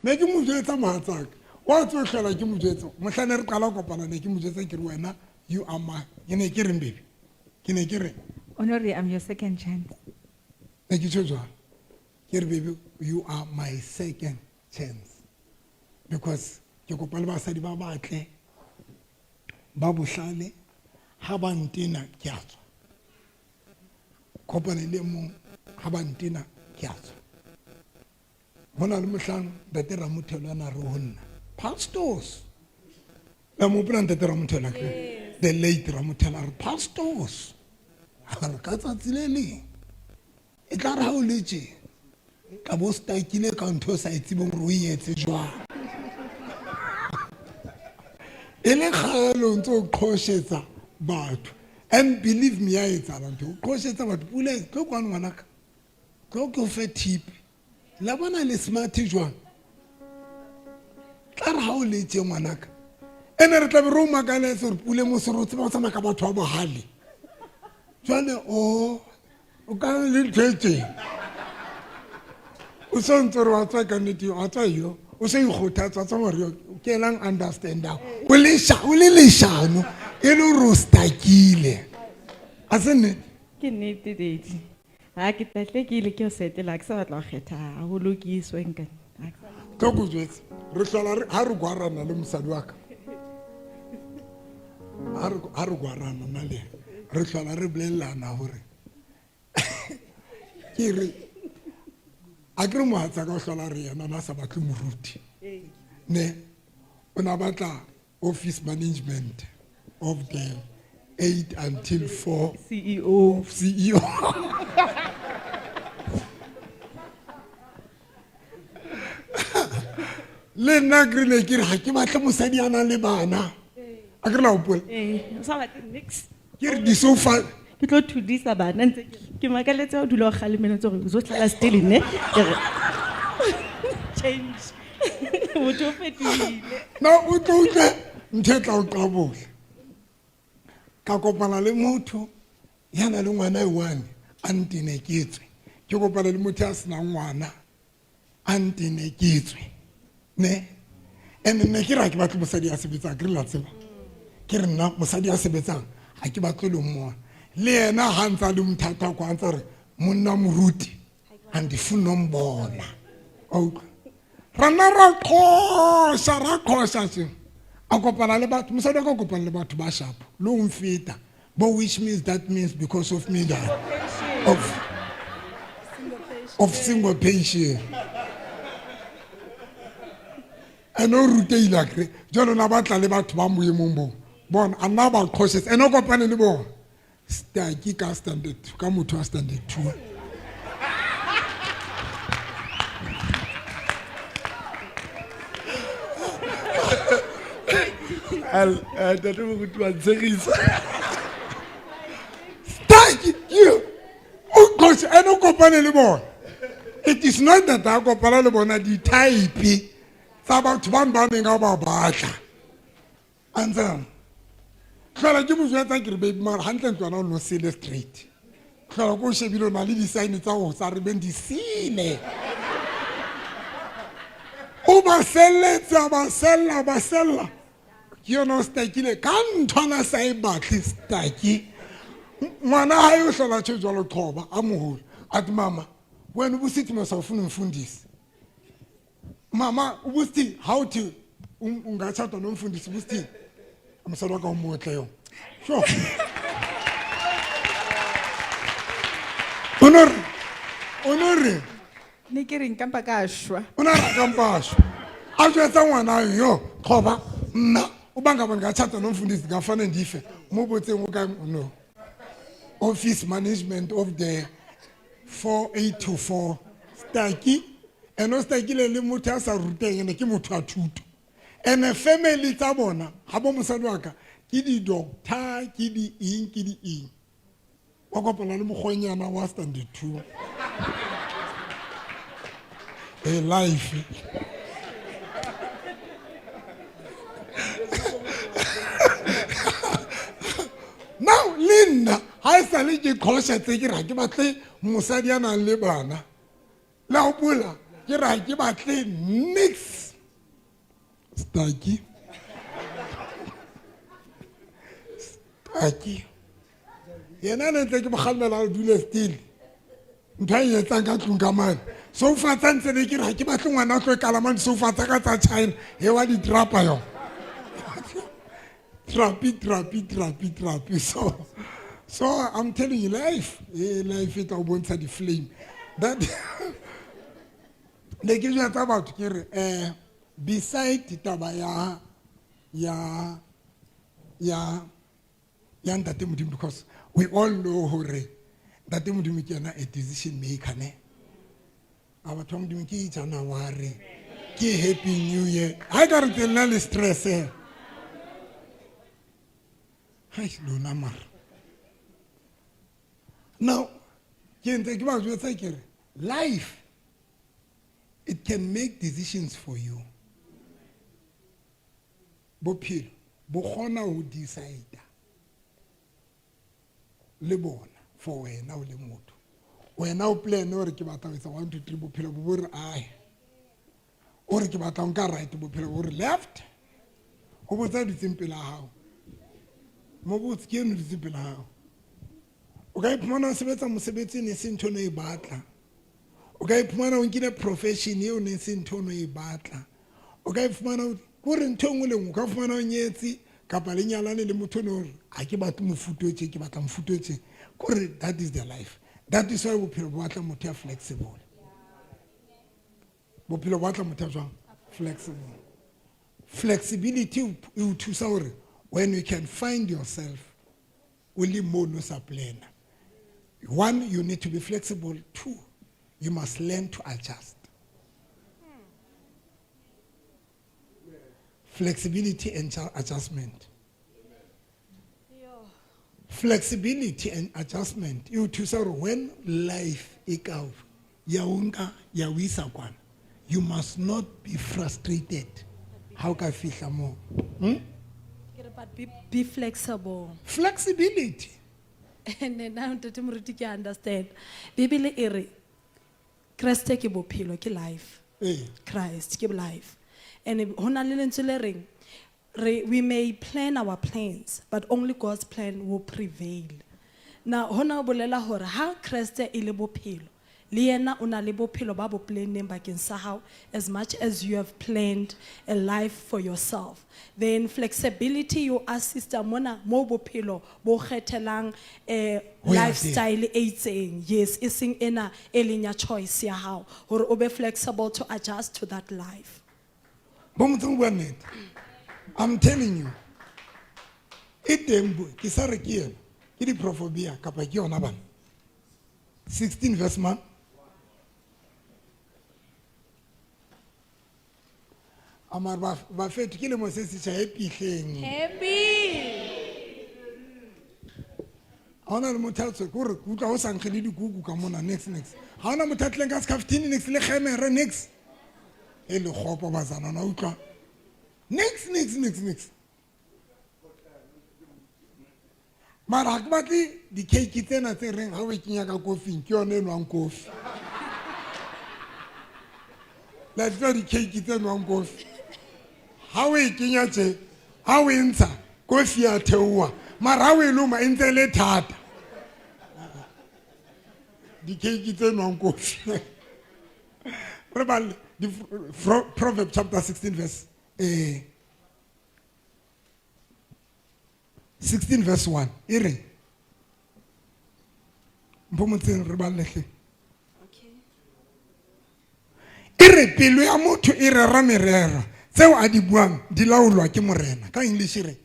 Ne ke mo jwetsa mohatsaka wa tso hlola ke mo jwetsa mohla ne re qala kopana, ne ke mo jwetsa ke re wena you are my, ke ne ke reng baby, ke ne ke reng? Honore, I'm your second chance. Ne ke tjho jwalo, ke re baby you are my second chance, because ke kopa le basadi ba batle ba bohlale, ha ba ntena ke a tswa, kopane le mong ha ba ntena ke a tswa. Ho na le mohlang ntate Ramothelo a na re ho nna, pastors, la mo hopola ntate Ramothelo akere? The late Ramothelo a re pastors, a re ka tsatsi le leng e tla re ha o le tje ka bo stakile ka ntho o sa e tsebeng gore o e etse jwang, e le kgale o ntse o qhoshetsa batho. And believe me, ya etsahala ntho, o qhoshetsa batho. Pule, tlo kwano ngwanaka, tlo ke o fe tip. La bona le smart jwang, tla re ha o le tje ngwanaka, ene re tlabe re o makaletse gore Pule mosore o tseba go tsamaya ka batho ba bohale jwale, o ka le ntho e teng, o se ntse re wa tswa ka nnete, wa tswa yo o se ikgothatsa, wa tswa gore yo ke elang understandang, o le leshano e le gore o stakile, a se nnete? Ke nnete daddy. Ha ke tahle ke ile ke o setela, ke sa batla ho kgetha haholo ke iswe nka. Tlo ko jwetse, re hlola ha re gwarana le mosadi wa ka, ha re gwarana nna le yena, re hlola re bolellana hore ke re a ke re mohatsaka o hlola re yena o na sa batle moruti, ne o na batla office management of the 8 until 4 CEO. CEO. Le nna ke rile ke re ga ke batle mosadi a nang le bana, a ke re la hopola? Eh, o sa batle nix. Ke re disofa Ke tlo thudisa bana ntse ke makaletse o dula o kgalemeletse gore o zo tlala still ne. Ke re change. Motho o fetohile. Na o tlo utlwe ntho e tla o qabola. Ka kopana le motho ya na le ngwana e one a ntene ke tswe, ke kopana le motho ya senang ngwana a ntene ke tswe, ne and ne ke re ha ke batle mosadi ya sebetsang, ke re la tseba ke re nna mosadi ya sebetsang ha ke batle le mmona, le yena ha ntsa le mothata kwa ntsa re monna moruti ha ndifuna umbona, wa utlwa? Ra nna ra qhosha, ra qhosha se a kopana le batho, mosadi wa ka kopana le batho ba sharp le o mfeta bo, which means that means because of me that of single patient and o ruteile akere, jalo na batla le batho ba moemong bo bona, a nna ba qhoshetsa ene o kopane le bona staki ka standard ka motho wa standard 2. Ntate moruti wa ntshegisa. Staki ke o qhoshe ene o kopane le bona. It is not that a kopana le bona, di-type tsa batho bang ba neng a ba batla a ntse tlhola ke mo jwetsa ke re baby mara hantle ntlwana o no sele straight, tlhola ko o shebile o na le di-sign tsa go sa re beng di sele, o ba selletse, a ba sella, ba sella, ke yona o stakile ka nthwana sa e batle staki ngwana hae o hlola tjho jwalo qhoba a moholo a te mama wena ubusithi masawufuna umfundisi, mama ubusithi hawuthi ungatshata nomfundisi, ubusithi mosadi wa ka o motle yo, sure o no re, o no re Ne ke re nka mpa ka shwa. O ne a re kampa shwa, a jwetsa ngwana yo qhoba nna o banga ba ngatshata nomfundisi ngafane ndife mo botseng o ka no office management of the 4824 staki ene o stakile le motho a sa ruteng, ene ke motho a thuto, ene family tsa bona ga bo mosadi wa ka ke di-doctor, ke di eng, ke di eng, wa kopana le mokgwenyana wa standard 2 e life. Now le nna ha e sale ke qhoshetse ke re ha ke batle mosadi a nang le bana, la hopola ke re ha ke batle nix. Staki. Staki. Yena ne ntse ke mo kgalemela o dule still. Ntho e etsang ka tlung ka mane. Sofa tsa ntse ne ke re ha ke batle ngwana a tlo e kalamang disofa tsa ka tsa China. He wa di trapa yona. Trapi, trapi, trapi, trapi. So I'm telling you, life, life e tla o bontsha di-flame. That ne ke jwetsa batho ke re, beside taba ya Ntate Modimo, because we all know hore Ntate Modimo ke yena a decision maker, ne? A batho ba Modimo ke January, ke Happy New Year. Ha e ka re tse nna le stress, eh. Hai, lona mara. Now, ke ntse ke ba jwetsa ke re, life, it can make decisions for you. Bophelo bo kgona ho decide le bona for wena o le motho. Wena o plan hore ke batla ho etsa 1, 2, 3, bophelo bo bo re ae. O re ke batla ho nka right, bophelo bo re left. O botsa dutseng pela hao. Mo botse ke eno dutseng pela hao. O ka iphumana o sebetsa mosebetsi ne se ntho o ne e batla. O ka iphumana o nkile profession eo ne se ntho o ne e batla. O ka iphumana o kore ntho e nngwe le nngwe, o ka fumana o nyetse kapa le nyalane le motho o ne o re, ha ke batle mofuta o tje, ke batla mofuta o tje. Kore that is the life. That is why bophelo bo batla motho ya flexible. Bophelo bo batla motho ya jwang? Flexible. Flexibility e o thusa hore when you can find yourself o le mo no sa plana. One, you need to be flexible. Two, you must learn to adjust. Flexibility and adjustment. Flexibility and adjustment. You to say when life e ka o, ya o nka, ya o isa kwana, you must not be frustrated. How ka fihla mo? But be flexible. Flexibility. And then now Ntate Moruti ke understand. Bibele e re Kreste ke bophelo, ke life. Christ ke life. And ho na le lentswe le reng, we may plan our plans, but only God's plan will prevail. Now hona ho bolela hore ha Kreste e le bophelo, le yena o na le bophelo ba bo planneng bakeng sa hao, as much as you have planned a life for yourself. Then flexibility you assist mona mo bophelo bo kgethelang, Ho ya teng. lifestyle e itseng. Yes, e seng ena e leng ya choice ya hao, hore o be flexible to adjust to that life. Bo motho o bua nnete. I'm telling you. E teng bo, ke sa re ke yena, ke diprofobia kapa ke yona bana. 16 verse 1. Amar ba fetho ke lemo se setjha, happy hleng. Happy. Ha hona le motho a tswe, ke hore ke utlwa ho sa nkge le dikuku ka mona, next, next. Ha hona motho a tlileng ka scaftini, next, le kgemere, next. E le kgopo bazana, na utlwa. Next, next, next, next. Mara ha ke batle di-cake tsena tse reng ha o e kenya ka kofing, ke yona e nwang kofi. La tseba di-cake tse nwang kofi. Ha o e kenya tje, ha o e ntsha, kofi ya theoha. Mara ha o e loma, e ntse e le thata. Di-cake tse nwang kofi. Re bale Proverbs chapter 16 verse, 16 verse 1. E re. Mpho motseng re balle hle. Okay. E re pelo ya motho e rera merero, tseo a di buang di laolwa ke Morena. Ka English e re.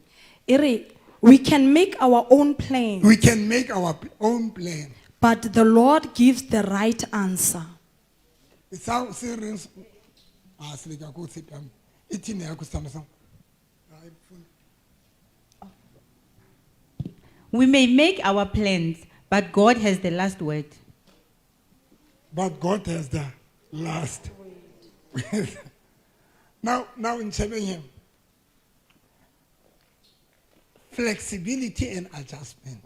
E re, we can make our own plan. We can make our own plan. But the Lord gives the right answer. Sa se reng se le ka ko tshepang. E thini ya ko sithando sa? We may make our plans, but God has the last word. But God has the last word. Now in him. Flexibility and adjustment.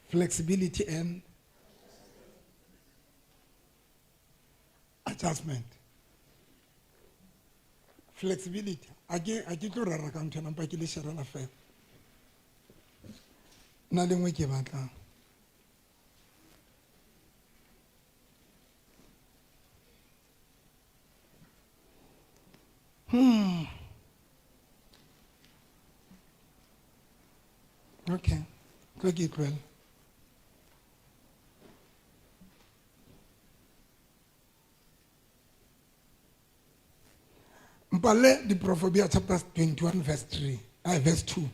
Flexibility and adjustment. Flexibility. A ke tlo rera ka ntho ena, mpa ke le sharela fela. Nna le nngwe ke e batlang. Okay. Tlo ke e tlohele. Mpale di Proverbia chapter 21 verse 3, verse 2.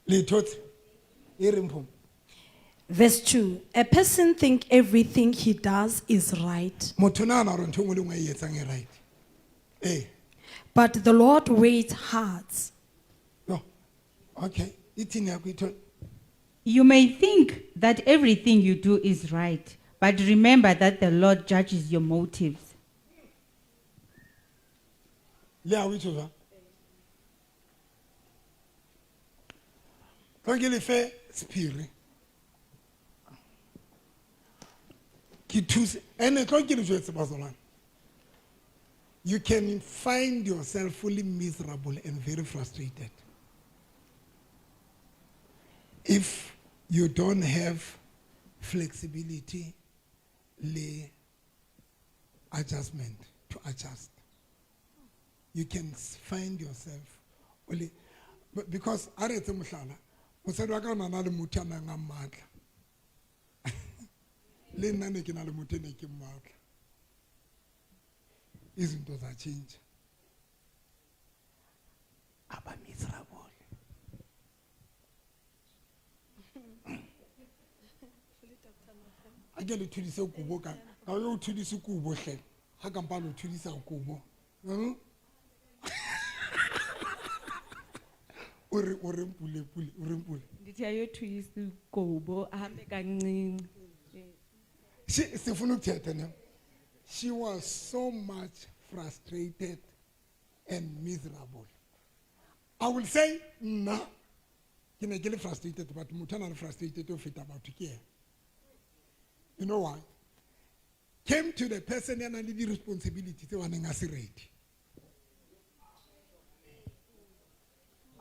Le ithotse? E reng phom? Verse 2, a person think everything he does is right, Motho o nahana hore ntho e nngwe le nngwe e etsang e right. Ee. but the Lord weighs hearts. No. Okay. Ithini yakho ithole? You may think that everything you do is right, but remember that the Lord judges your motives. Le a o itse jwang? Tlo ke le fe sephiri. Ke thuse, ene tlo ke le jwetse bazalwane. You can find yourself fully miserable and very frustrated if you don't have flexibility le adjustment to adjust. You can find yourself only because a re etse mohlala, mosadi wa ka o na na le motho a nang a mmatla. Le nna ne ke na le motho e ne ke mmatla. Izinto za tjhentjha. A ba miserable. A ke le thudise kobo ka o thudise kobo hle. Ha ka mpa lo thudisa kobo. O re, o re mpule, pule, o re mpule. Ndithi ayothuyisa ikobo, ahambe kancinci. She, sifuna ukuthetha ne. She was so much frustrated and miserable. I will say nna ke ne ke le frustrated, but motho a na le frustrated o feta batho ke yena. You know why? Came to the person ya nang le di-responsibility tse ba neng a se ready.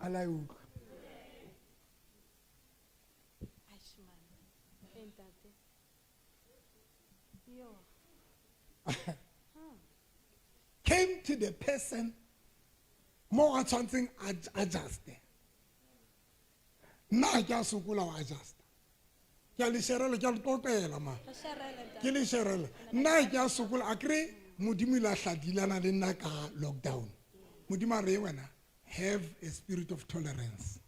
A la e utlwa. Came to the person mo a tshwantseng adjust. Nna ke a sokola ho adjust. Ke a le sherela, ke a le qoqela ma. Ke le sherela. Nna ke a sokola, a kre Modimo ile a hladilana le nna ka lockdown. Modimo a re wena, have a spirit of tolerance.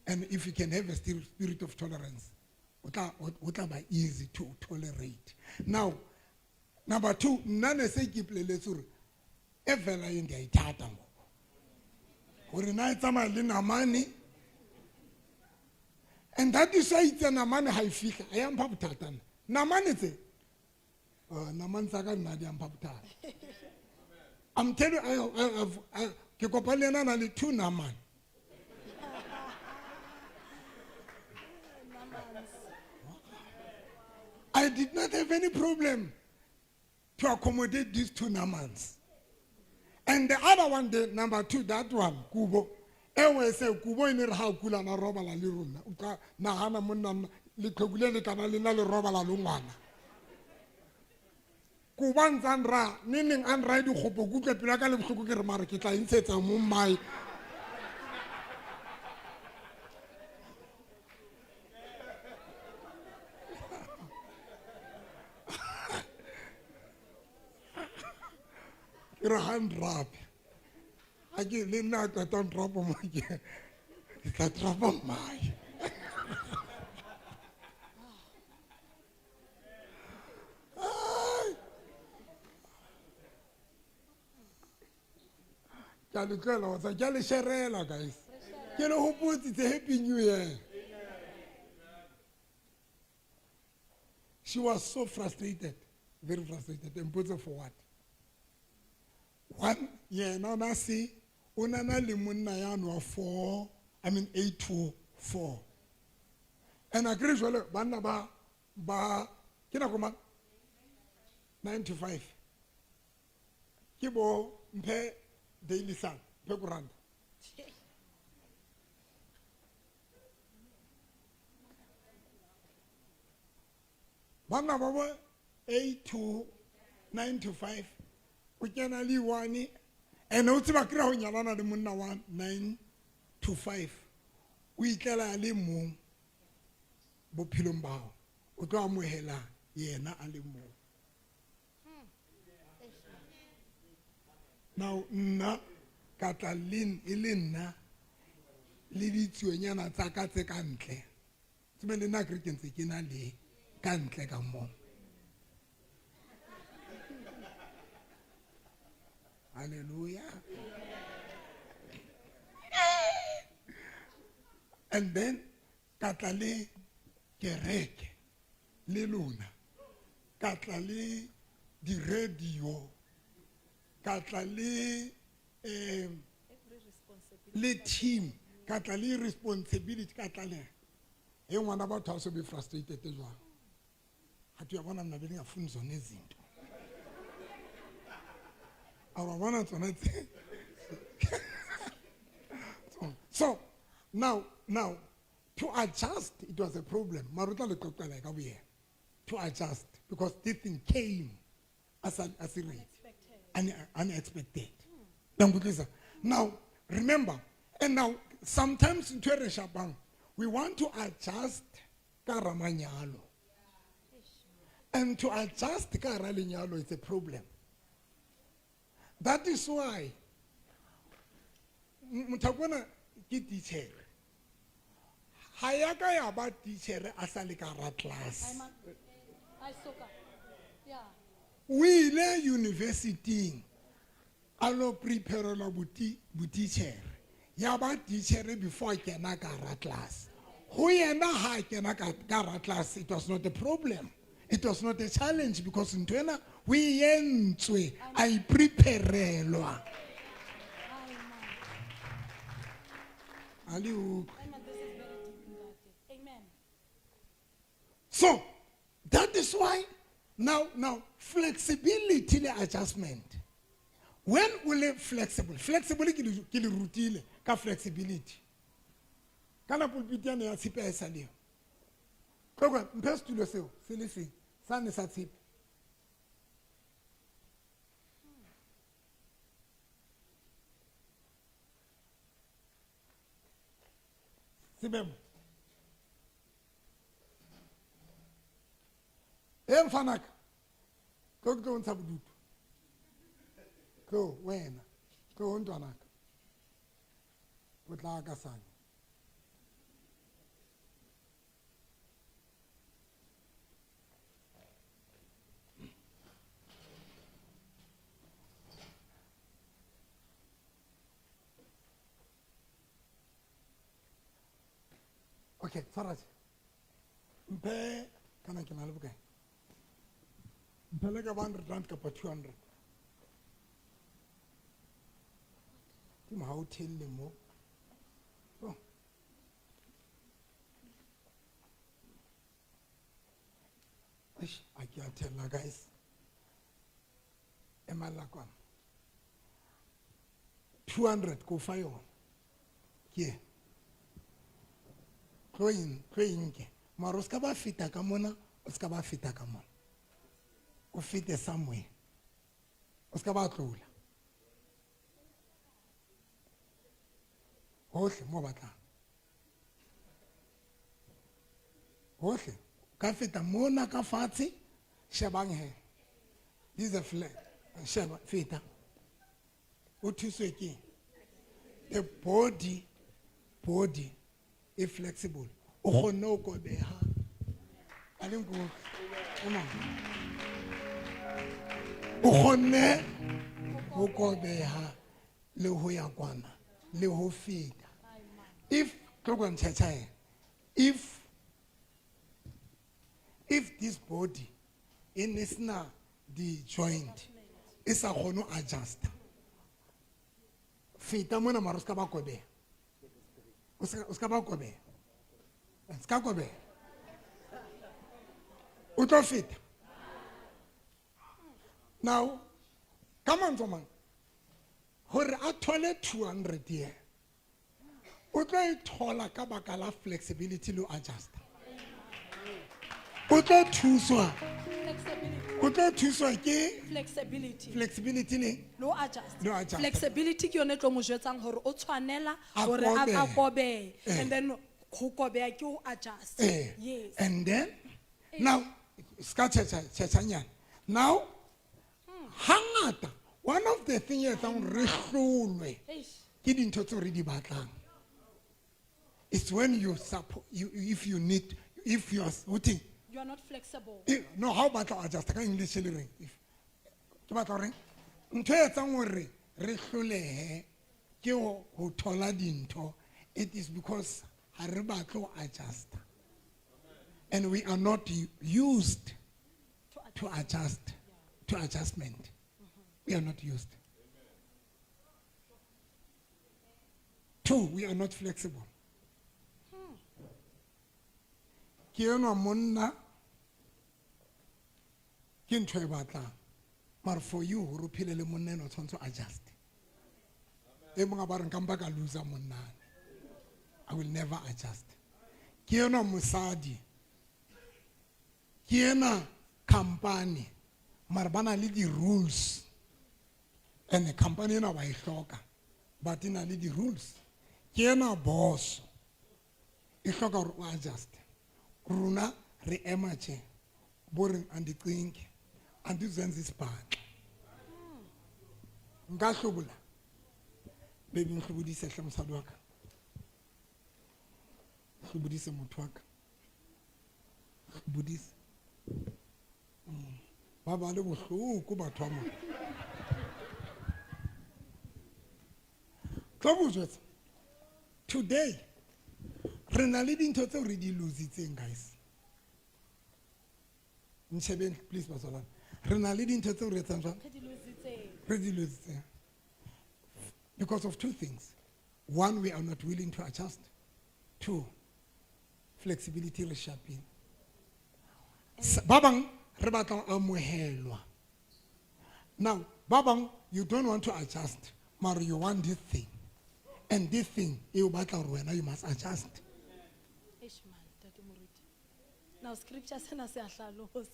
And if you can have a spirit of tolerance, o tla ba easy to tolerate. Now, number 2, nna ne se ke ipoleletse hore e fela e ndiyayithata ngoku. Hore na e tsamaya le namane. And that is why itse namane ha e fihla, ha ya mpha bothata nna. Namane tse, namane tsa ka nna di a mpha bothata. I'm telling you, ke kopa le yena a na le 2 namane. I did not have any problem to accommodate these 2 namans. And the other one, the number 2, that one, Kubo. Ewe se Kubo e ne re ha o kula na robala le rona. O ka nahana monna nna, leqheku le lekana le nna le robala le ngwana. Kubo a ntse a nra, neng neng a nra dikgopo, ke utlwa pelo ya ka le bohloko ke re mare ke tla e ntshetsa mo mmae. Ke re ha nrape. Ha ke le nna a qeta nrapo mo ke tla trapa mmae. Ke a le tlohela wa tseba, ke a le sherela, guys. Ke le hopotsitse Happy New Year. She was so frustrated, very frustrated. And put for what? One, yena na se, o na na le monna ya nwa four, I mean 8 to 4. And akere jwale banna ba ba ke nako mang? 9 to 5. Ke bo mphe Daily Sun, mphe koranta. Banna ba bo 8 to 9 to 5 o kena le one and o tseba kry-a go nyalana le monna wa 9 to 5 o itlela a le mong bophelong bao o tlo amohela yena a le mong. Now nna ka tla e le nna le ditsuonyana tsa ka tse ka ntle. Tsebe le nna ke re ke ntse ke na le ka ntle ka moo. Hallelujah. And then ka tla le kereke le lona, ka tla le di-radio, ka tla le le team, ka tla le responsibility, ka tla le e ngwana batho ha so be frustrated jwang. Ha tu ya bona mna bengafuni zona izinto. Awabona tsona tse. So now to adjust, it was a problem. Maruta le qoqela ka boyena. To adjust, because this thing came as a rate. Unexpected. Now, remember, and now sometimes in Shabang, we want to adjust ka ramanyalo. And to adjust ka ralenyalo is a problem. That is why Mutakwana ke teacher. Ha ya ka ya ba teacher a sa le ka ra class. O ile university a lo preparela boteacher. Ya ba teacher before kena ka ra class. Ho yena ha kena ka ra class, it was not a problem. It was not a challenge because ntho ena o e entswe, a e preparelwa. Amen. So that is why now flexibility le adjustment. When we le flexible, flexible ke le rutile ka flexibility. Kana pulpit ya ne ya tshipe e sa leo. Tloka mphe setulo seo se le seng sa ne sa tshepe. Sebemo. E mfanaka. Tlo ke tlo ntsha bodutu. Tlo wena. Tlo ntwanaka. O tla ka sane. Okay, tshwara tje. Mphe kana ke na le bokae? Mphe le ka 100 rand kapa 200. Ke mo ha o thelle mo. Oh. Eish, a ke a thella guys. Emalla kwana. 200 ko fa yona. Ke. Tlo inke. Mara o ska ba feta ka mona, o ska ba feta ka mona. O fete somewhere. O ska ba tlola. Hohle mo batlang. Hohle. Ka feta mona ka fatshe, shebang he. This is a flag. Sheba feta. O thuswe ke. The body is flexible. O kgonne ho kobeha. A le nko. O kgonne ho kobeha le ho ya kwana le ho feta. If if this body in isna the joint e sa kgone ho adjust. Feta mona mara o ska ba kobeha. O ska ba kobeha. Ska kobeha. O tlo feta. Now, ka mantswe a mang, hore a thole 200 ye, o tlo e thola ka baka la flexibility le ho adjust. O tlo thuswa. Flexibility. O tlo thuswa ke Flexibility. flexibility le Le ho adjust. Le ho adjust. Flexibility ke yone e tlo mo jwetsang hore o tshwanela A hore a kobehe. a kobehe. Eh. And then ho kobeha ke ho adjust. Eh. Yes. And then now ska tjhetjha tjhetjhanyana. Now hangata one of the thing e etsang hore re hlolwe Eish. ke dintho tseo re di batlang. It's when you support you if you need if you are what thing You are not flexible. No ha o batla ho adjust ka English le reng if ke batla hore ntho e etsang hore re hlolehe ke ho thola dintho, it is because ha re batle ho adjust and we are not used to adjust to adjustment. We are not used. Two, we are not flexible. Ke enwa monna ke ntho e batlang, mara for you hore o phele le monna enwa o tshwanetse o adjust. E mong a ba re nka mpa ka loser monnane, I will never adjust. Ke enwa mosadi, ke ena company, mara ba na le di-rules, and the company ena wa e hloka, but e na le di-rules. Ke ena boss, e hloka hore o adjust. Rona re ema tje, bo reng andicinge, andizenza isibhanxa. Nka hlobola, baby nhlobodise hle mosadi wa ka. Hlobodise motho wa ka. Hlobodise. Ba ba le bohloko batho ba mona. Tlo go jwetsa. Today, re na le dintho tseo re di lositseng, guys. Ntshebeng, please, batswalane. Re na le dintho tseo re etsang jwang? Re di lositseng. Re di lositseng. Because of two things. One, we are not willing to adjust. Two, flexibility re shapile. Ba bang re batla ho amohelwa. Now, ba bang, you don't want to adjust, mara you want this thing. And this thing, e o batla hore wena you must adjust. Eish man, Ntate Moruti. Now scripture sena se a hlalosa.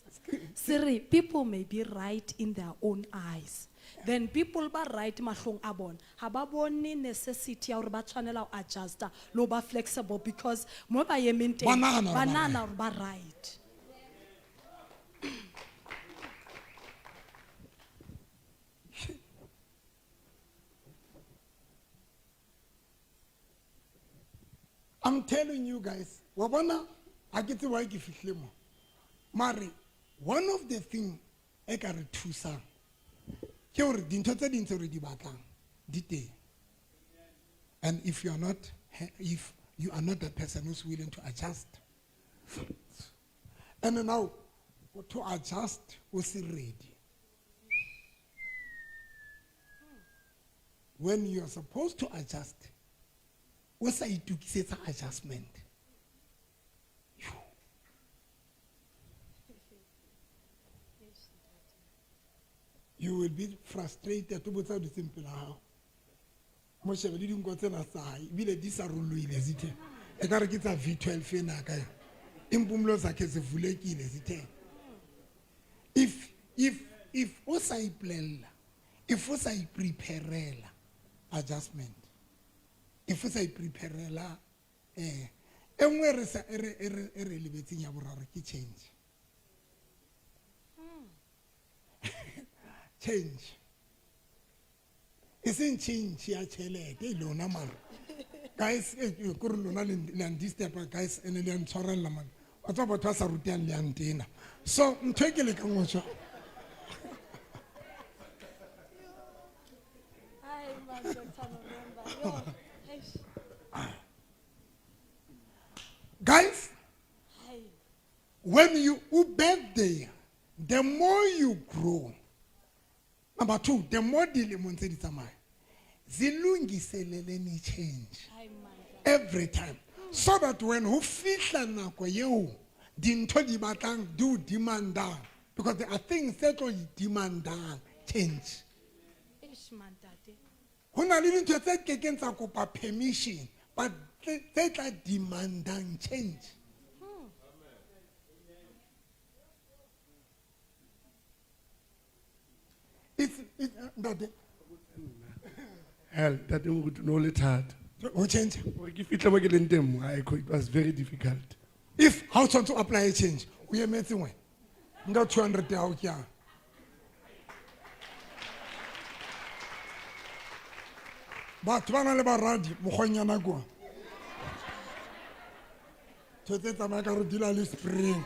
Se re people may be right in their own eyes. Then people ba right mahlong a bona. Ha ba bone necessity ya hore ba tshwanela ho adjusta le ho ba flexible because mo ba emeng teng, Ba nahana hore ba ba nahana right. hore ba right. I'm telling you guys, wa bona ha ke tsebe why ke fihlile mo. Mare one of the thing e ka re thusang ke hore dintho tse ding tseo re di batlang di teng. And if you are not, if you are not that person who's willing to adjust, and now to adjust o se ready. When you are supposed to adjust, o sa itokisetsa adjustment. You will be frustrated. O botsa o dutseng pela hao. Mo shebe le dinko tsena tsa hae, ebile di sa rollohile zithe. Ekare ke tsa V12 ena ka yona. Impumulo zakhe zivulekile zithe. If o sa ipolella, if o sa ipreparela adjustment, if o sa ipreparela, e nngwe re sa, e re, e re, e re lebetseng ya boraro ke change. Change. E seng change ya tjhelete e lona mara. Guys, kore lona le a ndisturba, guys, ene le a ntshwarella man. Wa tseba batho ba sa rutehang le a ntena. So, ntho e ke lekang ho tjho. Ai, man, Doctor November. Yo, eish. Guys, Ai. when you birthday, the more you grow. Number two, the more dilemong tse di tsamaya, zilungiseleleni change Ai, man. every time, so that when ho fihla nako eo, Dintho di batlang di o demandang, because there are things tse tlo di demandang change. Eish, man, ntate. Ho na le dintho tse kekeng tsa kopa permission, but tse tla demandang change. It's ntate. Hell, ntate moruti no le thata. Ho change. Gore ke fitlhe mo ke leng teng mo, it was very difficult. If ha o tshwanetse o apply change, o emetse wena. Nka 200 ya hao ke yang. Batho ba na le baradi mokgonyana kwa. Ntho tse tsamaya ka re dula le spring.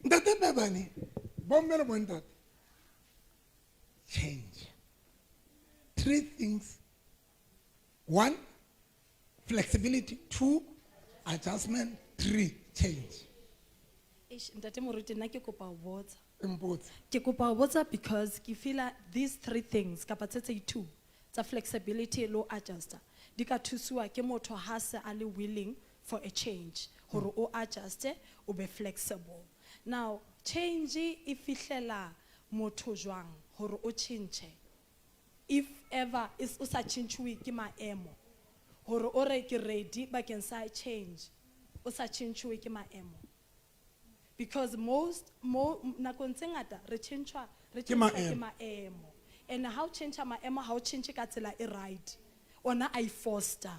Ntate Bebane, bomme le bontate, change. Three things. 1, flexibility. 2, adjustment. 3, change. Eish, ntate moruti, nna ke kopa ho botsa. Mpotse. Ke kopa ho botsa because ke feela these three things kapa tse two tsa flexibility le ho adjuster di ka thusiwa ke motho ha se a le willing for a change hore o adjuste o be flexible. Now change e fihlela motho jwang hore o change? If ever is o sa tjhentjhuwe ke maemo hore o re ke ready bakeng sa change, o sa tjhentjhuwe ke maemo. Because most mo nakong tse ngata re tjhentjhwa, re Ke tjhentjhwa ke maemo. maemo. And ha o tjhentjha maemo, ha o tjhentjhe ka tsela e right. Ona a e foster.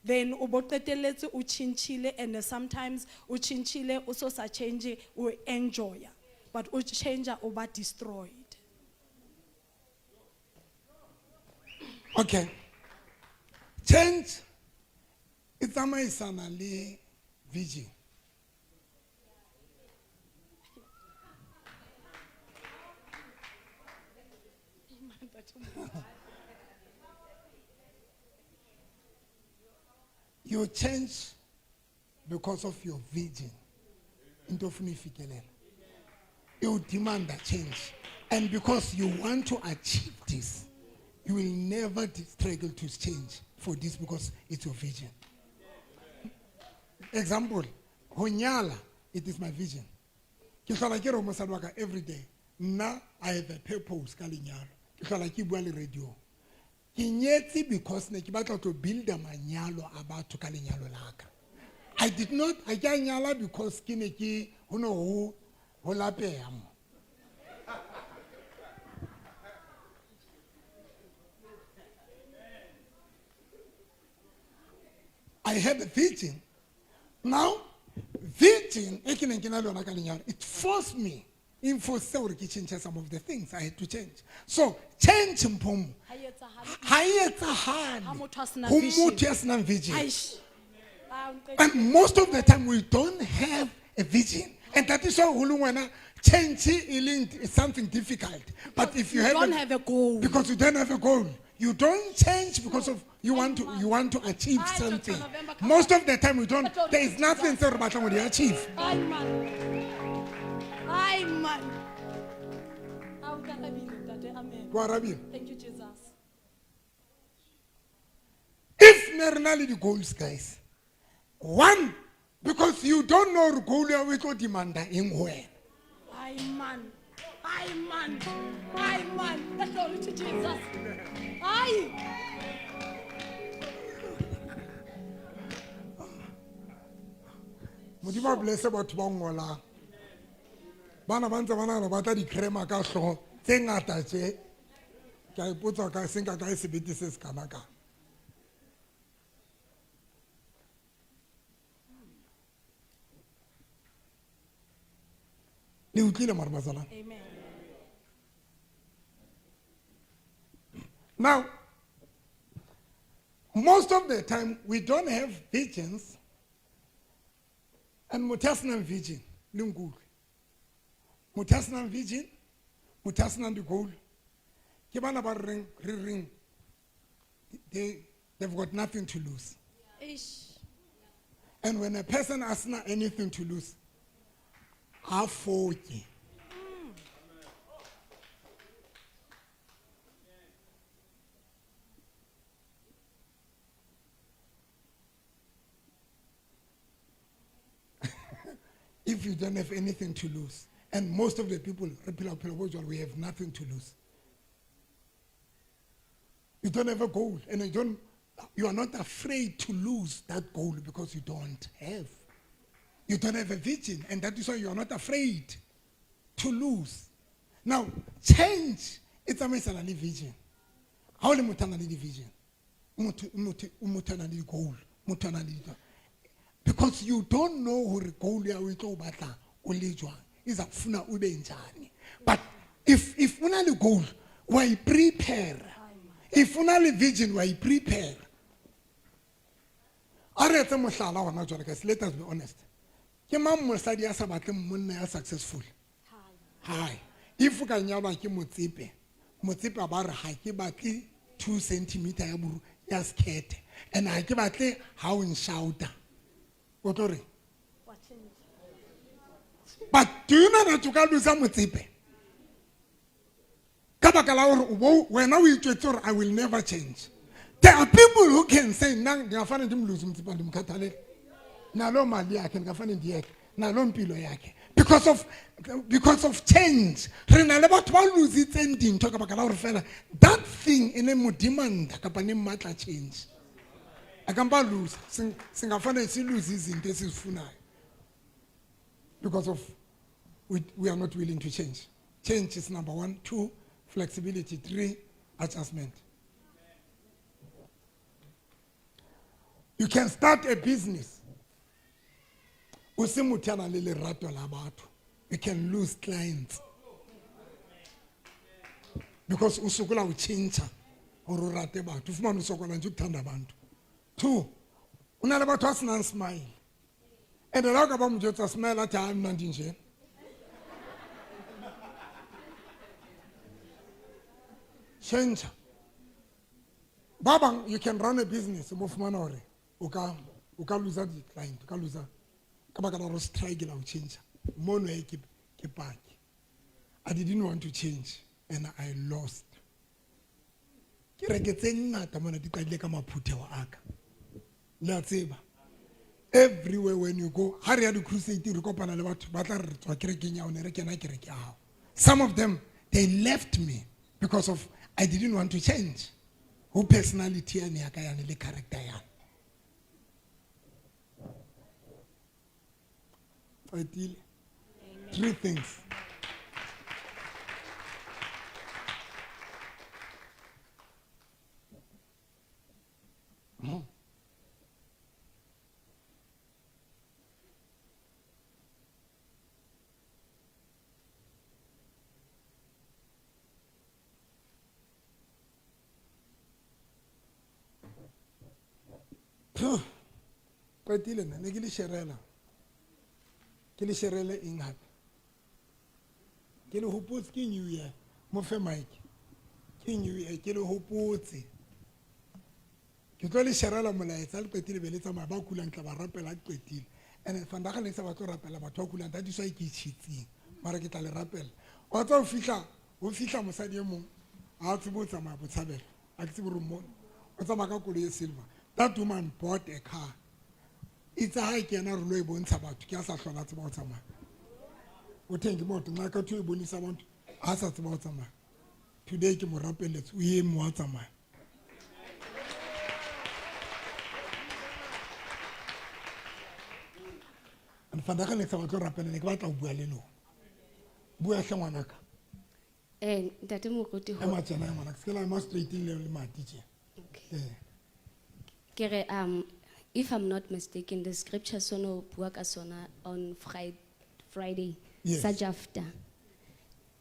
Then o bo qetelletse o tjhentjhile, and sometimes o tjhentjhile o so sa change o enjoy, but o change o ba destroyed. Okay. Change e tsamaisana le vision. You change because of your vision. Into ofuna uyifikelele. You demand a change. And because you want to achieve this, you will never struggle to change for this because it's your vision. Example, ho nyala, it is my vision. Ke hlola ke re ho mosadi wa ka every day, nna I have a purpose ka lenyalo. Ke hlola ke bua le radio. Ke nyetse because ne ke batla to build manyalo a batho ka lenyalo la ka. I did not, I ke a nyala because ke ne ke ho no ho, ho lapeha mo. I had a vision. Now, vision, e ke neng ke na le yona ka lenyalo, it forced me, it forced hore ke change some of the things I had to change. So, change mphomo. Ha e etsahale. Ha e etsahale. Ha motho a sena Ho vision. motho ya senang vision. Aish. Ah, o nqedile. And most of the time we don't have a vision. And that is why ho le ngwana, change e leng is something difficult. But if you You have don't a have a goal. Because you don't have a goal. You don't change because of you want to, you want to achieve Ay, something. Doctor November, come Most of the time we don't. Doctor There is nothing tse re batlang ho di achieve. Ay, man. Ay, man. A o nkarabile, ntate. Amen. Ko arabile. Thank you, Jesus. If ne re na le di-goals, guys, one, because you don't know hore goal ya hao e tlo demanda eng ho wena. Ay, man. Ay, man. Ay, man. Glory to Jesus. Ay. Modimo a blesse batho ba ngolang. Bana ba ntse ba nahana ba tla di-crema ka hlooho tse ngata tje. Ke a ipotsa ka se nka kae sebete se se kana kang. Le utlwile mare bazalwane? Amen. Now, most of the time we don't have visions. And motho ya senang vision, le nkutlwe. Motho ya senang vision, motho ya senang di-goal, ke bana ba re reng, they've got nothing to lose. Eish. And when a person has not anything to lose, a foke. If you don't have anything to lose, and most of the people, re phela bophelo bo jwalo, we have nothing to lose. You don't have a goal, and you don't, you are not afraid to lose that goal because you don't have. You don't have a vision, and that is why you are not afraid to lose. Now, change, it's a le vision. Ha o le motho a nang le di-vision, motho a nang le di-goal, motho a nang le di- because you don't know hore goal ya o e tlo o batla o le jwang, iza kufuna ube njani. But if o na le goal, wa e prepare. If o na le vision, wa e prepare. A re etse mohlala hona jwale, guys, let us be honest. Ke mang mosadi ya sa batleng monna ya successful? Hai. If o ka nyalwa ke Motsepe, Motsepe a ba re ha ke batle 2 centimeter ya buru ya skirt, and ha ke batle ha o nshouta. O tlo reng? But do you know that o ka losa Motsepe? Ka baka la hore o bo wena o itjwetse hore I will never change. There are people who can say nna ngingafane ndimlose Motsepe, ndimkhathalele. Nalo mali yakhe ngingafane ndiyeke, nalo mpilo yakhe. Because of change. Re na le batho ba lositseng dintho ka baka la hore fela that thing e ne mo demanda kapa ne mmatla change. A ka mpa lose. Singafane si lose izinto esizifunayo. Because of we are not willing to change. Change is number 1. 2, flexibility. 3, adjustment. You can start a business. O se motho ya nang le lerato la batho. You can lose clients. Because o sokola ho tjhentjha hore o rate batho. O fumane o sokola ntse o thanda abantu. 2, o na le batho ba senang smile. And la o ka ba mo jwetsa smile, a tjha, ha nna ndi nje. Tjhentjha. Ba bang, you can run a business, mo fumana hore o ka lose di-client, o ka lose ka baka la hore o struggle ho tjhentjha. Mono e ke paki. I didn't want to change and I lost. Ke reke tse ngata mona di qadile ka maphutheho a ka. Le a tseba. Everywhere when you go, ha re ya di-crusade re kopana le batho ba tla re tswa kerekeng ya hao, ne re kena kereke ya hao. Some of them, they left me because of I didn't want to change. Ho personality yane ya ka yane le character yane. Qetile. 3 things. Qetile nna, ne ke le sherela. Ke le sherele eng hape? Ke le hopotse ke New Year. Mo fe mic. Ke New Year, ke le hopotse. Ke tlo le sherela molaetsa le qetile be le tsamaya ba kulang tla ba rapela le qetile. And vandag le sa ba tlo rapela batho ba kulang, that is why ke itshitseng. Mara ke tla le rapela. Wa tsa ho fihla mosadi e mong, ha a tsebe ho tsamaya Botshabelo. Ha ke tsebe hore o mona. O tsamaya ka koloi e silver. That woman bought a car. Itse ha ke yena re lo e bontsha batho, ke a sa hlola tseba ho tsamaya. O teng ke motho, nna ka thuo e bonisa batho, ha sa tseba ho tsamaya. Today ke mo rapeletse, o eme wa tsamaya. And vandag le sa batlo rapela, ne ke batla ho bua le lona. Bua hle ngwanaka. Ntate Moruti, ho Ema tjena, ngwanaka, se ke la ema straight le le mati tje. Okay. Ke re, if I'm not mistaken, the scripture sono bua ka sona on Friday, Yes. sa Jafta.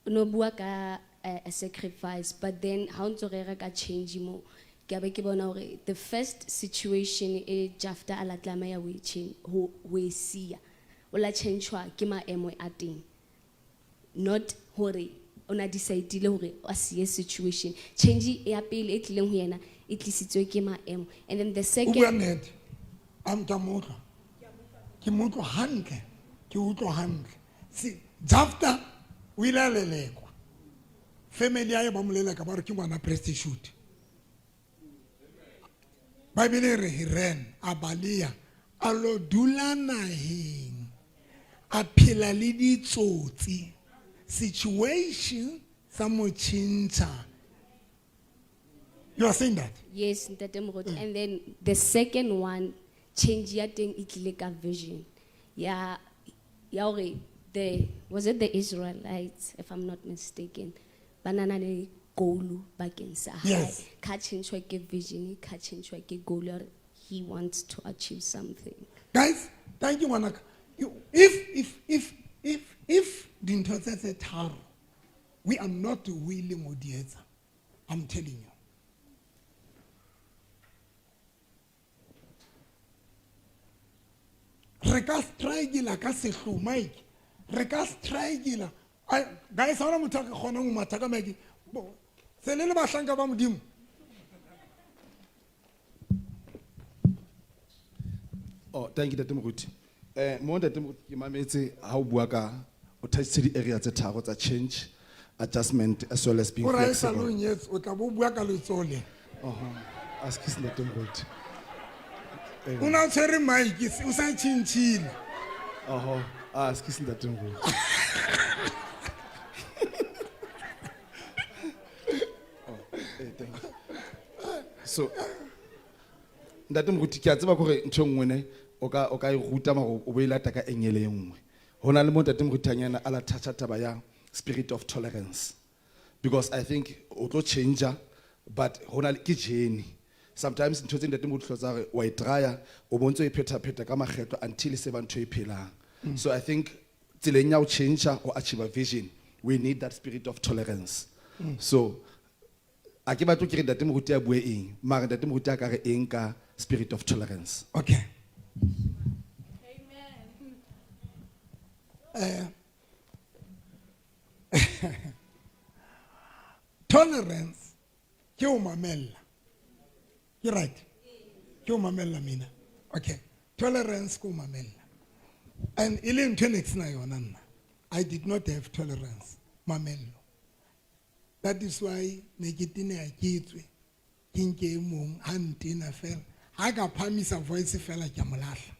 No bua ka a sacrifice, but then ha o ntso rera ka change mo, ke a be ke bona hore the first situation e Jafta a la tlameha ho e change, ho e siya. O la change-wa ke maemo a teng. Not hore o na decide-ile hore a siye situation. Change ya pele e tlileng ho yena e tlisitswe ke maemo. And then the O bua second nnete. A ke a mo utlwa. Ke mo utlwa hantle. Ke utlwa hantle. See, Jafta o ile a lelekwa. Family ya hae ba mo leleka ba re ke ngwana prostitute. Bible e re he ran, a baleha, a lo dula naheng. A phela le ditsotsi. Situation sa mo tjhentjha. You are saying that? Yes, Ntate Moruti. And then the second one, change ya teng e tlile ka vision. Ya ya hore the was it the Israelites, if I'm not mistaken, ba na na le goal bakeng sa hae. Yes. Ka tjhentjhwa ke vision, ka tjhentjhwa ke goal ya hore he wants to achieve something. Guys, thank you ngwanaka. If dintho tse tse tharo we are not willing ho di etsa, I'm telling you. Re ka strike-ela ka sehloho, Mike. Re ka strike-ela. Ai, guys, ha hona motho a ka kgonang ho matha ka Mike. Bo, se le le bahlanka ba Modimo. Oh, thank you, Ntate Moruti. Mo Ntate Moruti, ke mametse ha o bua ka, o touchitse di-area tse tharo tsa change, adjustment, as well as being O ra e sa flexible. lo nyetse, o tla bo bua ka letsoho le. Askies, Ntate Moruti. O na tshwere mic, o sa tjhentjhile. Oho, askies, Ntate Moruti. Oh, thank you. So, Ntate Moruti, ke a tseba hore ntho e nngwe ne, o ka e ruta mara o bo e lata ka engele e nngwe. Ho na le mo Ntate Moruti anyana a la touch-a taba ya spirit of tolerance. Because I think o tlo change-a, but ho na le, ke journey. Sometimes ntho tse Ntate Moruti hlotsa hore wa e try-a, o bo ntso e pheta-pheta ka makgetlo until e se ba ntho e phelang. So I think tseleng ya ho change-a, ho achieve vision, we need that spirit of tolerance. So, a ke batle ke re Ntate Moruti a bue eng, mara Ntate Moruti a ka re eng ka spirit of tolerance. Okay. Amen. Tolerance ke o mamella. Ke right? Ke o mamella mina. Okay. Tolerance ke o mamella. And e le ntho e ne ke sena yona nna. I did not have tolerance. Mamello. That is why ne ke teneha ke tswe. Ke nke e mong ha ntena fela. Ha ka phamisa voice fela ke a mo lahla.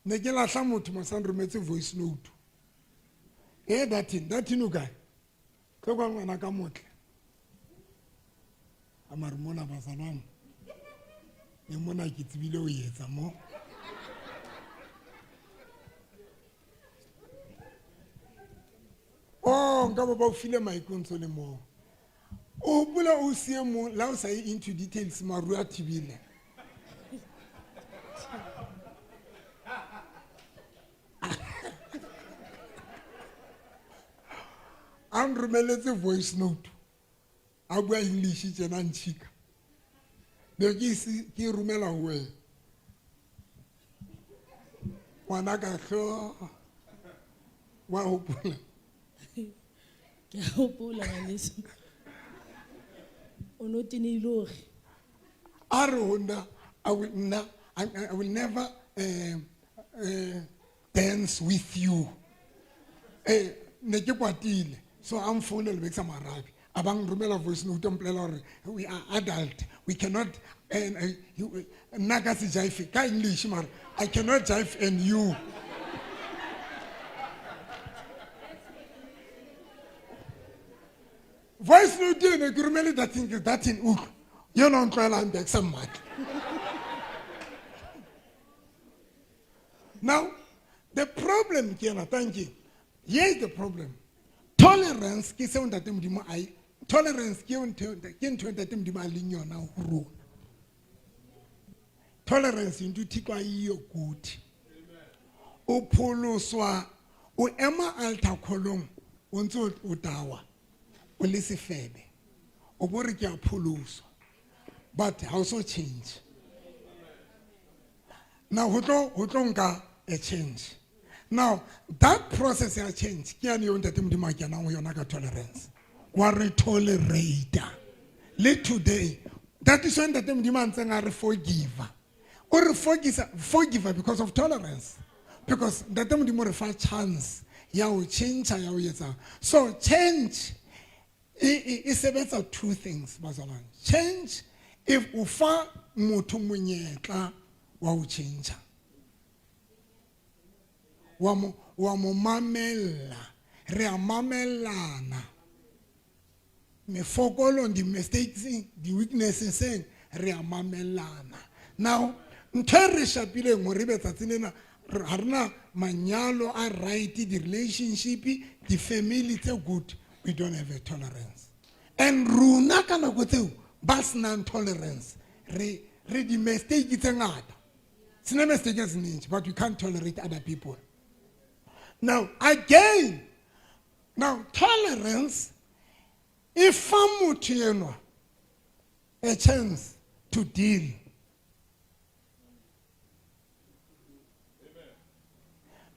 Ne ke lahla motho mo sa nrometse voice note. That thing o kae? Tlo kwa ngwana ka motle. A mare mona bazalwane. Le mona ke tsebile ho etsa mo. Oh, nka bo ba o file mic o ntso le moo. O hopola o siye mo, la o sa ye into details, maru a thibile. A nromeletse voice note. A bua English tjena ntjhika. Be ke ise ke romela ho wena. Ngwana ka hlo. Wa hopola. Ke a hopola ngwaneso. O no tenehile hore. A re ho nna, I will nna, I will never dance with you. Ne ke kwatile. So I'm founela be ke sa mo arabe. A ba nromela voice note a mpolela hore we are adult. We cannot, and you, nna ka se jive ka English mara I cannot jive and you. Voice note eno ke romele that thing, that thing utlwa. Yona o ntlwaelang back sa mmatla. Now, the problem ke ena, thank you. Here is the problem. Tolerance ke seo Ntate Modimo a e, tolerance ke ntho, ke ntho Ntate Modimo a leng yona ho rona. Tolerance into Thixo a iyo kuthi. O pholoswa, o ema altar call-ong, o ntse o tawa, o le sefebe. O bo re ke a pholoswa. But ha o so change. Now ho tlo nka a change. Now that process ya change ke yane eo Ntate Modimo a kenang ho yona ka tolerance. Wa re tolerate. Le today that is when Ntate Modimo a ntseng a re forgive. O re forgive because of tolerance. Because Ntate Modimo re fa chance ya ho change ya ho etsa. So change e sebetsa two things bazalwane. Change if o fa motho monyetla Wa o tjhentjha. Wa mo mamella. Re a mamellana. Mefokolong, di-mistakes, di-weaknesses, re a mamellana. Now, ntho e re shapileng hore ebe tsatsi lena, ha rena manyalo a right, di-relationship, di-family tse good, we don't have a tolerance. And rona ka nako tseo, ba senang tolerance, re di-mistake tse ngata. Sena mistake e senintsi, but we can't tolerate other people. Now, again, now tolerance e fa motho enwa a chance to deal.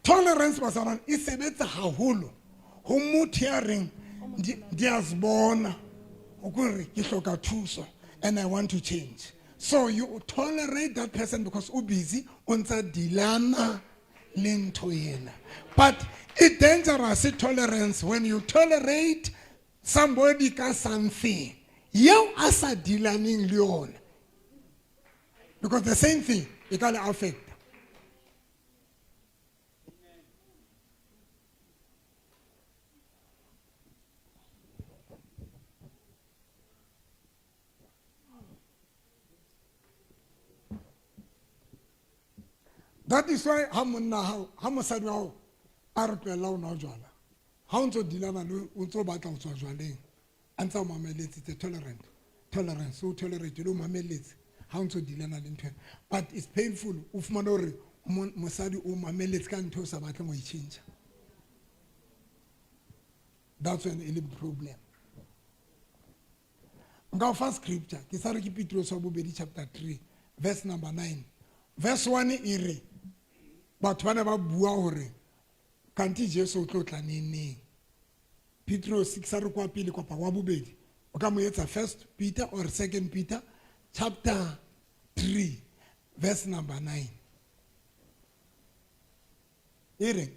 Tolerance bazalwane e sebetsa haholo ho motho ya reng ndiyazibona ukuri ke hloka thuso and I want to change. So you tolerate that person because o busy o ntsa dilana le ntho ena. But it dangerous tolerance when you tolerate somebody ka something yeo a sa dilaneng le yona, because the same thing e ka le affect. That is why ha monna hao, ha mosadi wa hao a re tlohella ho nwa jwala, ha o ntso dilana le o ntso batla ho tswa jwaleng, a ntsa o mameletse, tse tolerant, tolerance, o tolerate le o mameletse ha o ntso dilana le ntho ena. But it's painful, o fumane hore mosadi o mameletse ka ntho o sa batleng ho e tjhentjha. That's when e le problem. Nka o fa scripture, ke sa re ke Petros wa bobedi chapter 3 verse number 9. Verse 1 e re batho ba ne ba bua hore kanti Jesu o tlo tla neng neng. Petros ke sa re kwa pele kapa wa bobedi. O ka mo etsa First Peter or Second Peter chapter 3 verse number 9. E re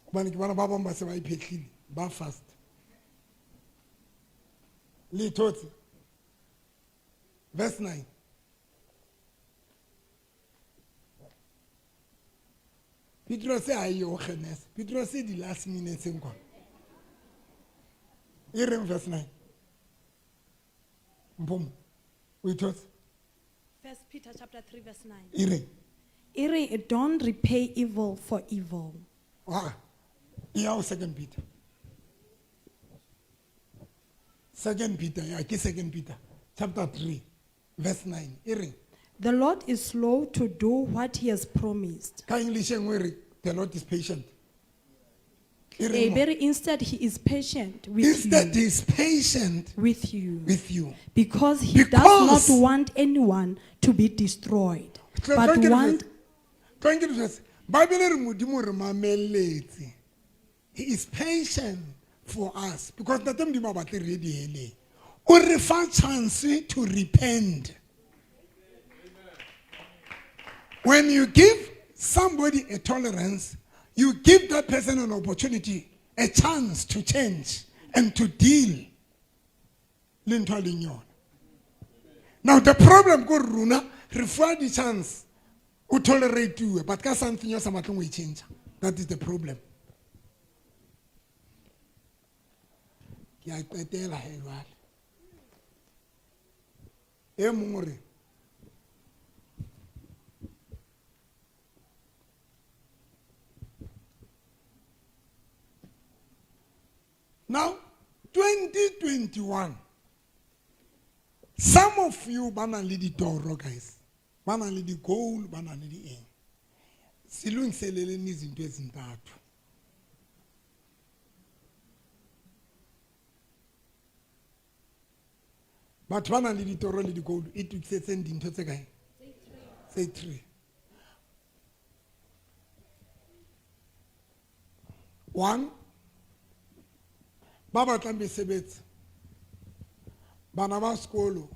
hobane ke bona ba bang ba se ba iphehlile ba fast. Le thotse. Verse 9. Petros a yo Genesis. Petros di last minutes nkwa. E reng verse 9. Mpomo. O ithotse? First Peter chapter 3 verse 9. E reng? E re, don't repay evil for evil. Ah. E ya ho Second Peter. Second Peter, ya ke Second Peter chapter 3 verse 9. E reng? The Lord is slow to do what he has promised. Ka English e nngwe e re, the Lord is patient. E reng mo? Very instead he is patient with Instead you. he is patient With you. with you. Because he does Because not want anyone to be destroyed, but want Tlo nke re jwetse. Bible e re Modimo re mamelletse. He is patient for us because Ntate Modimo ha batle re ye diheleng. O re fa chance to repent. When you give somebody a tolerance, you give that person an opportunity, a chance to change and to deal le ntho a leng yona. Now the problem ko rona re fuwa di chance o tolerate-uwe, but ka something ya sa batleng ho e change. That is the problem. Ke a qetela he jwale. E mong o re, now, 2021, some of you ba nang le ditoro, guys, ba nang le di-goal, ba nang le di-eng. Silungiseleleni izinto ezintathu. Batho ba nang le ditoro le di-goal, itokisetseng dintho tse kae? Tse 3. 1, ba batlang mesebetsi, bana ba sekolo,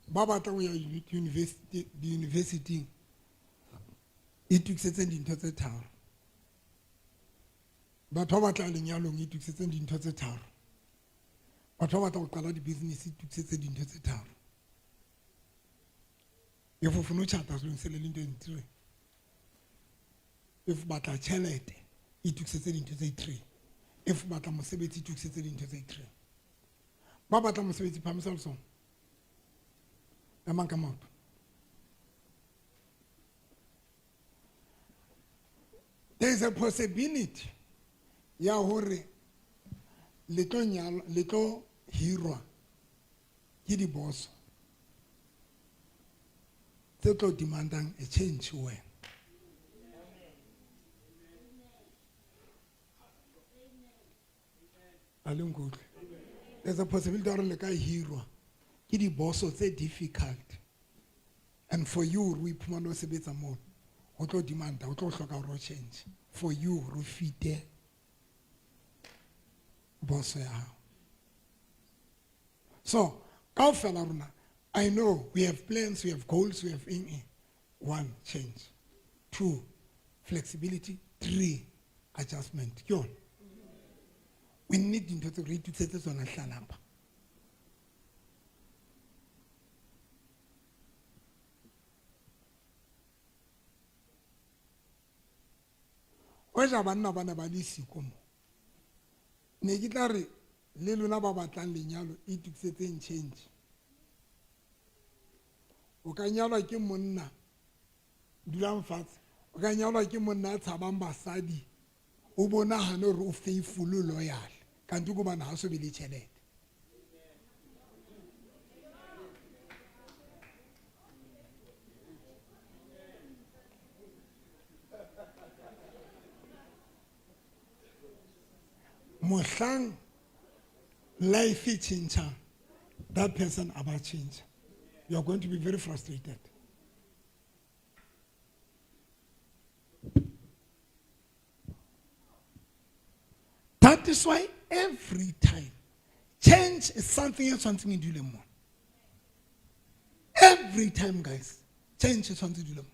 ba batlang ho ya di-university-ing, itokisetseng dintho tse tharo. Batho ba batlang lenyalong, itokisetseng dintho tse tharo. Batho ba batlang ho qala di-business, itokisetse dintho tse tharo. If ufuna utshata zilungiselele into ezi-three. If o batla tjhelete, itokisetse dintho tse three. If o batla mosebetsi, itokisetse dintho tse three. Ba batla mosebetsi, phamisa letsoho. Emang ka maoto. There is a possibility ya hore le tlo nyalwa, le tlo hirwa ke diboso tse tlo demandang a change ho wena. A le nkutlwe? There's a possibility hore le ka hirwa ke diboso tse difficult, and for you hore o iphumane o sebetsa mono, ho tlo demanda, ho tlo hloka hore o change for you hore o fite boso ya hao. So kaofela rona, I know we have plans, we have goals, we have eng, eng. 1, change. 2, flexibility. 3, adjustment. Ke yona. We need dintho tse re ithutetse tsona hlalapa. Hoja banna ba ne ba le siko mo, ne ke tla re le lona ba batlang lenyalo itokisetseng change. O ka nyalwa ke monna, dulang fatshe, o ka nyalwa ke monna a tshabang basadi, o bonahane hore o faithful, loyal, kanti ke hobane ha so be le tjhelete. Mohlang life e tjhentjhang, that person a ba tjhentjha. You are going to be very frustrated. That is why every time change is something else, something in dule mo. Every time, guys, change is something dule mo.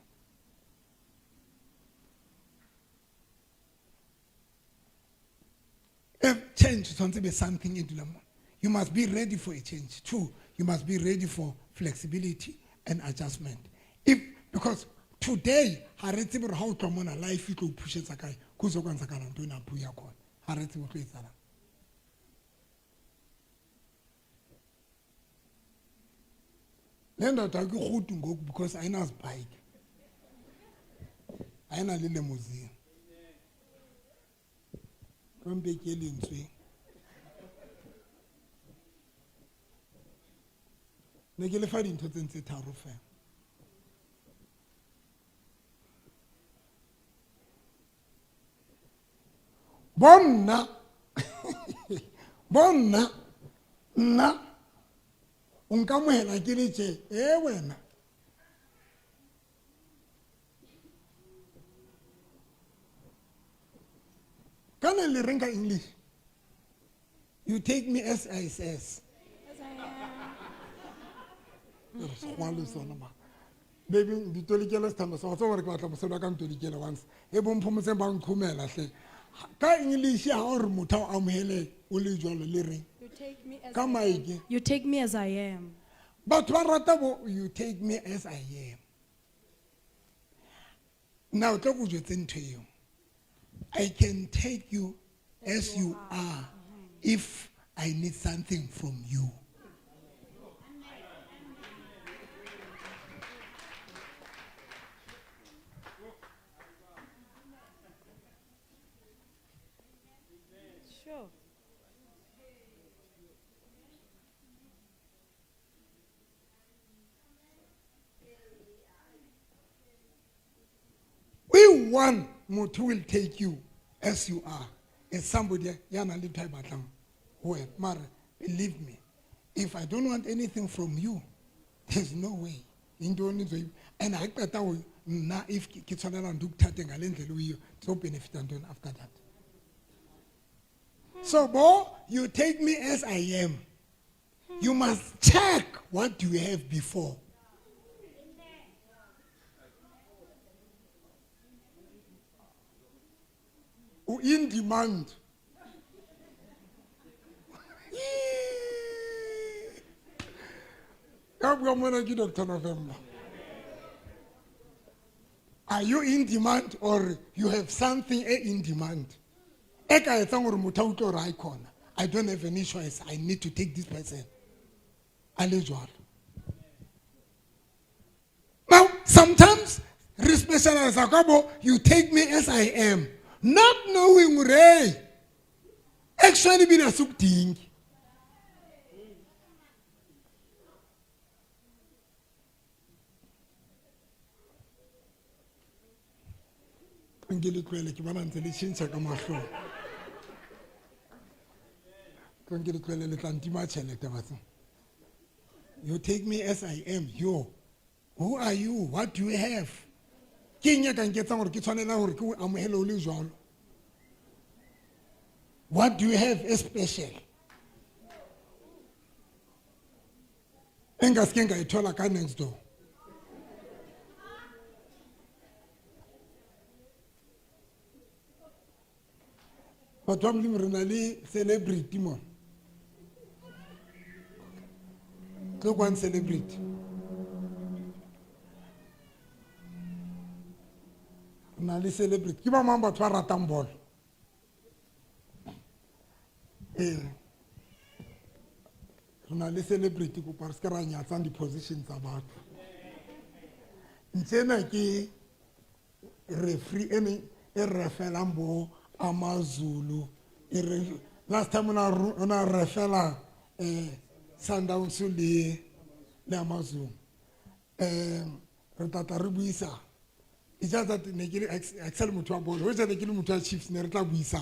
If change is something, be something in dule mo. You must be ready for a change. 2, you must be ready for flexibility and adjustment. If because today, ha re tsebe hore ha o tloha mona, life e tlo o pushetsa kae, ke o so kwantsakala ntho ena puo ya khona. Ha re tsebe ho tlo etsahalang. Le ndoda ke kgutu ngoku because ayinazibhayike, ayina le limousine. Tlo mpe ke lentsweng. Ne ke lefa dintho tse ntse tharo fela. Bonna, bonna, nna, o nkamohela ke le tje, e wena. Kana le reng ka English? You take me as I says. Sekgowa le sona ma. Baby, ditolikele sethando sa, wa tseba hore ke batla mosadi wa ka ntolikele once. E bo mphomotse ba nqhomela hle. Ka English ha o re motho a o amohele o le jwalo le reng? You take me as Ka I am. mic. You take me as I am. Batho ba rata bo you take me as I am. Now tlo go jwetse ntho eo. I can take you as you are if I need something from you. Sure. We want motho who will take you as you are. It's somebody ya nang le ntho a e batlang ho wena. Mara, believe me, if I don't want anything from you, there's no way. Into e and ha ke qeta ho nna, if ke tshwanela ntho ke thate ngale ndlela o iyo, tlo benefita ntoni after that. So, bo, you take me as I am. You must check what you have before. O in demand. Ka bua mona ke Doctor November. Are you in demand or you have something e in demand? E ka etsang hore motho a utlwe hore hai khona. I don't have any choice. I need to take this person. A le jwalo. Now, sometimes re specialize ka bo you take me as I am, not knowing hore hey, actually bile a se kudingi. Nke le tlohele ke bona ntse le tjhentjha ka mahlong. Tlo nke le tlohele le tla ntima tjhelete batseng. You take me as I am. Yo, who are you? What do you have? Ke eng e ka nketsang hore ke tshwanela hore ke o amohele o le jwalo? What do you have e special? E nka se keng ka e thola ka next door. Batho ba Modimo re na le celebrity mo. Tlo kwang celebrity. Re na le celebrity. Ke ba mang batho ba ratang bolo? Ee. Re na le celebrity kopa re se ke ra nyatsang di-position tsa batho. Ntsena ke referee e neng e refelang bo AmaZulu. E re last time o na refela Sundowns le AmaZulu. Re tla re buisa. E ja tsa ne ke le excel motho wa bolo. Ho ja ne ke le motho wa Chiefs ne re tla buisa.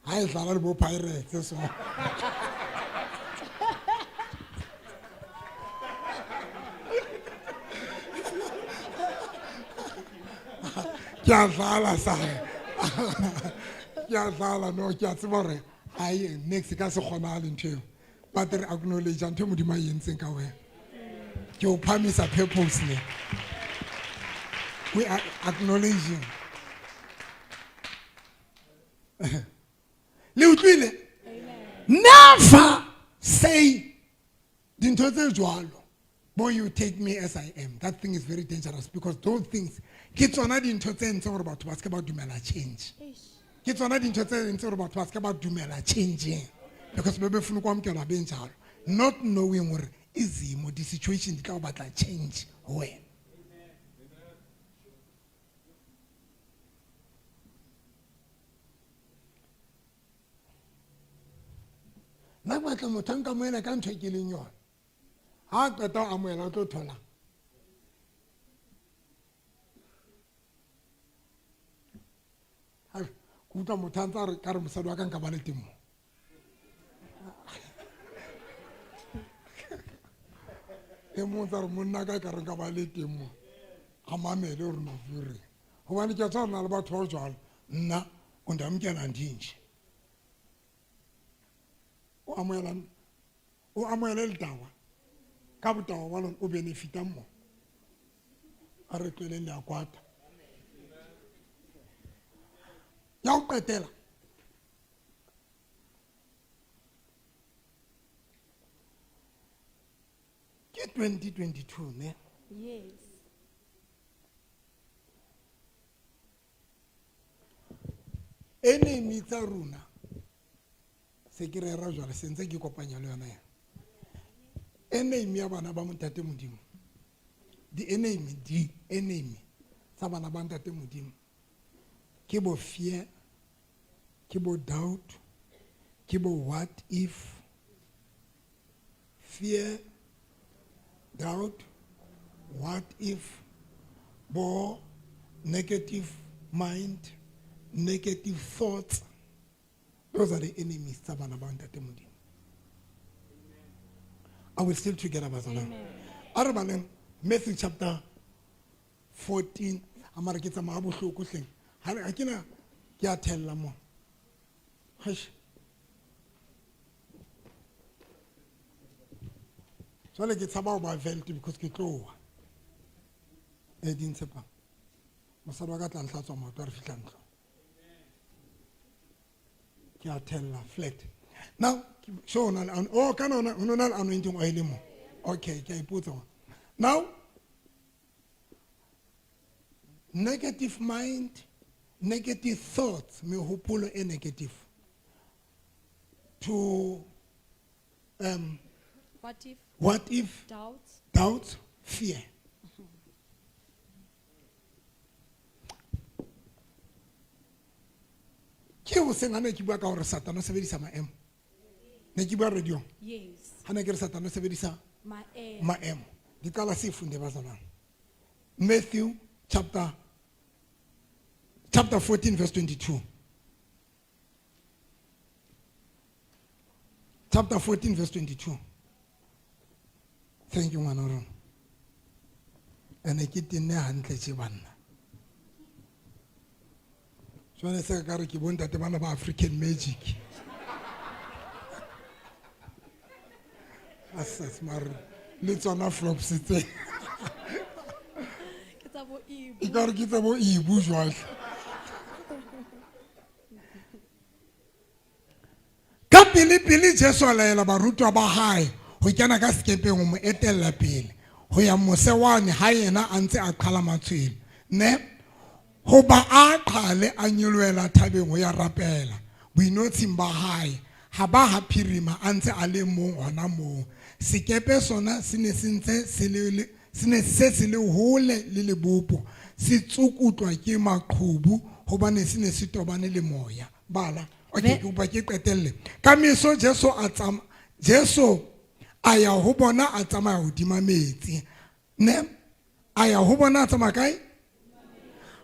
Ha e dlala le bo Pirates so. Ke a dlala sa. Ke a dlala no ke a tseba hore ai next ka se kgonahale ntho eo. But re acknowledge ntho e Modimo a e entseng ka wena. Ke o phamisa purposely. We are acknowledging. Le utlwile? Never say dintho tse jwalo. Boy, you take me as I am. That thing is very dangerous because those things ke tsona dintho tse entseng hore batho ba se ke ba dumela change. Ke tsona dintho tse entseng hore batho ba se ke ba dumela changing because be befuna ukwamkelwa benjalo, not knowing hore izimo, the situation di tla o batla change ho wena. Nna ke batla motho a nkamohela ka ntho e ke leng yona. Ha a qeta ho amohela o tlo thola. Ke utlwa motho a ntse a re ka re mosadi wa ka nka ba le teng mo. E mong tsa re monna ka ka re nka ba le teng mo. A mamele hore no fure. Hobane ke a tshwana le batho ba jwalo. Nna o ndamkela ndinje. O amohela, o amohele letawa. Ka botawa ba lona o benefita mo. A re tlohelleng le a kwata. Ya ho qetela. Ke 2022 ne? Yes. Enemy tsa rona se ke rera jwale se ntse ke kopanya le yona ya. Enemy ya bana ba Ntate Modimo. Di enemy tsa bana ba Ntate Modimo. Ke bo fear, ke bo doubt, ke bo what if. Fear, doubt, what if, bo negative mind, negative thoughts. Those are the enemies tsa bana ba Ntate Modimo. Are we still together, bazalwane? A re baleng Matthew chapter 14. A mare ke tsamaya bohloko hleng. Ha re, ha ke na, ke a thella mo. Eish. Jwale ke tshaba ho ba velt because ke tloha. E di ntshepang. Mosadi wa ka tla nhlatswa maoto ha re fihla ntlong. Ke a thella flat. Now, so ona le, oh, kana ona, ona le anointing oil mo. Okay, ke a ipotsa. Now, Negative mind, negative thoughts, mehopolo e negative. To What if what if, doubts? Doubt, fear. Ke ho seng ha ne ke bua ka hore Satane o sebedisa maemo. Ne ke bua radio. Yes. Ha ne ke re Satane o sebedisa Maemo. Maemo. Di qala se funde bazalwane. Matthew chapter 14 verse 22. Chapter 14 verse 22. Thank you, ngwana rona. Ene ke tenne hantle tje banna. Jwale se ka re ke bontate bana ba African magic. Assess mare le tsona flops tse. Ke tsa bo Ibu. E ka re ke tsa bo Ibu jwale. Ka pele pele Jesu a laela barutwa ba hae ho kena ka sekepeng ho mo etella pele ho ya mose wane ha yena a ntse a qhala matshwele ne hoba a qhale a nyolohela thabeng ho ya rapela boinotshing ba hae ha ba ha phirima a ntse a le mong hona moo sekepe sona se ne se ntse se le se ne se se le hole le lebopo se tsukutlwa ke maqhubu hobane se ne se tobane le moya bala. Okay, ke kopa ke qetelle. Ka meso Jesu a tsama Jesu a ya ho bona a tsamaya hodima metsi. Ne? A ya ho bona a tsamaya kae?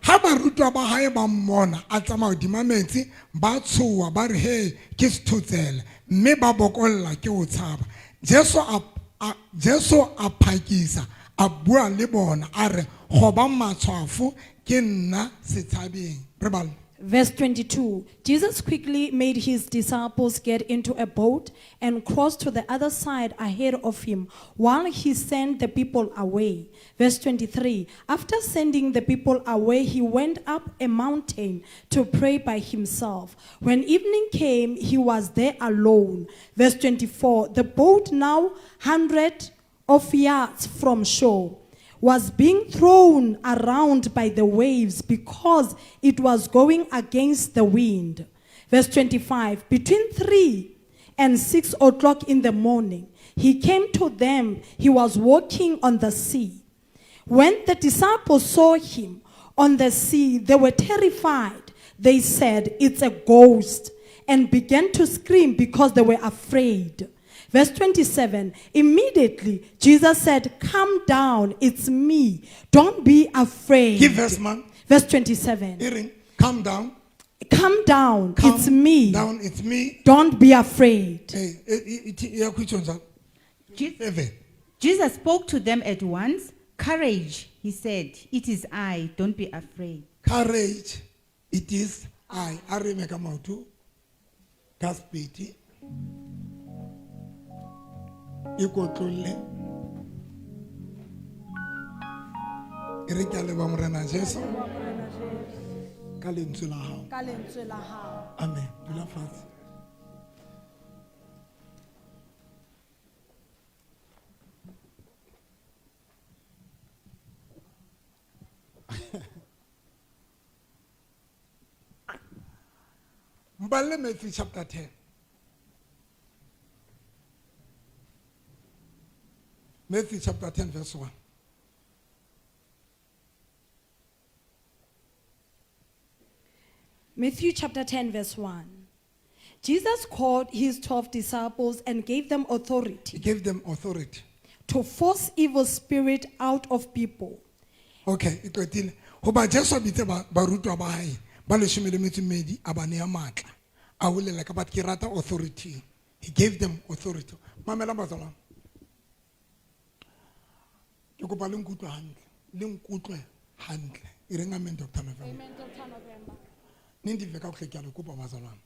Ha barutwa ba hae ba mmona a tsamaya hodima metsi ba tshoha ba re he ke sethotsela mme ba bokolla ke ho tshaba. Jesu a phakisa a bua le bona a re kgobang matshwafo ke nna setshabeng. Re bale. Verse 22, Jesus quickly made his disciples get into a boat and cross to the other side ahead of him while he sent the people away. Verse 23, after sending the people away, he went up a mountain to pray by himself. When evening came, he was there alone. Verse 24, the boat now 100 of yards from shore was being thrown around by the waves because it was going against the wind. Verse 25, between 3 and 6 o'clock in the morning, he came to them. He was walking on the sea. When the disciples saw him on the sea, they were terrified. They said, It's a ghost, and began to scream because they were afraid. Verse 27, immediately Jesus said, Come down, it's me. Don't be afraid. Give verse, man. Verse 27. E reng, come down. Come down, Come it's me. Down, it's me. Don't be afraid. Eh, eh, eh, e ya khutshong jwang? Seven. Jesus spoke to them at once. Courage, he said, it is I. Don't be afraid. Courage, it is I. A re eme ka maoto, ka sepedi. Ikotlolle. E re ke a leboha Morena Jesu ka lentswe la hao. Ka lentswe la hao. Amen. Dula fatshe. Mballe Matthew chapter 10. Matthew chapter 10 verse 1. Matthew chapter 10 verse 1. Jesus called his 12 disciples and gave them authority. He gave them authority. To force evil spirit out of people. Okay, e qetile. Hoba Jesu a bitse barutwa ba hae ba leshome le metso e mmedi a ba nea matla. A bolela ka batho ke rata authority. He gave them authority. Mamela bazalwane. Ke kopa le nkutlwe hantle. Le nkutlwe hantle. E reng amen, Doctor November. Amen, Doctor November. Ne ndi ka hle ke a le kopa bazalwane.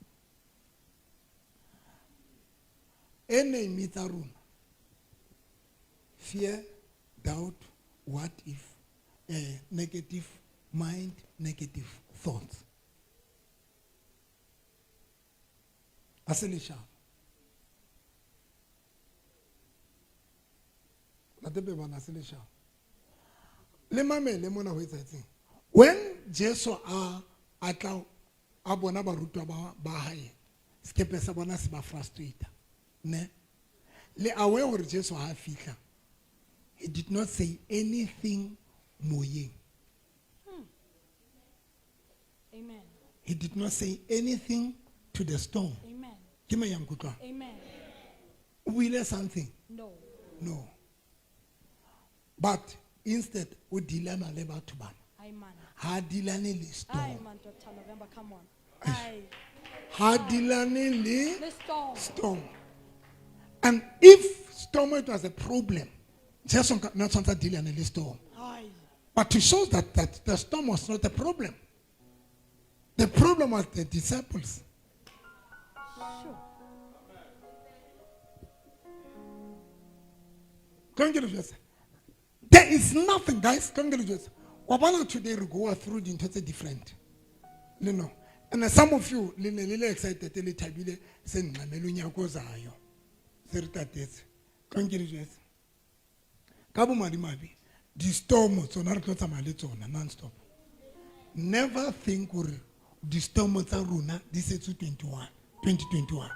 Enemy tsa rona. Fear, doubt, what if, negative mind, negative thoughts. A se leshano. Ntate Pebana, a se leshano. Le mamele mona ho etsahetseng. When Jesu a tla a bona barutwa ba hae, sekepe sa bona se ba frustrate. Ne? Le aware hore Jesu ha a fihla, he did not say anything moyeng. Amen. He did not say anything to the storm. Amen. Ke mang ya nkutlwang? Amen. O buile something? No. No. But instead, o dealana le batho bana. Amen. Ha dealane le storm. Amen, Dr. November, come on. Aye. Ha dealane le Le storm. storm. And if storm it was a problem, Jesu nka- na tshwanetse a dealane le storm. Aye. But to show that the storm was not a problem. The problem was the disciples. Sure. Don't get it. There is nothing, guys. Don't get it. Wa bona today we go through dintho tse different. You know. And some of you le ne le le excited le thabile se nqamela unyaka ozayo. Se re tatetse. Don't get it. Ka bomadimabe, di-storm tsona re tlo tsamaya le tsona non-stop. Never think hore di-storm tsa rona di setse 2021.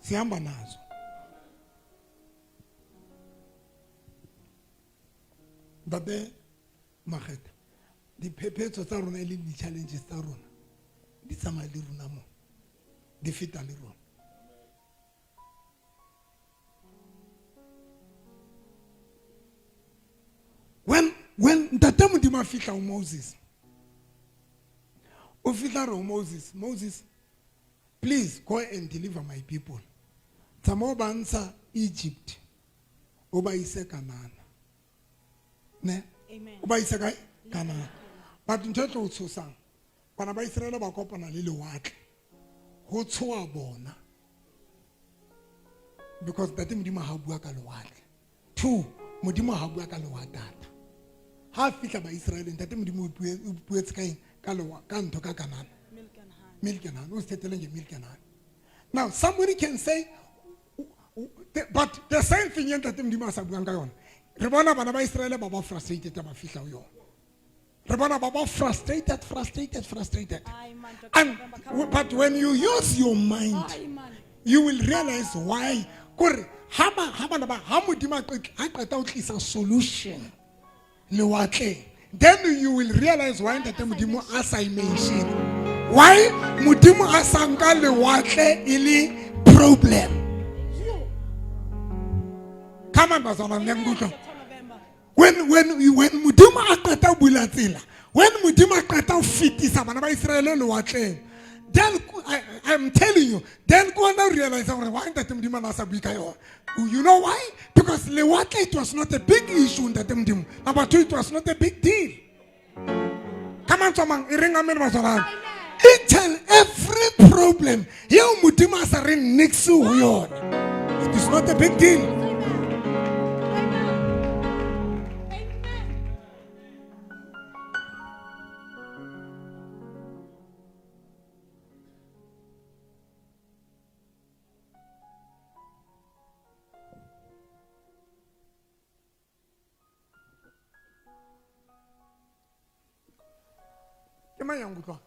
Sihamba nazo. Ntate Makgetha, diphephetso tsa rona e leng di-challenges tsa rona di tsamaya le rona mo, di feta le rona. When Ntate Modimo a fihla ho Moses, o fihla re ho Moses, Moses, please go and deliver my people. Tsamaya o ba ntsha Egypt, o ba ise Kanana. Ne? Amen. O ba ise kae? Kanana. But ntho e tlo o tshosang, bana ba Israele ba kopana le lewatle. Ho tshoha bona. Because Ntate Modimo ha bua ka lewatle. 2, Modimo ha bua ka lewatata. Ha fihla ba Israele, Ntate Modimo o puetse ka eng? Ka lewa, ka ntho ka Kanana. Milk and honey. Milk and honey. O se thetele nge milk and honey. Now, somebody can say, but the same thing Ntate Modimo a sa buang ka yona. Re bona bana ba Israele ba ba frustrated ha ba fihla ho yona. Re bona ba ba frustrated, frustrated, frustrated. Aye, man, Dr. November, come on. But when you use your mind, Aye, man. you will realize why. Kore, ha ba, ha bana ba, ha Modimo a a qeta ho tlisa solution lewatleng, then you will realize why Ntate Modimo a sa e mention. Why Modimo a sa nka lewatle e le problem. Come on, bazalwane, le nkutlwa. When Modimo a qeta ho bula tsela, when Modimo a qeta ho fetisa bana ba Israele lewatleng, then I'm telling you, then go and realize hore why Ntate Modimo a na sa bue ka yona. You know why? Because lewatle, it was not a big issue, Ntate Modimo. Number 2, it was not a big deal. Come on, Tsomang, e reng amen, bazalwane. Each and every problem, eo Modimo a sa reng niks ho yona, it is not a big deal. Ke mang ya nkutlwang?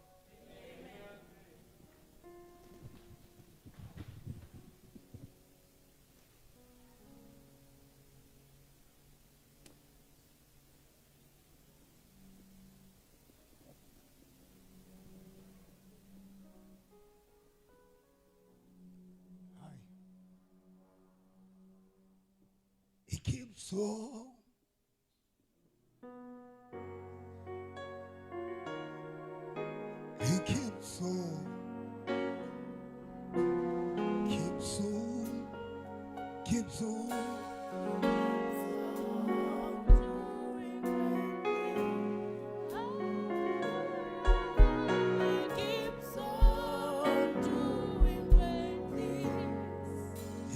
He keeps on. He keeps on. Keeps on. Keeps on.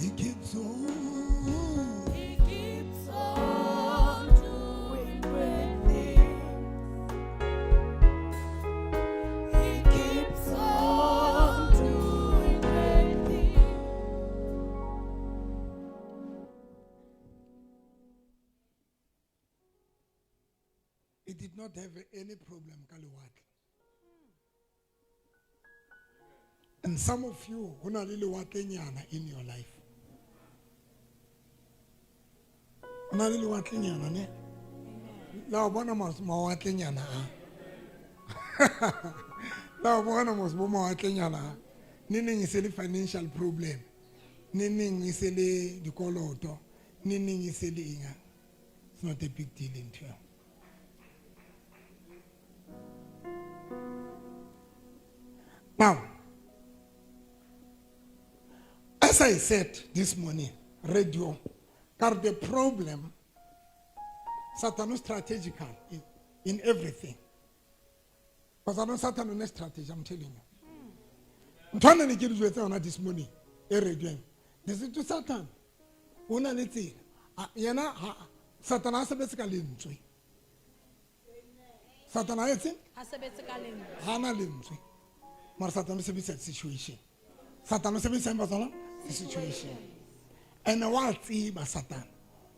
He keeps on. He keeps on doing great things. He keeps on doing great things. He did not have any problem ka lewatle. And some of you ho na le lewatlenyana in your life. Ho na le lewatlenyana ne? La o bona mawatlenyana a. La o bona mos bo mawatlenyana a. Ne neng e se le financial problem. Ne neng e se le dikoloto. Ne neng e se le eng a. It's not a big deal ntho eo. Now, as I said this morning, radio, got the problem, Satan is strategical in everything. Because I know Satan is strategy, I'm telling you. Ntho ne ke di jwetsa yona this morning, e radio. This is to Satan. O na le tsela. Yena ha Satan a sebetse ka lentswe. Satan a etse? Ha sebetse ka lentswe. Ha na lentswe. Mara Satan o sebedisa situation. Satan o sebedisa eng batswala? Situation. And wa tseba Satan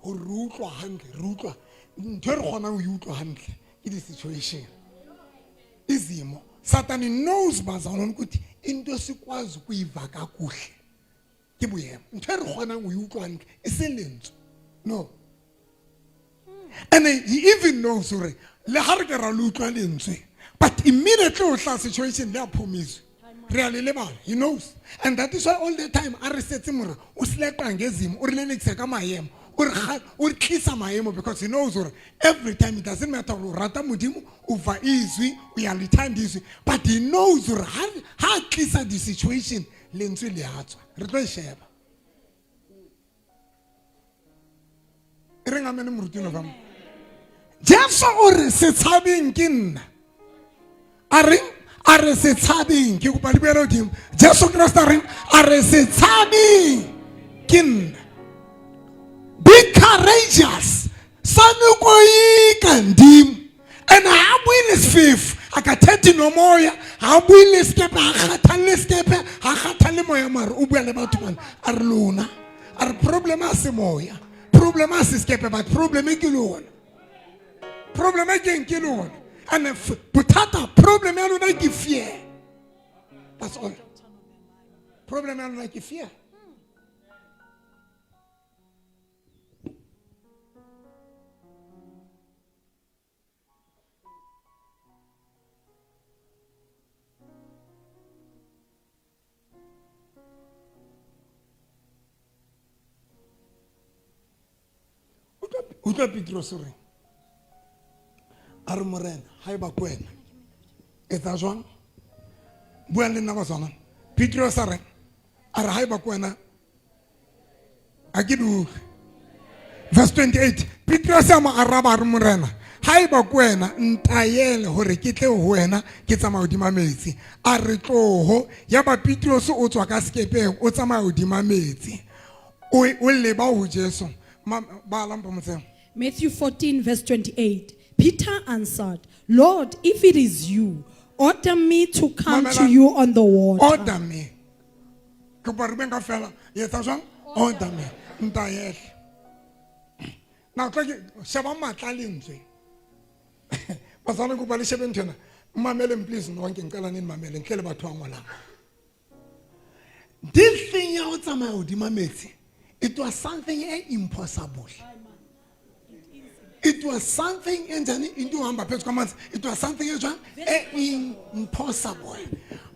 hore re utlwa hantle, re utlwa ntho e re kgonang ho e utlwa hantle ke di-situation. Izimo. Satan knows bazalwane ukuthi into esikwazi ukuyiva kakuhle ke boemo. Ntho e re kgonang ho e utlwa hantle e seng lentswe. No. And he even knows hore le ha re ke ra le utlwa lentswe, but immediately o tla situation le a phomiswe. Re a le lebala. He knows. And that is why all the time a re setse mora o sleqa ngezimo, o re lelekisa ka maemo, o re o re tlisa maemo, because he knows hore every time it doesn't matter hore o rata Modimo, o va izwi, o ya le thanda izwi, but he knows hore ha a tlisa di situation lentswe le a tswa. Re tlo e sheba. E reng amen moruti no fam? Jesu o re se tshabeng ke nna. A reng? A re se tshabeng. Ke kopa le buele hodimo. Jesu Kreste a reng? A re se tshabeng ke nna. Be courageous. Sanukoyika ndim. And ha bue le sefefo, a ka thethi nomoya, ha bue le sekepe, ha kgathalle sekepe, ha kgathalle moya, mare o bua le batho bana. A re lona. A re problem ha se moya. Problem ha se sekepe, but problem e ke lona. Problem e ke eng ke lona. And if bothata, problem ya lona ke fear. That's all. Problem ya lona ke fear. Utlwa Petros o reng? A re Morena, ha eba ke wena, etsa jwang? Buang le nna batswana. Petros a reng? A re ha eba ke wena, ha ke di utlwe. Verse 28, Petros a mo araba a re Morena, ha eba ke wena, ntaele hore ke tle ho wena, ke tsamaya hodima metsi. A re tloho. Yaba Petros o tswa ka sekepeng, o tsamaya hodima metsi. O leba ho Jesu. Ba lampa motseng. Matthew 14 verse 28. Peter answered, Lord, if it is you, order me to come to Mamela. you on the water. Order me. Ke kopa re beng kaofela. Etsa jwang? Order me. Ntaele. Now, tlo ke sheba matla lentswe. Batswana kopa le shebe nthwena. Mmameleng please, no ke nqala neng mmameleng, ntle le batho ba ngolang. This thing ya ho tsamaya hodima metsi, it was something impossible. It was something enjani into hamba phezu kwamanzi. It was something enjani impossible.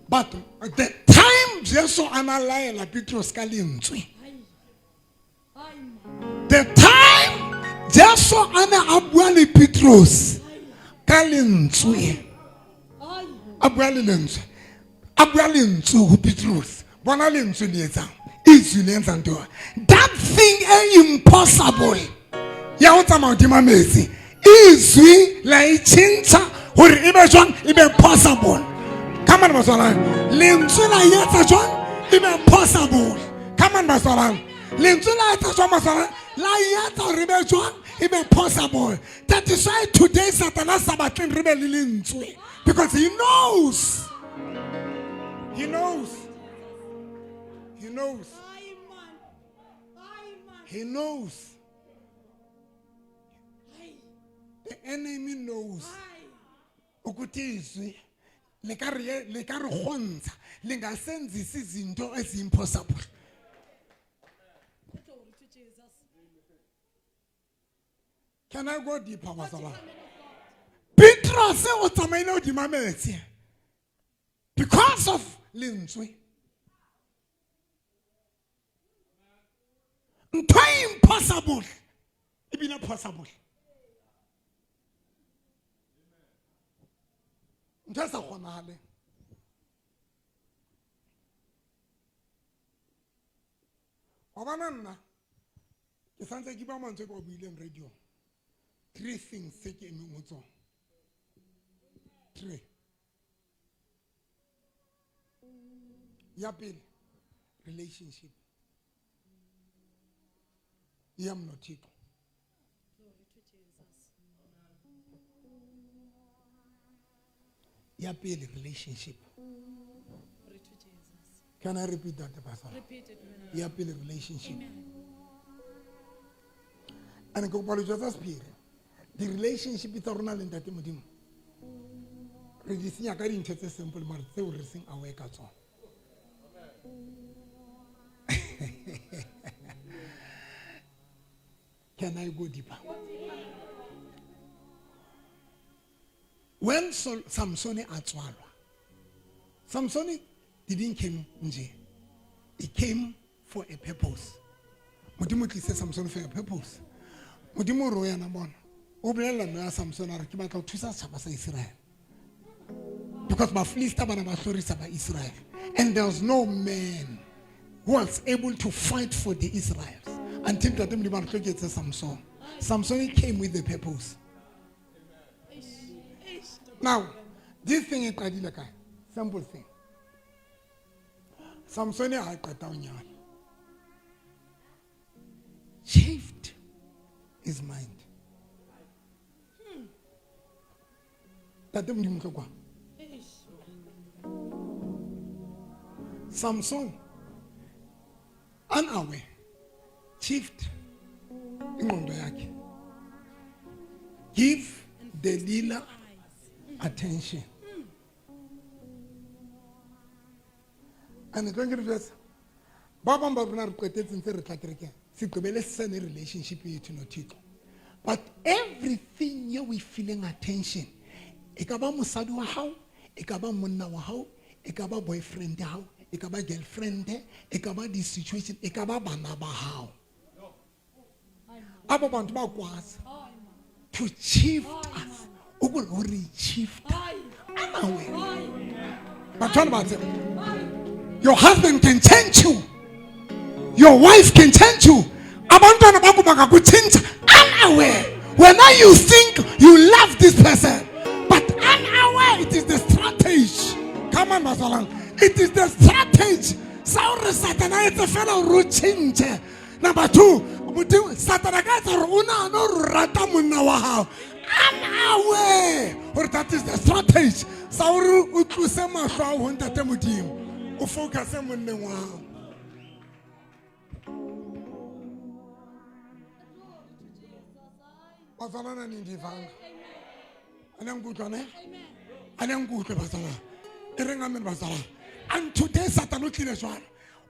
But the time Jesu a na laela Petros ka lentswe, the time Jesu a na a bua le Petros ka lentswe, a bua le lentswe, a bua lentswe ho Petros. Bona lentswe le etsang, izwi le etsang ntho. That thing impossible ya ho tsamaya hodima metsi, izwi la e tjhentjha hore e be jwang, e be possible. Come on batswana, lentswe la etsa jwang, e be possible. Come on batswana, lentswe la etsa jwang batswana, la etsa hore e be jwang, e be possible. That is why today Satan a sa batleng re be le lentswe, because he knows, he knows, he knows, he knows. enemy knows ukuthi izwi lika re kgontsha lingasenzisa izinto ezi-impossible. Glory to Jesus. Can I go deeper, bazalwane? Petrus o tsamaile hodima metsi because of lentswe. Ntho e impossible ebile possible, ntho e sa kgonagaleng. Wa bona, nna ke santse ke ba mantswe ke wa buileng radio. Three things tse ke emeng ho tsona, three. Ya pele, relationship yam noThixo. Glory to Jesus. Ya pele, relationship. Glory to Jesus. Can I repeat that, pastor? Repeat it, man. Ya pele, relationship. And ke kopa lo jwetsa sephiri, di-relationship tsa rona le Ntate Modimo re di senya ka dintho tse simple mare tseo re seng aware ka tsona. Can I go deeper? When Samson a tswalwa, Samson didn't came nje, he came for a purpose. Modimo tlise Samson for a purpose. Modimo o re o yana bona o bolelela mme ya Samson a re ke batla ho thusa setjhaba sa Israel because Bafilista ba ne ba hlorisa ba Israel and there was no man who was able to fight for the Israels until Ntate Modimo a re tlo ke etse Samson. Samson came with the purpose. Now this thing e qadile kae? Simple thing. Samson ha qeta ho nyala, chafed his mind. Tate Modimo tlo kwa. Samson, unaware, shift ingqondo yakhe, give Delilah attention. And tlo ke re jwetsa ba bang ba rona re qetetse ntse re tla kerekeng sigqibele sisene-relationship yethu noThixo, but everything ye we feeling attention, e ka ba mosadi wa hao, e ka ba monna wa hao, e ka ba boyfriend ya hao, e ka ba girlfriend, e ka ba di-situation, e ka ba bana ba hao, abo bantu bakwazi to shift us hore shifta unaware. Bathwana ba tseba, your husband can change you, your wife can change you, abantwana bakho bangakutshintsha unaware. When you think you love this person, but unaware, it is the strategy. Come on, bazalwane, it is the strategy sa hore Satana a etse fela hore o tjhentjhe. Number two, Modimo Satana ka etsa hore o nahane hore o rata monna wa hao unaware hore that is the strategy sa hore o tlose mahlo ao ho Ntate Modimo, o focuse monneng wa hao. Bazalwana, nindivanga a le nkutlwa ne? A le nkutlwe, bazalwana? E reng amen, bazalwana. And today Satan o tlile jwalo.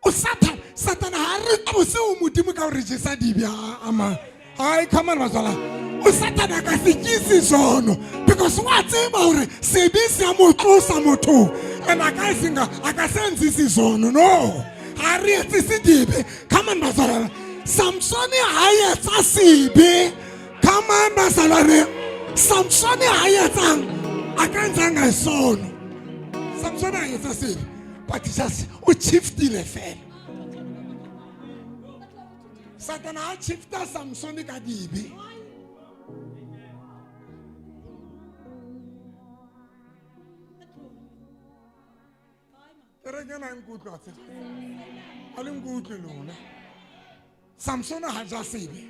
O Satan, Satan ha re tlose o Modimo ka ho re jesa dibe ama. Hai, come on, bazalwana. O Satan a ka se kise sono because wa tseba hore sebe se a mo tlosa mothong and a ka senga a ka senzisa izono. No, ha re etsise dibe. Come on, bazalwana. Samson ha etsa sebe. Come on, bazalwane. Samson ha etsang a ka ntsanga isono. Samson ha etsa sebe, but just o shiftile fela. Satan ha shifta Samson ka dibe. Kereke na nkutlwa tse a le nkutlwe lona. Samson ha ja sebe,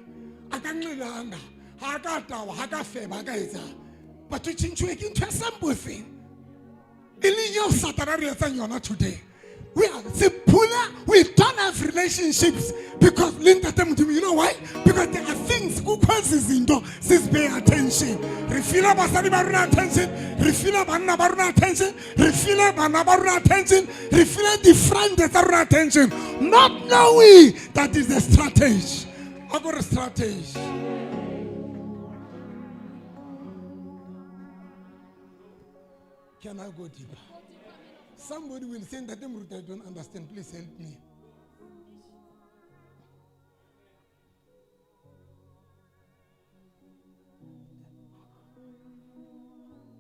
a ka nqelanga, ha ka tawa, ha ka feba, ha ka etsang, but o tjhentjhuwe ke ntho e simple thing e leng eo Satana re etsang yona today. We are sephula, we don't have relationship. relationships because le ntate Modimo, you know why? Because there are things kukho ezi zinto sizipay attention. Re file basadi ba rona attention, re file banna ba rona attention, re file bana ba rona attention, re file di-friend tsa rona attention, not knowing that is the strategy. A ko re strategy. Can I go deeper? Somebody will say, Ntate Moruti, I don't understand. Please help me.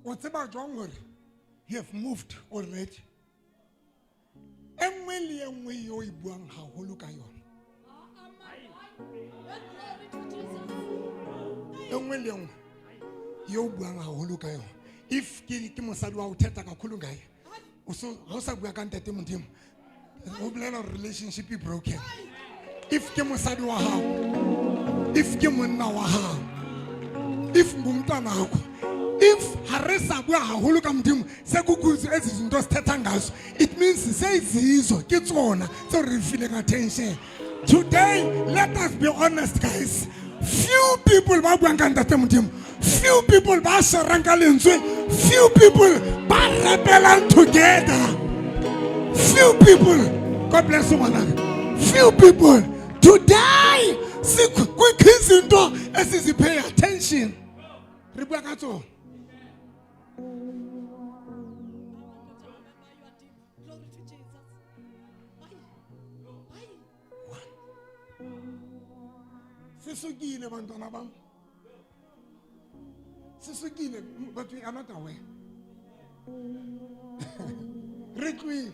O tseba jwang hore you have moved already? E nngwe le e nngwe eo e buang haholo ka yona. E nngwe le e nngwe eo o buang haholo ka yona. If ke mosadi wa ho thetha kakhulu ngaye, ha o sa bua ka ntate Modimo, o bolela hore relationship e broken. If ke mosadi wa hao, if ke monna wa hao, if ngumntwana wakho, if ha re sa bua haholo ka Modimo, sekukuzo ezi zinto sithetha ngazo, it means seyizizo ke tsona tseo re fileng attention. Today, let us be honest, guys. Few people ba buang ka ntate Modimo, few people ba sharang ka lentswe, few people ba rapelang together, few people. God bless you, ngwanaka. Few people today, kukho izinto esizipay attention, re bua ka tsona. Glory to Jesus. Ai. Ai. Sisukile, bantwana bam, sisukile, but we are not aware. Re tlohile,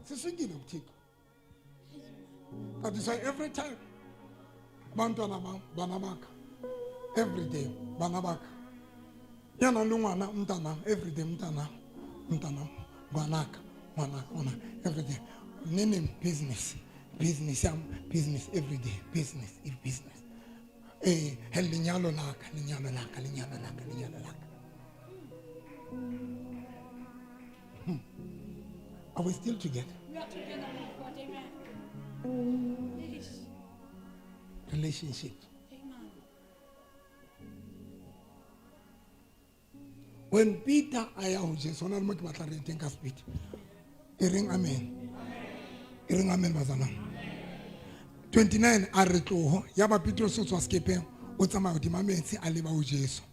sisukile kuThixo. That is why every time, bantwana bam, bana baka, every day, bana baka, ya nang le ngwana, mntanam, every day, mntanam, mntanam, ngwanaka, ngwanaka, ngwanaka, every day. Nene business, business yam, business every day, business if business. He lenyalo laka, lenyalo laka, lenyalo laka, lenyalo laka. Are we still together? We are together, man of God. Amen. Yes. Relationship. Amen. When Peter a ya ho Jesu, hona le mo ke batla re teng ka speed. E reng amen. E reng amen, bazalwane. 29 a re tloho ya ba Petrus o tswa sekepeng, o tsamaya hodima metsi a leba ho Jesu,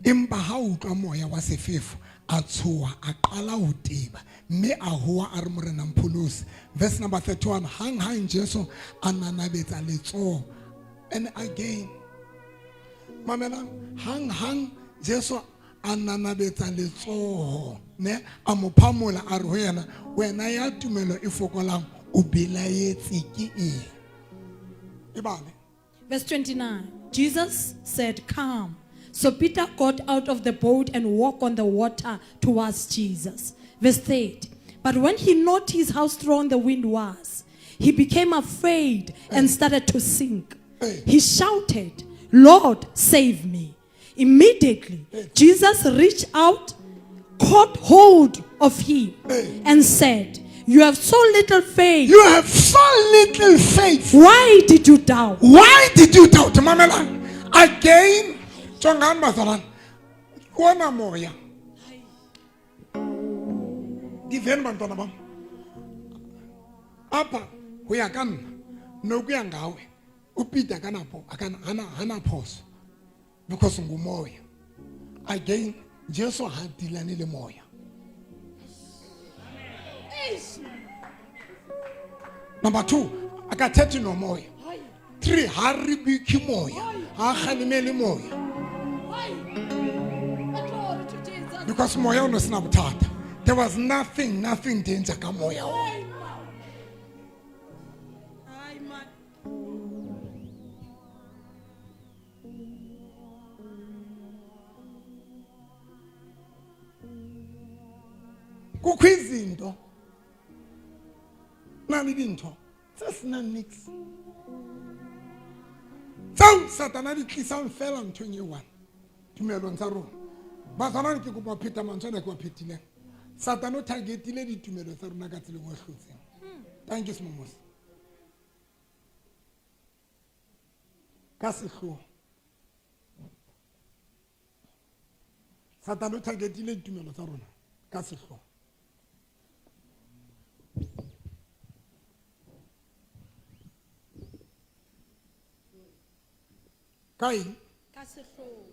empa ha o utlwa moya wa sefefo, a tshoha, a qala ho teba, mme a hoa a re, "Morena, mpholose." Verse number 31, hang hang Jesu a nanabetsa letsoho. And again, mamelang, hang hang Jesu a nanabetsa letsoho ne, a mo phamola, a re ho yena, "Wena ya tumelo e fokolang, o belaetse ke eng?" E bale. Verse 29, Jesus said, "Come." So Peter got out of the boat and walked on the water towards Jesus. Verse 30, but when he noticed how strong the wind was, he became afraid and started to sink. He shouted, "Lord, save me." Immediately, Jesus reached out, caught hold of him, and said, "You have so little faith. You have so little faith. Why did you doubt?" Why did you doubt? Mamelang again, jongani bazalwane, kuona moya ndiveni, bantwana bam, apha ho ya ka nna nokuya ngawe, uPeter akanapho hana phoso because ngumoya. Again, Jesu ha dilane le moya. Number two, akathethi nomoya. Three, ha rebuke moya, ha kgalemele moya. Glory to Jesus. Because moya o no sena bothata. There was nothing, nothing danger ka moya o. Ay, man. Kukho izinto na le dintho tse senang nix tseo Satana di tlisang fela nthong e one tumelong tsa rona. Bazalwane, ke kopa ho pheta mantswe ana ke wa phetileng. Satane o targetile ditumelo tsa rona ka tseleng o hlotseng. Thank you, Smomosi. Ka sehloho. Satane o targetile ditumelo tsa rona ka sehloho. Ka eng? Ka sehloho.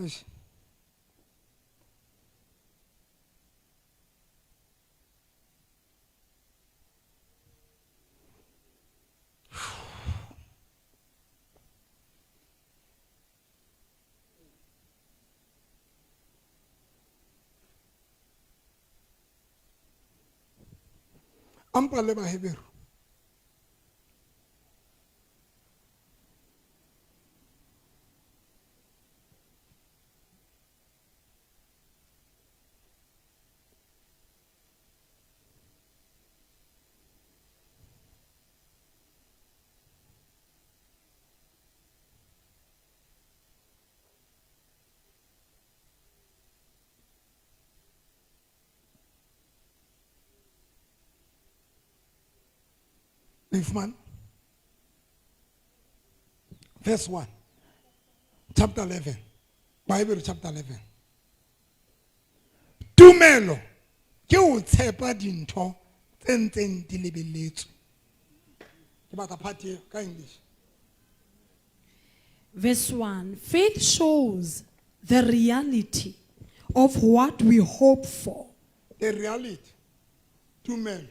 Eish. Ampa le Baheberu. Leifman. Verse 1. Chapter 11. Bible chapter 11. Tumelo ke ho tshepa dintho tse ntseng di lebelletswe. Ke batla part eo ka English. Verse 1 Faith shows the reality of what we hope for. The reality, tumelo,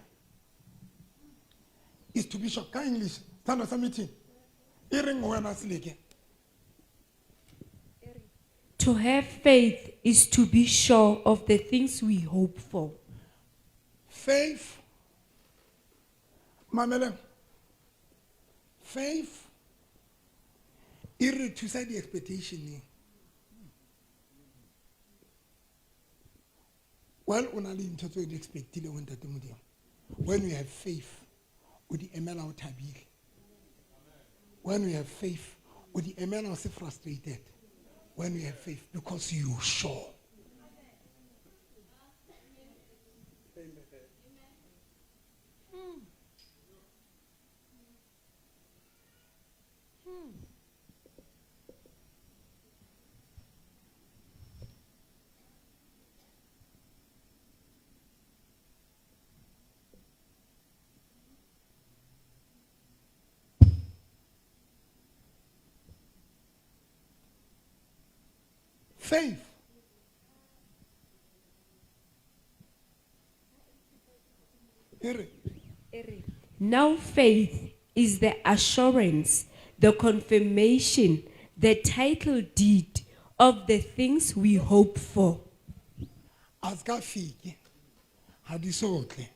is to be sure. Ka English, sithando sa meeting. E reng ho wena Seleke? To have faith is to be sure of the things we hope for. Faith, mameleng. Faith e re thusa di-expectationeng. Well, o na le dintho tse o di expectileng ho Ntate Modimo. When you have faith, o di emela o thabile. When you have faith, o di emela o se frustrated. When you have faith, because you sure. Faith. E re, Now, faith is the assurance, the confirmation, the title deed of the things we hope for. a se ka fike, ha di so tle.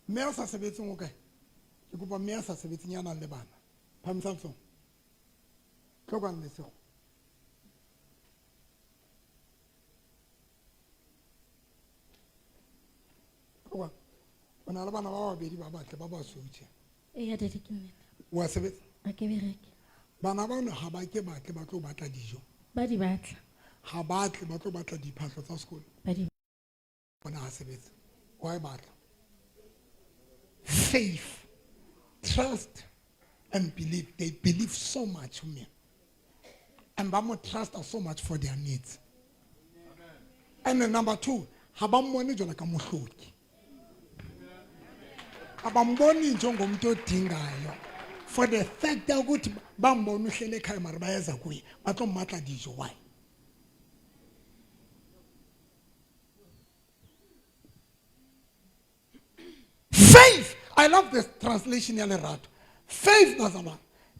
Mme a sa sebetseng o kae? Ke kopa mme a sa sebetseng ya nang le bana. Phamisa letsoho. Tlo kwano Lesego. Tlo kwano. O na le bana ba babedi ba batle ba basweu tje. Eya ntate ke nnete. Wa sebetsa? Ha ke bereke. Bana bano ha ba ke batle ba tlo batla dijo. Ba di batla. Ha ba tle ba tlo batla diphahlo tsa sekolo. Ba di Bona ha sebetsa. Wa e batla. Faith, trust and belief. They believe so much in me. And ba mo trust so much for their needs. And then number two, ha ba mmone jwalo ka mohloki. Ha ba mboni njengomuntu odingayo. For the fact ukuthi bambona uhlele ekhaya mara bayeza kuye, ba tlo mmatla dijo, why? Faith. I love this translation ya Lerato. Faith, bazalwane.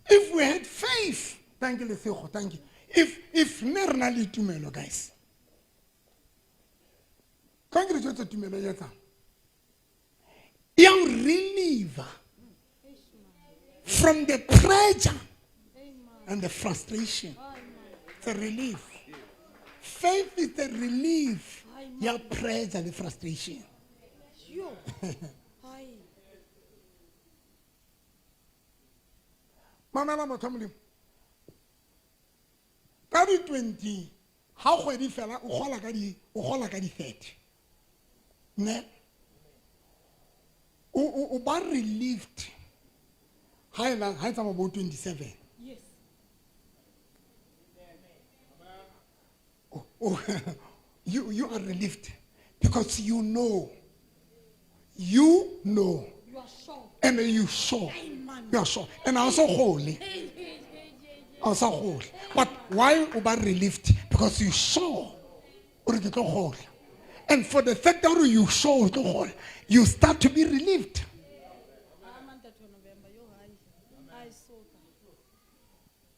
If we had faith, thank you Lesego, thank you. If ne re na le tumelo, guys. Thank you jwetse tumelo e etsang. E ya o reliever from the pressure and the frustration. It's a relief. Faith is the relief ya pressure le frustration. Yo. Hai. Mamela motho wa Modimo. Ka di 20 ha kgwedi fela o kgola ka di o kgola ka di 30. Ne? O ba relieved. Ha ela ha e tsamaya bo 27. Yes. Oh, you are relieved because you know. You know. You are sure. And you sure. Amen. You are sure. And also holy. Also holy. But why you are relieved? Because you sure. O re ke tlo kgola. And for the fact that you sure o tlo kgola, you start to be relieved.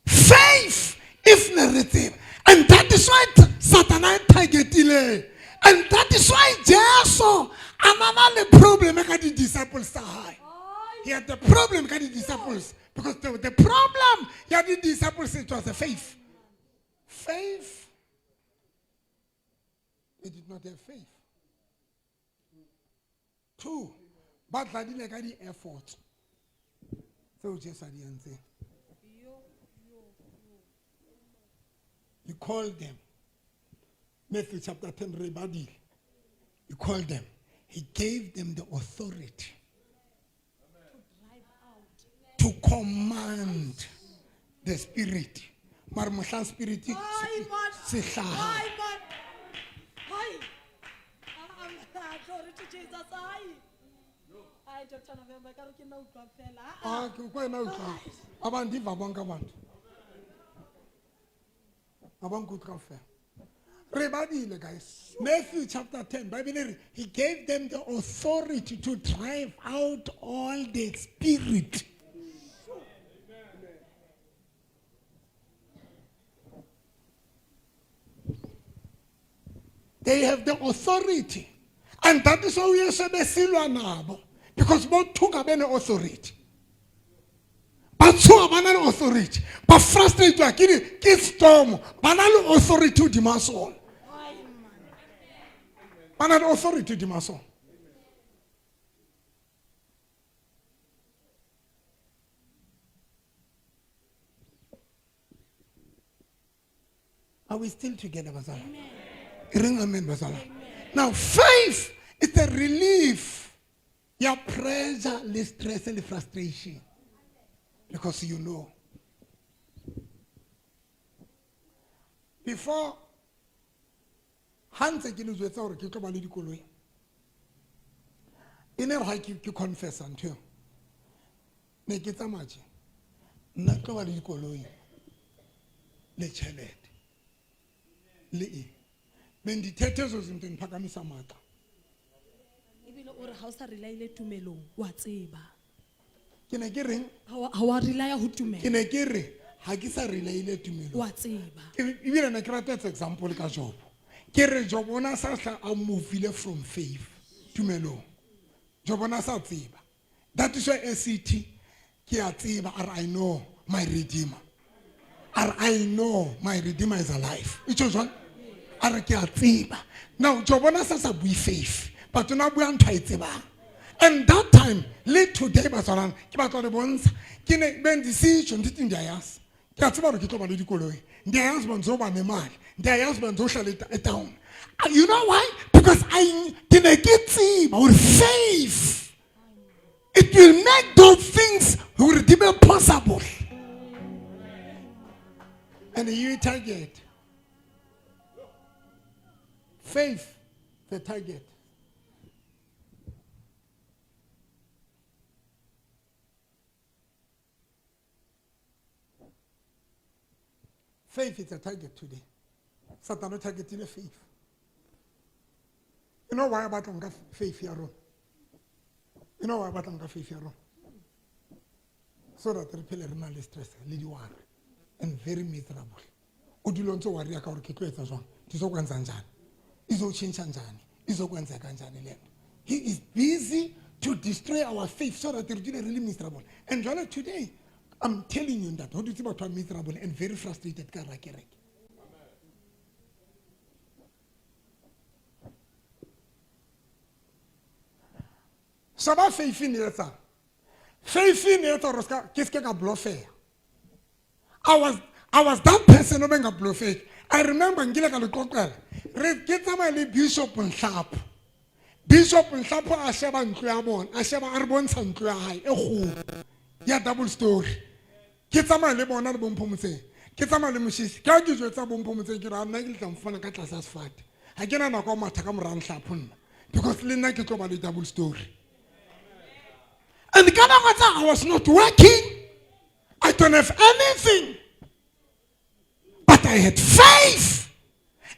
Faith, if ne re tseba. And that is why Satan a targetile. And that is why Jesu a na le problem ka di disciples tsa hae. He had the problem ka di disciples because the problem ya di disciples, it was the faith. Faith. They did not have faith. Two, ba tladile ka di efforts tseo Jesu a di entseng. He called them. Matthew chapter 10, re badile. He called them. He gave them the authority to command the spirit. Mara mohlang spirit Ai, man. se hlaha. Ai, man. Ai. Glory to Jesus. Ai. Ai, Dr. November, ka re ke nna utlwa fela. Ah, ah. Ah, ke kwa ena utlwa. Abantu iva bonke abantu. Abantu utlwa fela. Re badile, guys. Matthew chapter 10, Bible re, he gave them the authority to drive out all the spirit. They have the authority. And that is why we are besilwa nabo. Because bothuka bene authority. Ba tshoga ba na le authority. Ba frustrated ke di ke storm. Ba na le authority hodima sona. Ba na le authority hodima sona. Are we still together, Bazala? Amen. Amen, Bazala. Now, faith is a relief. Your pressure, le stress, and frustration. Because you know. Before, ha ntse ke le jwetsa hore ke tlo ba le dikoloi. E ne re ha ke confessa ntho eo. Ne ke tsamaya tje. Nna ke tlo ba le dikoloi le tjhelete. Le eng. Bendithethe ezo zinto ndiphakamisa matla. Ebile o re ha o sa rely-ile tumelong, wa tseba. Ke ne ke reng? Ha wa rely-a ho tumelo. Ke ne ke re, ha ke sa rely-ile tumelong. Wa tseba. Ebile ne ke rata etsa example ka Job. Ke re Job o na sa hla a move-ile from faith tumelong. Job o na sa tseba. That is why ACT ke a tseba, a re, I know my Redeemer. A re, I know my Redeemer is alive. E tjho jwang? A re ke a tseba. Now Job o na sa sa bue faith, but o na bua ntho a e tsebang. And that time, le today batswana, ke batla le bontsha, ke ne bendisitsho ndithi ndiyayazi. Ke a tseba hore ke tlo ba le dikoloi. Ndiyayazi uba ndizoba nemali. Ndiyayazi uba ndizohlala e-town. You know why? Because I ke ne ke tseba hore faith, it will make those things hore di be possible. And you target. Faith, the target. Faith is a target today. Satan targeting faith. You know why about faith here? You know why about faith here? So that re phele re na le stress le di worry and very miserable. O dula o ntse o worry ka hore ke tlo etsa jwang? Ke tlo kwenza njani? Izotjhentjha njani? Izokwenzeka njani le nto? He is busy to destroy our faith so that re dule re le miserable. And jwale today, I'm telling you that ho dutse batho ba miserable and very frustrated ka hara kereke. Sheba faith e ne etsang. Faith e ne etsa hore ke se ke ka bluffeha. I was that person obengablofeki. I remember nkile ka le qoqela. Re ke tsamaya le Bishop Nhlapo. Bishop Nhlapo a sheba ntlo ya bona, a sheba a re bontsha ntlo ya hae e kgolo ya double story. Ke tsamaya le bona le boMphomotseng. Ke tsamaya le Mosisi. Ke ha ke jwetsa boMphomotseng ke re a nna ke le tla mfumana ka tlasa sefate. Ha ke na nako ya ho matha ka mora Nhlapo nna. Because le nna ke tlo ba le double story. And ka nako tsa I was not working. I don't have anything. But I had faith.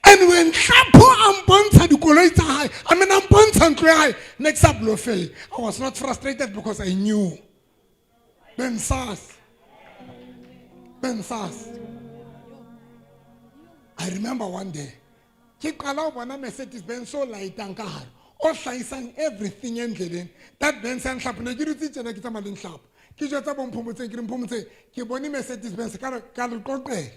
And when Nhlapo a mpontsha dikoloi tsa hae, I mean a mpontsha ntlo ya hae, ne ke sa blofele. I was not frustrated because I knew. Bensas. Bensas. I remember one day, ke qala ho bona Mercedes Benz o laetang ka hare, o hlahisang everything endleleng. That Benz ya Nhlapo, ne ke dutse tjena ke tsamaya le Nhlapo. Ke jwetsa boMphomotseng, ke re Mphomotseng, ke bone Mercedes Benz ka re qoqela.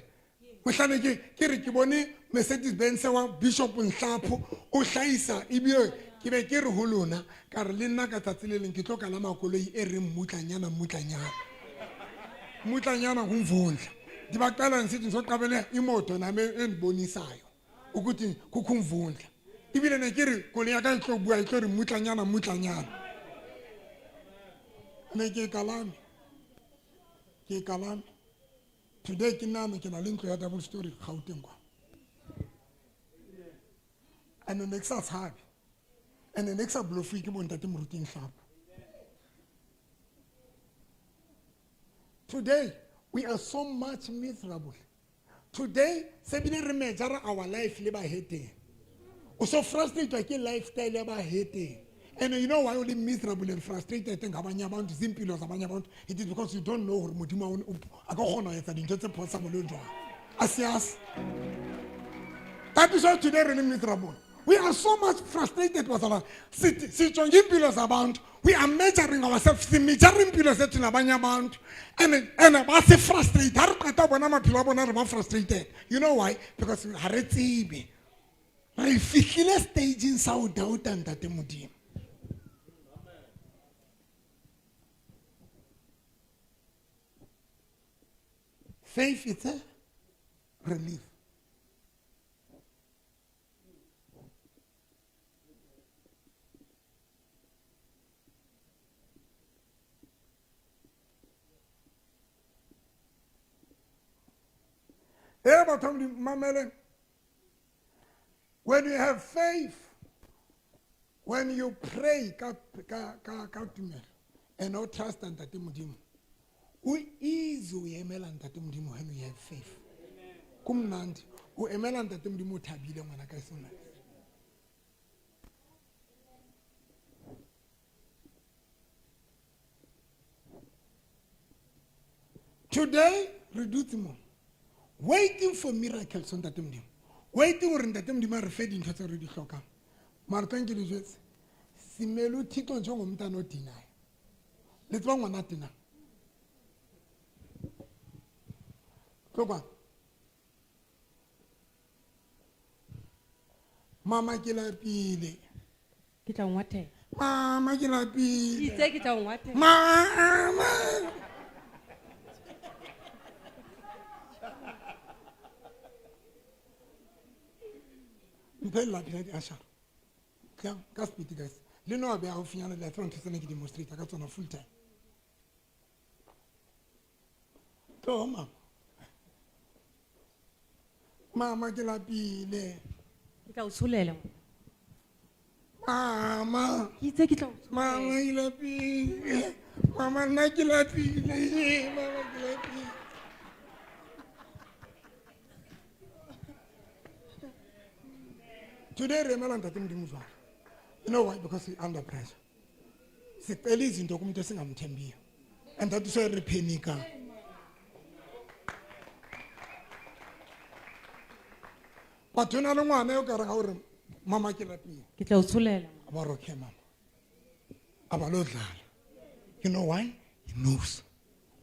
Mohlane ke re ke bone Mercedes Benz wa Bishop Nhlapo o hlahisa ebile ke be ke re ho lona ka re le nna ka tsatsi le leng ke tlo kalama koloi e reng mmutlanyana, mmutlanyana. Mmutlanyana ho mvundla. Ndibaqala ngisithi ngizoqabela imoto nami endibonisayo ukuthi kukho umvundla. Ebile ne ke re koloi ya ka e tlo bua e tlo re mmutlanyana, mmutlanyana. Ne ke kalame. Ke kalame. Today ke nna ke na le ntlo ya double story Gauteng kwa. And ne ke sa tshabe. And ne ke sa bluffwe ke bontate Moruti Nhlapo. Today we are so much miserable. Today se bile re measure our life le baheteng. O so frustrated ke lifestyle ya baheteng. And you know why you live miserable and frustrated ngabanye abantu, zimpilo zabanye abantu? It is because you don't know hore Modimo a ka kgona ho etsa dintho tse possible jwang. Asias. That is why today really miserable. We are so much frustrated bazalwane. Sijonge impilo zabantu. We are measuring ourselves. Si measuring impilo zethu nabanye abantu. And ba se frustrate. Ha re qeta ho bona maphelo a bona re ba frustrated. You know why? Because ha re tsebe. Re fihlile stageng sa ho doubta Ntate Modimo. Faith is a relief. Hey, when you have faith, when you pray ka tumelo and no trust Ntate Modimo, o easy o emela Ntate Modimo when you have faith. Kumnandi o emela Ntate Modimo o thabile ngwana ka sona. Today re dutse mo waiting for miracles Ntate Modimo. Waiting hore Ntate Modimo a re fe dintho tse re di hlokang. Mara tlo nke le jwetse, simele uThixo njengomntana odinayo. Le tseba ngwana a tenang? Tlo kwano. Mama ke lapile. Ke tla o ngwathela. Mama ke lapile. Ke itse ke tla o ngwathela. Mama. Mphe lelapi la diashara. Tlang ka speed guys. Le no be haufinyana le a tseba ntho tsena ke demonstrate ka tsona full time. Tlo mama. Mama ke lapile. Ke tla o tsholela. Mama. Ke itse ke tla o tsholela. Mama ke lapile. Mama nna ke lapile. Mama ke lapile. Today re emela Ntate Modimo jwang? You know why? Because we under pressure. Sicela izinto kumuntu esingamthembiyo. And that is why re panic-a. But hona le ngwana yo ka reng ha o re, Mama ke lapile. Ke tla o tsholela. A ba re, okay, mama. A ba lo dlala. You know why? He knows.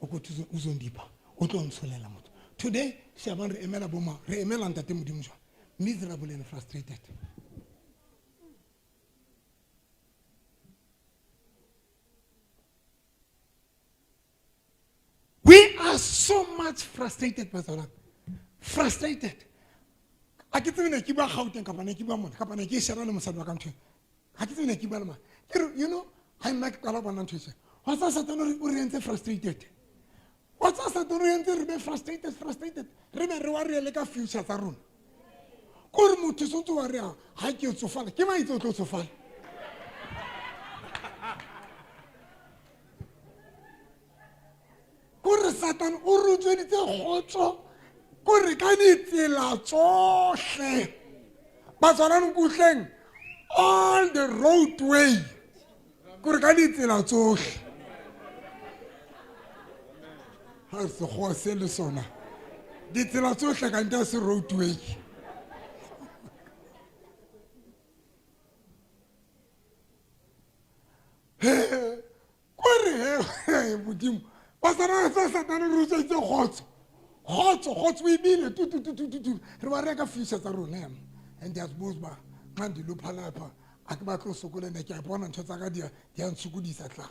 Ukuthi uzondipha. O tlo ntsholela motho. Today, siyabona re emela boma, re emela Ntate Modimo jwang? Miserable and frustrated. We are so so much frustrated, bazalwane. Frustrated. A ke tsebe ne ke bua Gauteng kapa ne ke bua mona kapa ne ke e share le mosadi wa ka ntho e. Ga ke tsebe ne ke bua le mang. Ke re, you know, ga nna ke qala ho bona ntho e tje. Wa tseba Satane o re entse frustrated. Wa tseba Satane o entse re be frustrated, frustrated. Re be re wa re le ka future tsa rona. Kore motho o santse wa re ha ke tsofala, ke mang itse o tlo tsofala? Kore Satan o re utsweditse kgotso, kore ka ditsela tsohle. Batswana nkutleng, all the roadway, kore ka ditsela tsohle. Ha sekgowa se le sona, ditsela tsohle ka ntle se roadway. Kore he, Modimo, ba sa Satane re utsweditse kgotso. Kgotso, kgotso e bile, tu, tu, tu, tu, tu, tu. Re ba reka future tsa rona ema. And ndiyazibuza uba xa ndilupha lapha, a ke batle ho sokola, ene ke a bona ntho tsa ka di a ntshokodisa tla.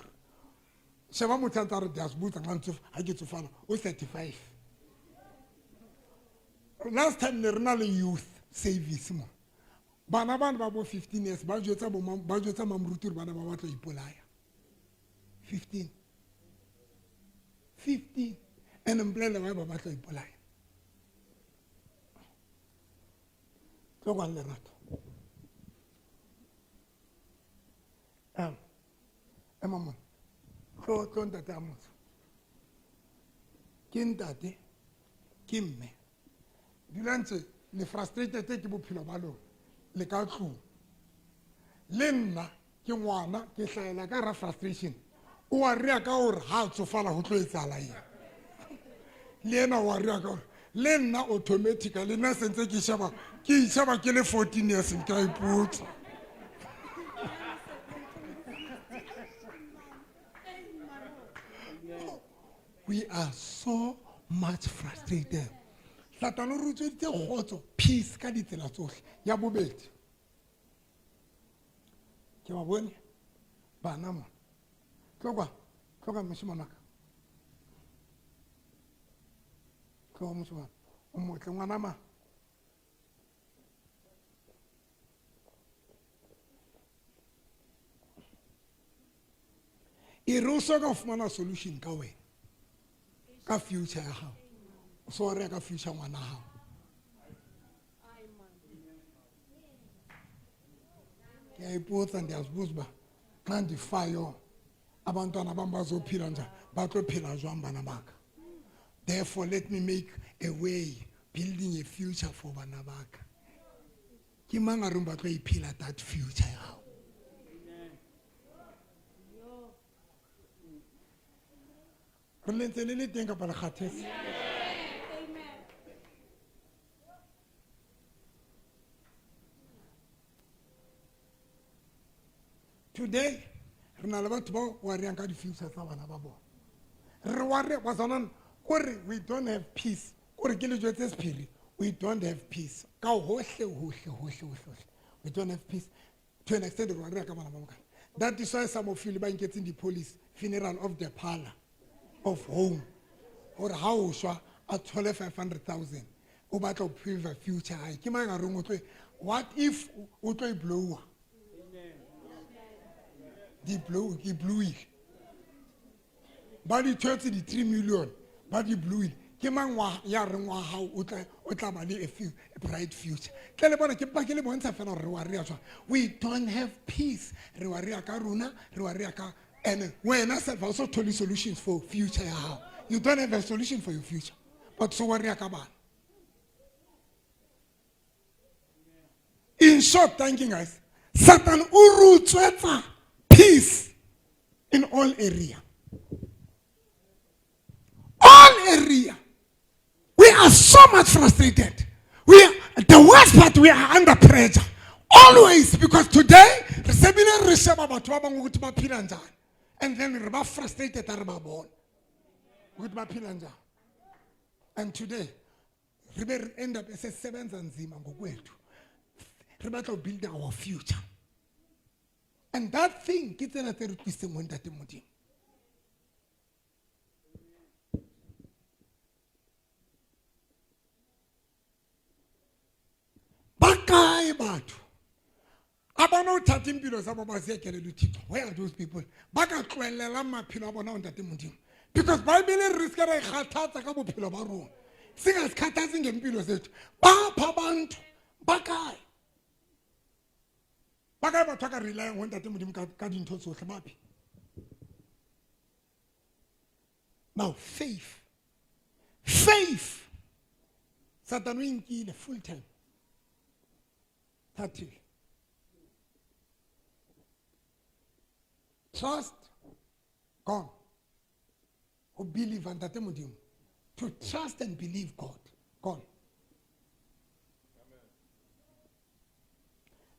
Sheba motho a ntse a re ndiyazibuza nxa ha ke tsofala, o 35. Last time ne re na le youth service mo. Bana bana ba bo 15 years ba jwetsa bo ba jwetsa mamoruti hore bana ba batla ho ipolaya. 15. 15. And mpolelle why ba batla ho ipolaya. Tlo kwang Lerato. Ema mona. Tlo, tlo ntate a motho. Ke ntate, ke mme. Dula ntse le frustrated ke bophelo ba lona. Le ka tlung. Le nna ke ngwana ke hlahela ka hara frustration. O wa rea ka hore ha a tsofala ho tlo etsahala eng. Le yena wa rea ka hore le nna automatically nna sentse ke sheba, ke isheba ke le 14 years ke a ipotsa. We are so much frustrated. Satane o re utsweditse kgotso, peace ka ditsela tsohle. Ya bobedi. Ke ba bone bana mo. Tlo kwa, tlo kwa moshemane wa ka. Tlo moshemane. O motle ngwana ma. E re o soka ho fumana solution ka wena. Ka future ya hao. O so re ka future ngwana hao. Ke a ipotsa, ndiyazibuza uba xa ndifayo abantwana bam bazophila njani, ba tlo phela jwang bana ba ka. Therefore let me make a way, building a future for bana ba ka. Ke mang a reng ba tlo iphela that future ya hao? Re le ntse le le teng kapa le kgathetse? Today, re na le batho ba worryang ka di-future tsa bana ba bona. Re worry, bazalwane, kore we don't have peace. Kore ke le jwetse sephiri, we don't have peace. Ka hohle, hohle, hohle, hohle, hohle. We don't have peace. To an extent, re worry ka bana ba bona. That is why some of you ba nketseng di-police, funeral of the parlor, of home. Hore ha o shwa, a thole 500,000. O batla ho prove future hae. Ke mang a reng o tlo, what if o tlo e blower? Di blow, di bluile. Ba di thotse di 3 million, ba di bluile. Ke mang wa ya reng wa hao o tla ba le a bright future. Tle le bona ke pa ke le bontsha fela hore re wa rea jwang. We don't have peace. Re wa rea ka rona, re wa rea ka, and wena self also thole solutions for future ya hao. You don't have a solution for your future. But so wa rea ka bana. In short, thank you guys. Satan o re utswetsa peace in all area. All area. We are so much frustrated. The worst part, we are under pressure. Always, because today, re sebile re sheba batho ba bangwe ukuthi ba phela njani. And then re ba frustrated ha re ba bona. Ukuthi ba phela njani. And today, re be re end up sesebenza nzima ngokwethu. Re batla ho build our future. And that thing, ke tsena tse re tlisitseng ho Ntate Modimo. uthatha impilo zabo baziyekelele uThixo. Where are those people? Ba ka tlohelelang maphelo a bona ho Ntate Modimo. Because Bible e re se ka ra ikgathatsa ka bophelo ba rona. Singasikhathazi ngempilo zethu. Bapha abantu bakae? Ba kae batho ba ka relyang ho Ntate Modimo ka dintho tsohle baphi? Now faith. Faith. Satan o e nkile full time. Thathile. Trust gone. Ho believe Ntate Modimo. To trust and believe God. Gone.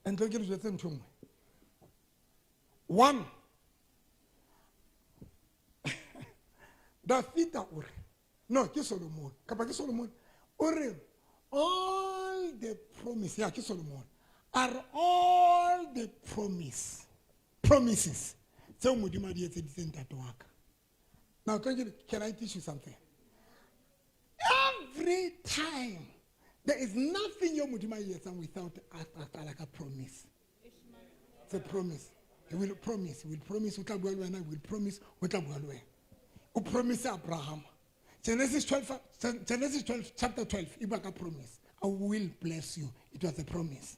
And tlo ke re jwetse ntho e nngwe. One. Dafita o re, no, ke Solomon. Kapa ke Solomon. O re, all the promise, yeah, ke Solomon, are all the promises tseo Modimo a di etseditseng ntate wa ka. Now, can I teach you something? Every time, there is nothing yo Modimo a e etsang without a qala ka promise. It's a promise. He will promise. He will promise. O tla bua le wena. He will promise. O tla bua le wena. O promise Abraham. Genesis 12, Genesis 12, chapter 12, e bua ka promise. I will bless you. It was a promise.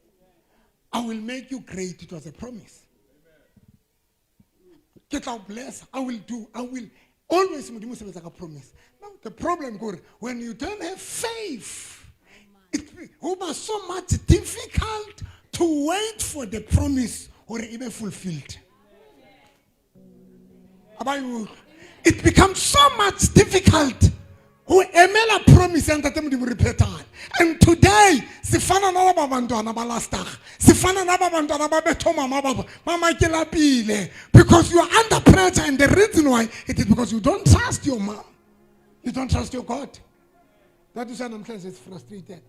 I will make you great. It was a promise. Ke tla o bless. I will do. I will. Always Modimo o sebetsa ka promise. Now the problem ke hore when you don't have faith, it ho ba so much difficult to wait for the promise hore e be fulfilled. It becomes so much difficult ho emela promise ya Ntate Modimo re phethane. And today sifana nalaba bantwana ba last dag. Sifana naba bantwana ba betho mama ba mama ke lapile, because you are under pressure, and the reason why it is because you don't trust your mom. You don't trust your God. That is why namhlanje is frustrated.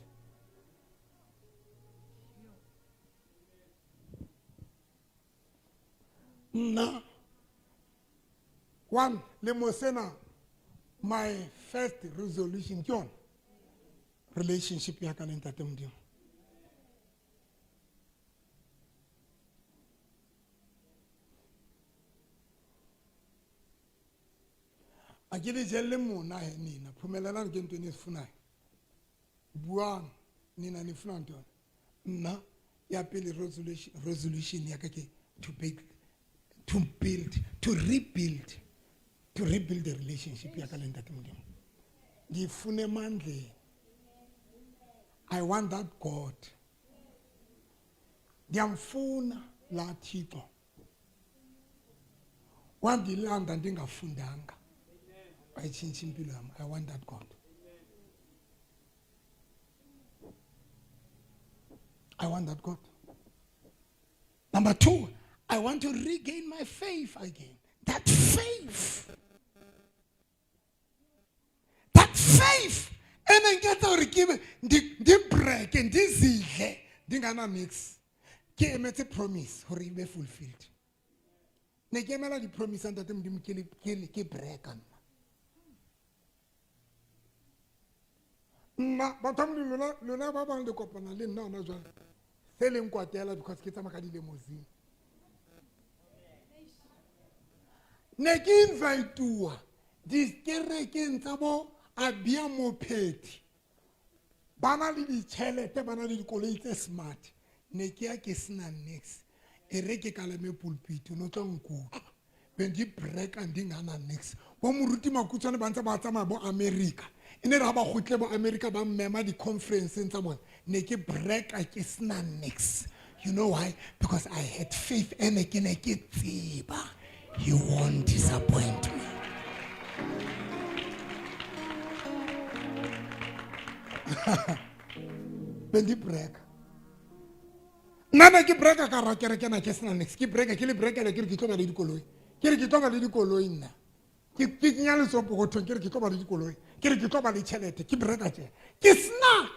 Nna one le mosena, my first resolution ke yona relationship ya ka le Ntate Modimo. A ke le jelle mona he nina, phumelelang ke ntho e ne e funayo. Buang nina ne funa ntho. Nna ya pele resolution ya ka ke to build, to build, to rebuild, to rebuild the relationship ya ka le Ntate Modimo. Ngifune emandleni. I want that God. Ngiyamfuna la Thixo. Wandilanda ndingafundanga. Wayitshintsha impilo yami. I want that God. I want that God. Number two, I want to regain my faith again. That faith. That faith. Ene nketsa hore ke be ndi break ndizidle ndingana mix. Ke emetse promise hore e be fulfilled. Ne ke emela di promise Ntate Modimo ke le ke le ke break nna. Nna batho ba Modimo lona ba bang le kopana le nna hona jwale. Se leng kwatela because ke tsamaya ka di-limousine. Ne ke invite-uwa dikerekeng tsa bo Abia Mophethi. Ba na le ditjhelete, ba na le dikoloi tse smart. Ne ke ya ke sena niks. E re ke kalame pulpit, o no tla nkutlwa. Be ndi break ndingana niks. Bo moruti Makutswane ba ntse ba tsamaya bo America. E ne re ha ba kgutle bo America ba mmema di-conference-eng tsa bona. Ne ke break-a ke sena niks. You know why? Because I had faith ene ke ne ke tseba he won't disappoint me. Be ndi break-a. Nna ne ke break-a ka ra kereke na ke sena niks. Ke break-a, ke le break-ele ke re ke tlo ba le dikoloi. Ke re ke tlo ba le dikoloi nna. Ke kenya letsoho pokothong, ke re ke tlo ba le dikoloi. Ke re ke tlo ba le tjhelete, ke break-a tje. Ke sena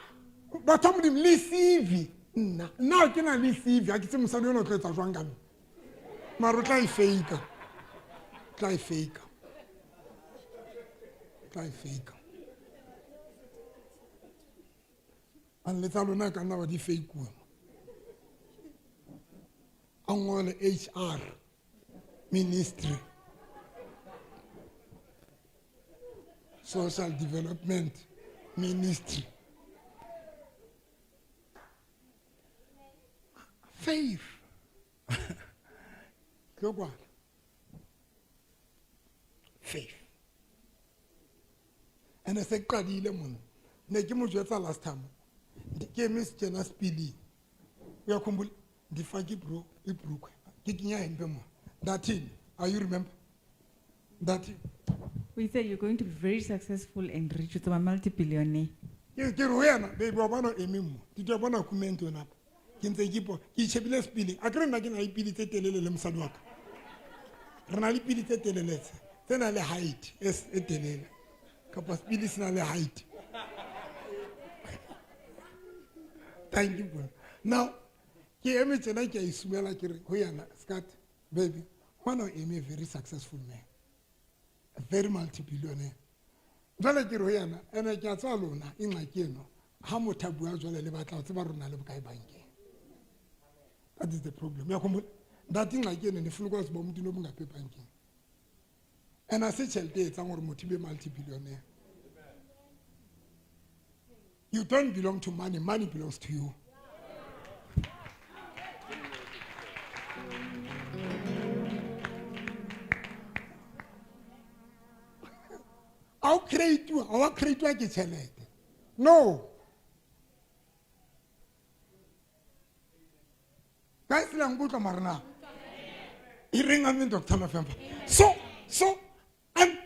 batho ba Modimo le CV nna. Nna ha ke na le CV, ha ke tsebe mosadi ona o tlo etsa jwang ka nna. Mara o tla e fake-a. O tla e fake-a. O tla e fake-a. A le tsa lona ka nna wa di fake-uwa. A ngole HR ministry, social development ministry. Faith. Tlo kwala. Faith. And se qadile mona. Ne ke mo jwetsa last time. Ke eme tjena sepileng. Uyakhumbula ndifake ibro ibhrukwe. Ke kenya hempe mo. Ndathini? Are you remember? Ndathini? We said you're going to be very successful and rich with a multi-billionaire. Ke re ho yena baby wa bona o eme mo. Ke tlo bona comment yona apa. Ke ntse ke ipo ke itjhebile sepileng. Akere nna ke na le pili tse telele le mosadi wa ka. Re na le pili tse telele tse. Tse na le height e telele. Kapa sepili se na le height. Thank you, bro. Now, ke eme tjena ke a isumela ke re ho yena, Skat, baby, ngwana o eme very successful man. A very multi-billionaire. Jwale ke re ho yena, ene ke a tswa lona, e nqaki eno, ha motho a bua jwale le batla ho tseba rona le bokae bankeng. That is the problem. Uyakhumbula? Ndathi ingxaki eno ndifuna ukwazi uba umntu noba ungaphi ebhankini. And a se tjhelete e etsang hore motho e be multi-billionaire. You don't belong to money, money belongs to you. Ha o create-uwa, ha wa create-uwa ke tjhelete. No. Guys, le a nkutlwa mara na? E reng amen, Doctor Mafemba.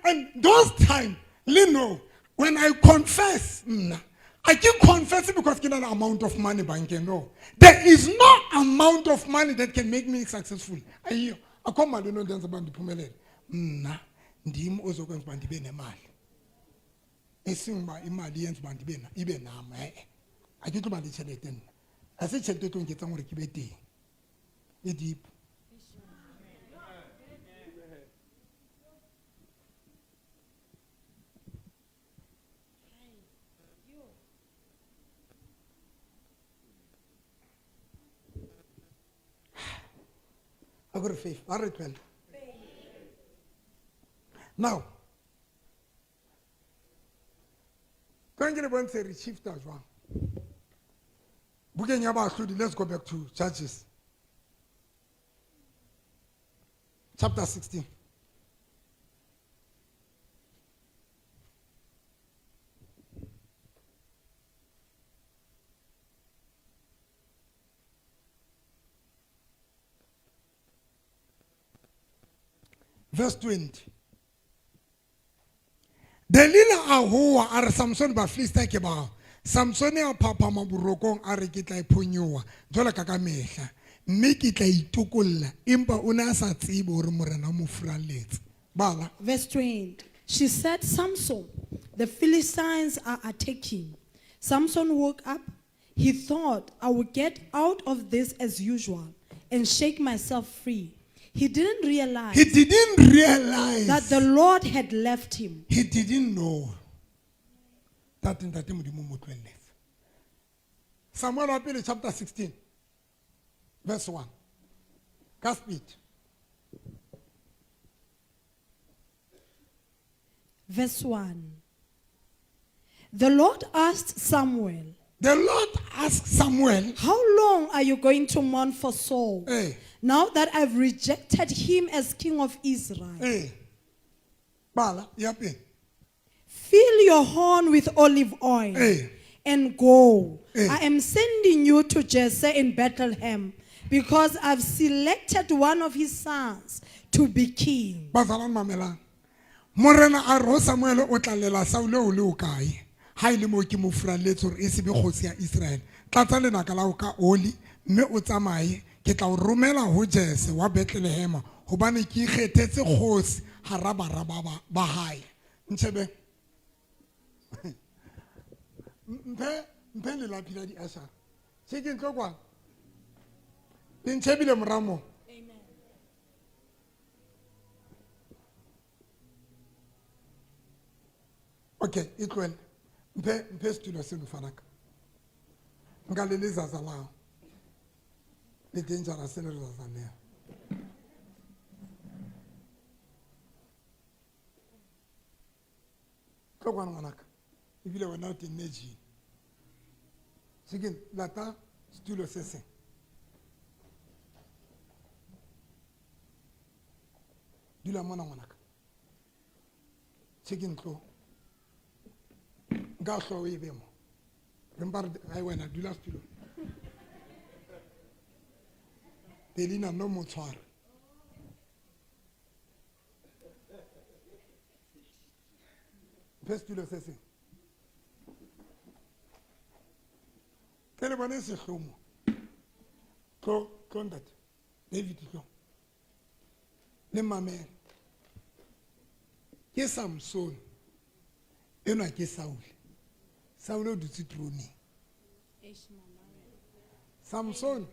And those time, le know, when I confess, nna, I can confess it because ke na le amount of money bankeng. No. There is no amount of money that can make me successful. Ayiyo, akho mali enondenza uba ndiphumelele. Mna, ndim ozokwenza uba ndibe nemali. Esing uba imali yenza uba ndibe na, ibe nam, eh-eh. Ha ke tlo ba le tjhelete nna. Ha se tjhelete e tlo nketsang hore ke be teng. E deep. A ko re faith, a re tlohelle. Now, tlo ke le bontshe re shifta jwang. Bukeng ya Baahlodi, let's go back to Judges. Chapter 16. Verse 20. Delila a hoa a re Samson ba Filista ke bao. Samson a phaphama borokong a re ke tla iphonyoha jwalo ka mehla mme ke tla itokolla, empa o ne a sa tsebe hore morena o mo furalletse. Bala. Verse 20. She said, Samson, the Philistines are attacking. Samson woke up. He thought, I will get out of this as usual and shake myself free. He didn't realize He didn't realize that the Lord had left him. He didn't know that ntate Modimo mo tlohelletse. Samuel wa pele chapter 16 verse 1. Ka speed. Verse 1. The Lord asked Samuel, The Lord asked Samuel, How long are you going to mourn for Saul? Hey. Now that I've rejected him as king of Israel. Hey. Bala, ya pele. Fill your horn with olive oil Hey. and go. Hey. I am sending you to Jesse in Bethlehem because I've selected one of his sons to be king. Bazalwane mamelang. Morena a re ho Samuel o tla lela Saule o le o kae? Ha e le moo ke mo furalletse hore e se be kgosi ya Israel. Tlatsa lenaka la ho ka oli mme o tsamaye, ke tla o romela ho Jese wa Bethlehem hobane ke ikgethetse kgosi hara bara ba hae. Ntshebe. Mphe lelapi la diashara. Che ke ntlo kwana. Le ntshebile mora moo. Amen. Okay, e tlohelle. Mphe setulo seno fanaka. Nka le lezaza lao. Le dangerous le re sa tsamaya. Tlo kwano ngwanaka. Ebile wena o tenne jean. Chicken lata setulo se seng. Dula mona ngwanaka. Chicken tlo. Nka hlooho e be mo. Re mpa re ai wena dula setulong. Delina no mo tshwara. Mphe setulo se seng. Tle le bone sehlomo. Tlo, tlo ntate. David tlo. Le mamele. Ke Samson. Enwa ke Saul. Saul o dutse troneng. Samson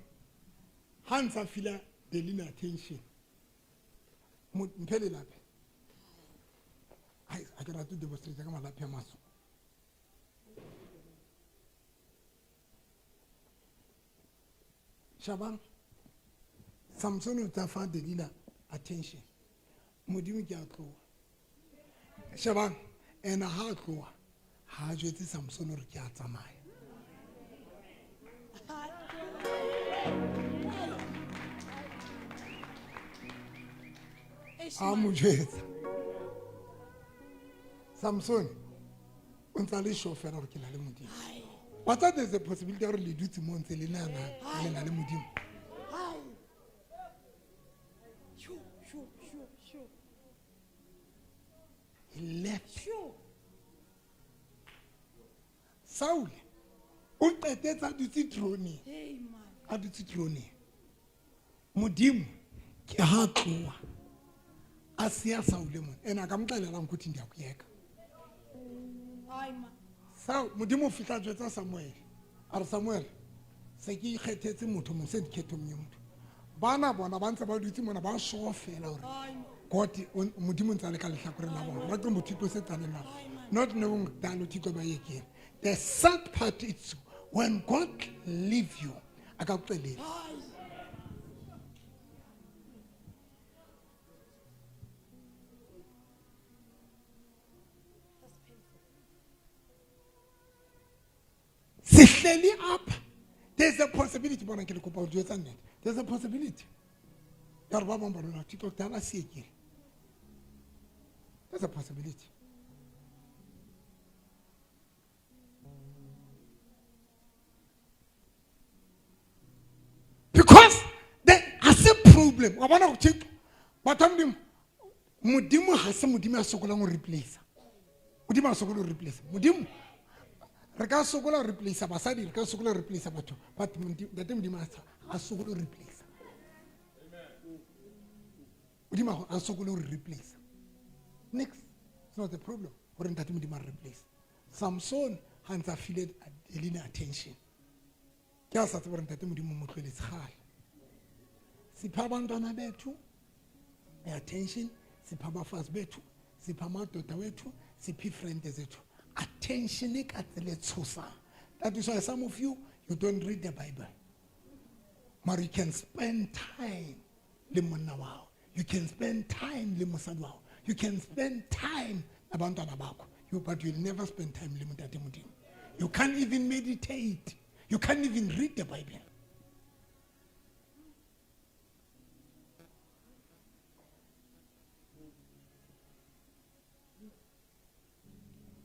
ha ntsa fila Delina attention. Mphe lelape. Ai, a ke rate ho demonstrate ka malapi a matsho. Shabang, Samson o tla fa Delila attention. Modimo ke a tloha. Shabang, ena ha a tloha, ha a jwetse Samson hore ke a tsamaya. A mo jwetsa. Samson, o ntsa le sure fela hore ke na le Modimo. Wa tseba there's a possibility ya hore le dutse mo ntse le nahana le na le Modimo. He left. Saul o qetetse a dutse troneng. A dutse troneng. Modimo ke ha tloha. A siya Saul mona. Ena ka mo tlalela nkuthi ndiyakuyeka. Saul Modimo o fihla jwetsa Samuel. A re Samuel, se ke ikgethetse motho mo se dikhethong ye motho. Bana bona ba ntse ba dutse mona ba sure fela hore God Modimo ntse a le ka lehlakoreng la bona. Ba tlo mo thito se tsaneng la. Not knowing that Thixo ba yekile. The sad part is when God leave you, a ka kuxelela. Sihleli up. There's a possibility bona ke le kopa ho jwetsa nnete. There's a possibility. Ya re ba bang ba lona Thixo kudala siyekile. There's a possibility. Because there is a problem. Wa bona Thixo batho ba Modimo, Modimo ha se Modimo a sokolang ho replace. Modimo ha sokole ho replace. Modimo re ka sokola ho replace basadi, re ka sokola ho replace batho, but Ntate Modimo a sokole ho replace. Modimo a sokole ho replace. Next, it's not a problem. Hore Ntate Modimo a replace. Samson ha ntsa file Delina attention. Ke a sa tsebe hore Ntate Modimo mo tlohelletse kgale. Sipha abantwana bethu attention, sipha abafazi bethu, sipha amadoda wethu, sipha i-friend zethu. Attention e ka tsela e tshosang. That is why some of you, you don't read the Bible. But you can spend time le monna wa hao. You can spend time le mosadi wa hao. You can spend time nabantwana bakho. But you'll never spend time le Ntate Modimo. You can't even meditate. You can't even read the Bible.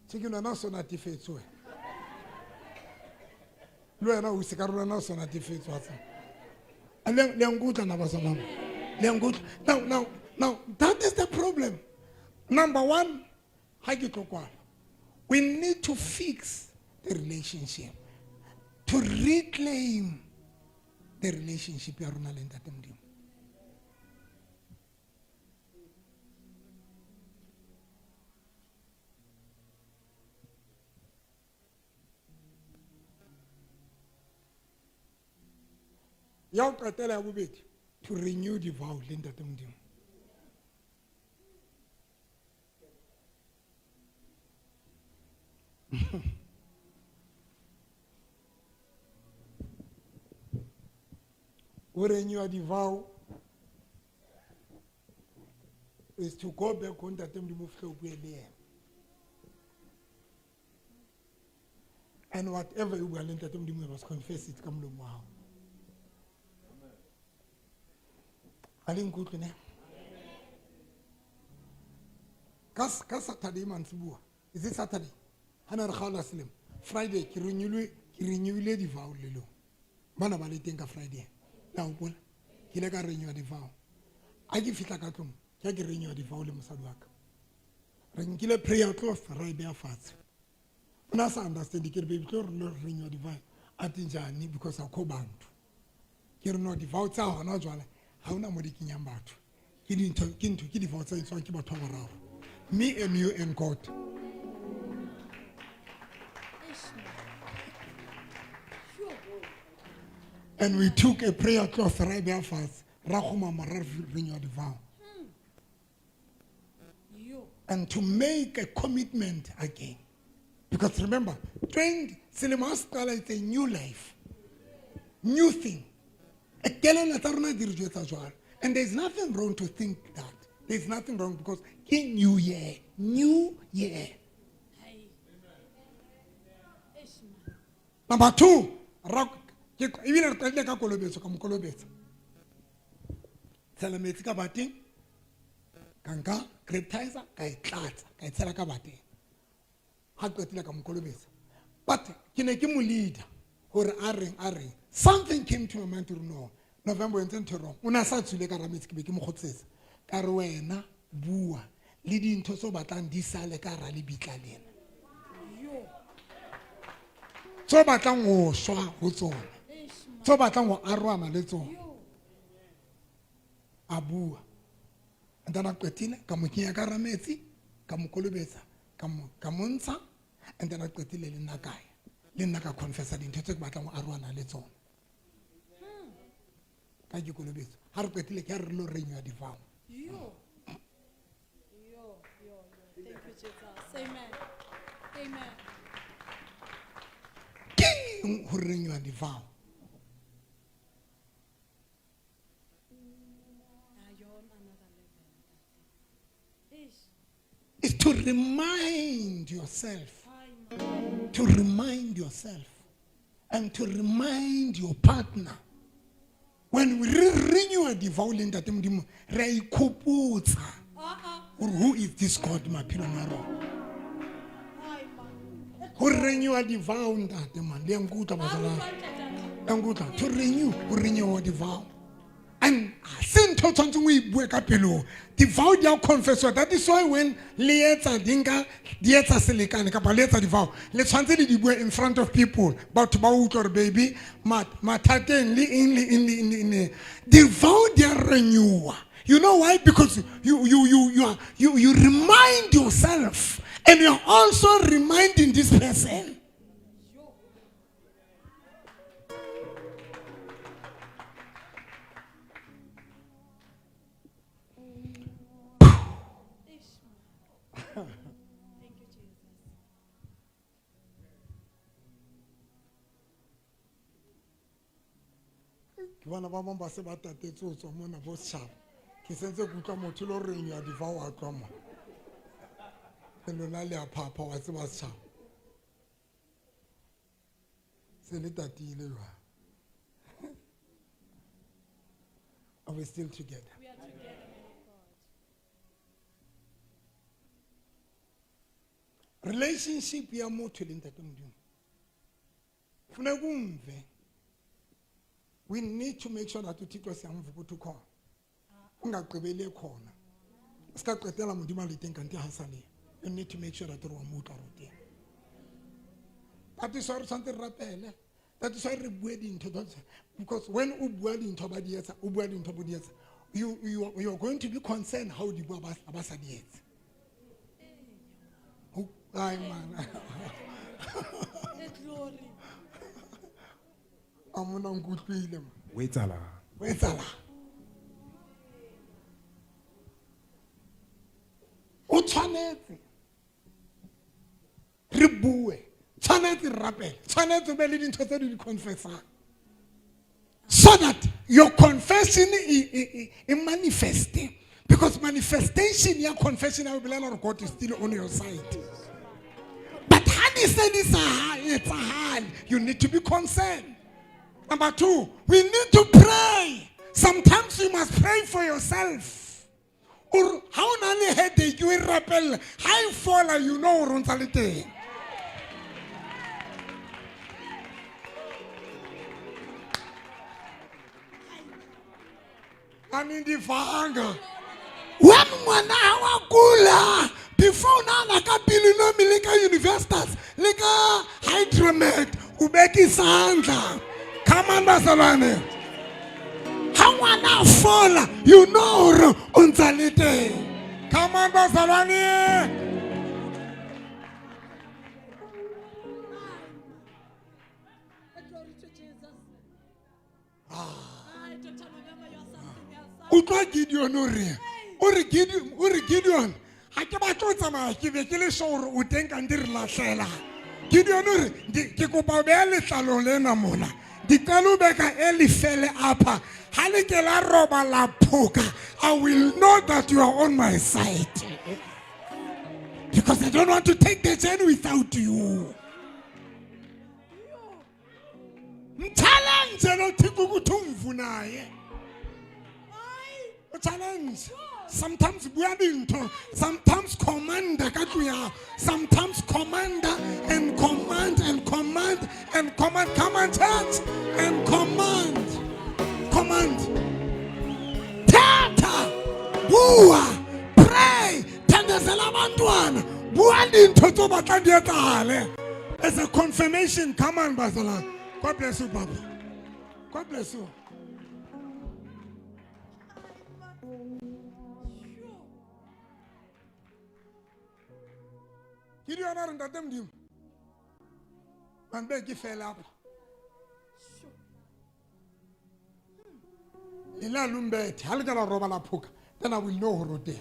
Ke nna so natefetswe. Le wena o se ka rona so natefetswe wa tseba. Le nkutlwa na ba tswana? Le nkutlwa. Now, that is the problem. Number one, ha ke tlo kwala. We need to fix the relationship. To reclaim the relationship ya rona le Ntate Modimo. Ya ho qetela ya bobedi, to renew the vow le Ntate Modimo. Ho renewa di-vow is to go back ho ntate Modimo o fihle o bue le yena. And whatever you buang le ntate Modimo, you must confess it ka molomo wa hao. Ha le nkutlwe ne? Ka Saturday mantsibuya, is it Saturday? Ha ne re kgaola selemo, Friday ke renewile di-vow le lona. Bana ba le teng ka Friday. La hopola? Ke ile ka renewa di-vow. Ha ke fihla ka tlung, ke ha ke renewa di-vow le mosadi wa ka. Re nkile prayer cloth ra e beha fatshe. O na sa understand ke re baby tlo re lo renewa di-vow. A te njani because akho bantu. Ke re no di-vow tsa hona jwale ha hona mo di kenyang batho. Ke dintho, ke ntho, ke di-vow tse etswang ke batho ba bararo. Me and you and God. And we took a prayer cloth ra e beha fatshe, ra kgumama, ra renewa di-vow. And to make a commitment again. Because remember, 20 selemo ha se qala, it's a new life. New thing. E kelello tsa rona di re jwetsa jwalo. And there's nothing wrong to think that. There's nothing wrong because ke new year. New year. Number 2, ebile re qadile ka kolobetso, ka mo kolobetsa. Tshela metsi ka bateng, ka nka baptizer, ka e tlatsa, ka e tshela ka bateng. Ha qetile ka mo kolobetsa. But ke ne ke mo leader hore a reng, a reng. Something came to my mind to no, November o entse ntho e wrong. O ne a sa tswile ka hara metsi, ke be ke mo kgotsetsa. Ka re wena bua le dintho tse o batlang di sale ka hara lebitla lena. Tse o batlang ho shwa ho tsona. Tse o batlang ho arohana le tsona. A bua. And then a qetile, ka mo kenya ka hara metsi, ka mo kolobetsa, ka mo ntsha, and then a qetile le nna ka ya. Le nna ka confessa dintho tse ke batlang ho arohana le tsona. Ka ke kolobetsa. Ha re qetile ke ha re lo renewa di-vow. Yo. Yo, yo, yo. Thank you, Jesus. Amen. Amen. Ke eng ho renewa di-vow? Is to remind yourself, to remind yourself, and to remind your partner. When we renew a vow le ntate Modimo, re a ikhopotsa hore who is this God maphelong a rona. Ho renew a vow ntate man, le a nkutlwa bazalwane. Le a nkutlwa? To renew, ho renew a vow. And se ntho o tshwanetseng o e bue ka pelong. Di-vow di a confesswa. That is why when le etsa di nka, di etsa selekane kapa le etsa di-vow, le tshwanetse le di bue in front of people. Batho ba utlwe hore baby, mathateng le eng, le eng, le eng, le eng, le eng. Di-vow di a renewa. You know why? Because you remind yourself and you are also reminding this person. Ke bona ba bang ba se ba tatetse ho tswa mona bo setjhaba. Ke sentse ke utlwa motho le o reng ya di-vow a tloha mona. Le lona le a phapha wa tseba setjhaba. Se le tatile jwale. Are we still together? We are together, man of God. Relationship ya motho le ntate Modimo. Funeka umve. We need to make sure that uThixo siyamva ukuthi ukhona. Ungagqibeli ekhona. Sikaqedela Modimo a le teng kanti ha sa le. You need to make sure that re wa mo utlwa re o teng. That is why re tshwanetse re rapele. That is why re bue dintho tsa, because when o bua dintho ba di etsa, o bua dintho bo di etsa, you are going to be concerned how di bua ba sa di etse. Ho, ai man. Glory. A mona nkutlwile ma. O etsahalang? O etsahalang? O tshwanetse re bue, tshwanetse re rapele, tshwanetse o be le dintho tse di confessang. So that Your confession e manifest. Because manifestation ya confession ya bolela gore God is still on your side. But ha di se di sa etsahale, you need to be concerned. Number 2, we need to pray. Sometimes you must pray for yourself. Or ha o na le headache, o e rapella. Ha e fola, you know hore o ntsa le teng. Anindivanga. When ngwana wa kula, before na ka pele no mi le ka universities, le ka Hydromed, o beke isandla. Come on, bazalwane. Ha ngwana fola, you know hore o ntsa le teng. Come on, bazalwane. Utlwa Gideon o re, o re Gideon, o re Gideon, ha ke batle ho tsamaya ke be ke le sure hore o teng kante re lahlela. Gideon o re, ke kopa ho beha letlalo lena mona. Diqalo beka e lefele apha. Ha le ke la roba la phoka, I will know that you are on my side. Because I don't want to take the journey without you. Mchallenge lo Thixo ukuthi ungivunaye. Challenge. Sometimes bua dintho, sometimes commander ka tlung ya hao, sometimes commander and command and command and command. Come on, church, and command. Command. Thetha, bua, pray, thandazela abantwana, bua dintho tse o batlang di etsahale. As a confirmation, come on, bazalwane. God bless you, Papa. God bless you. Ke di yona re ntate Modimo. Bambe ke fela apa. Le la lumbethe, ha le ka la robala phoka, then I will know hore o teng.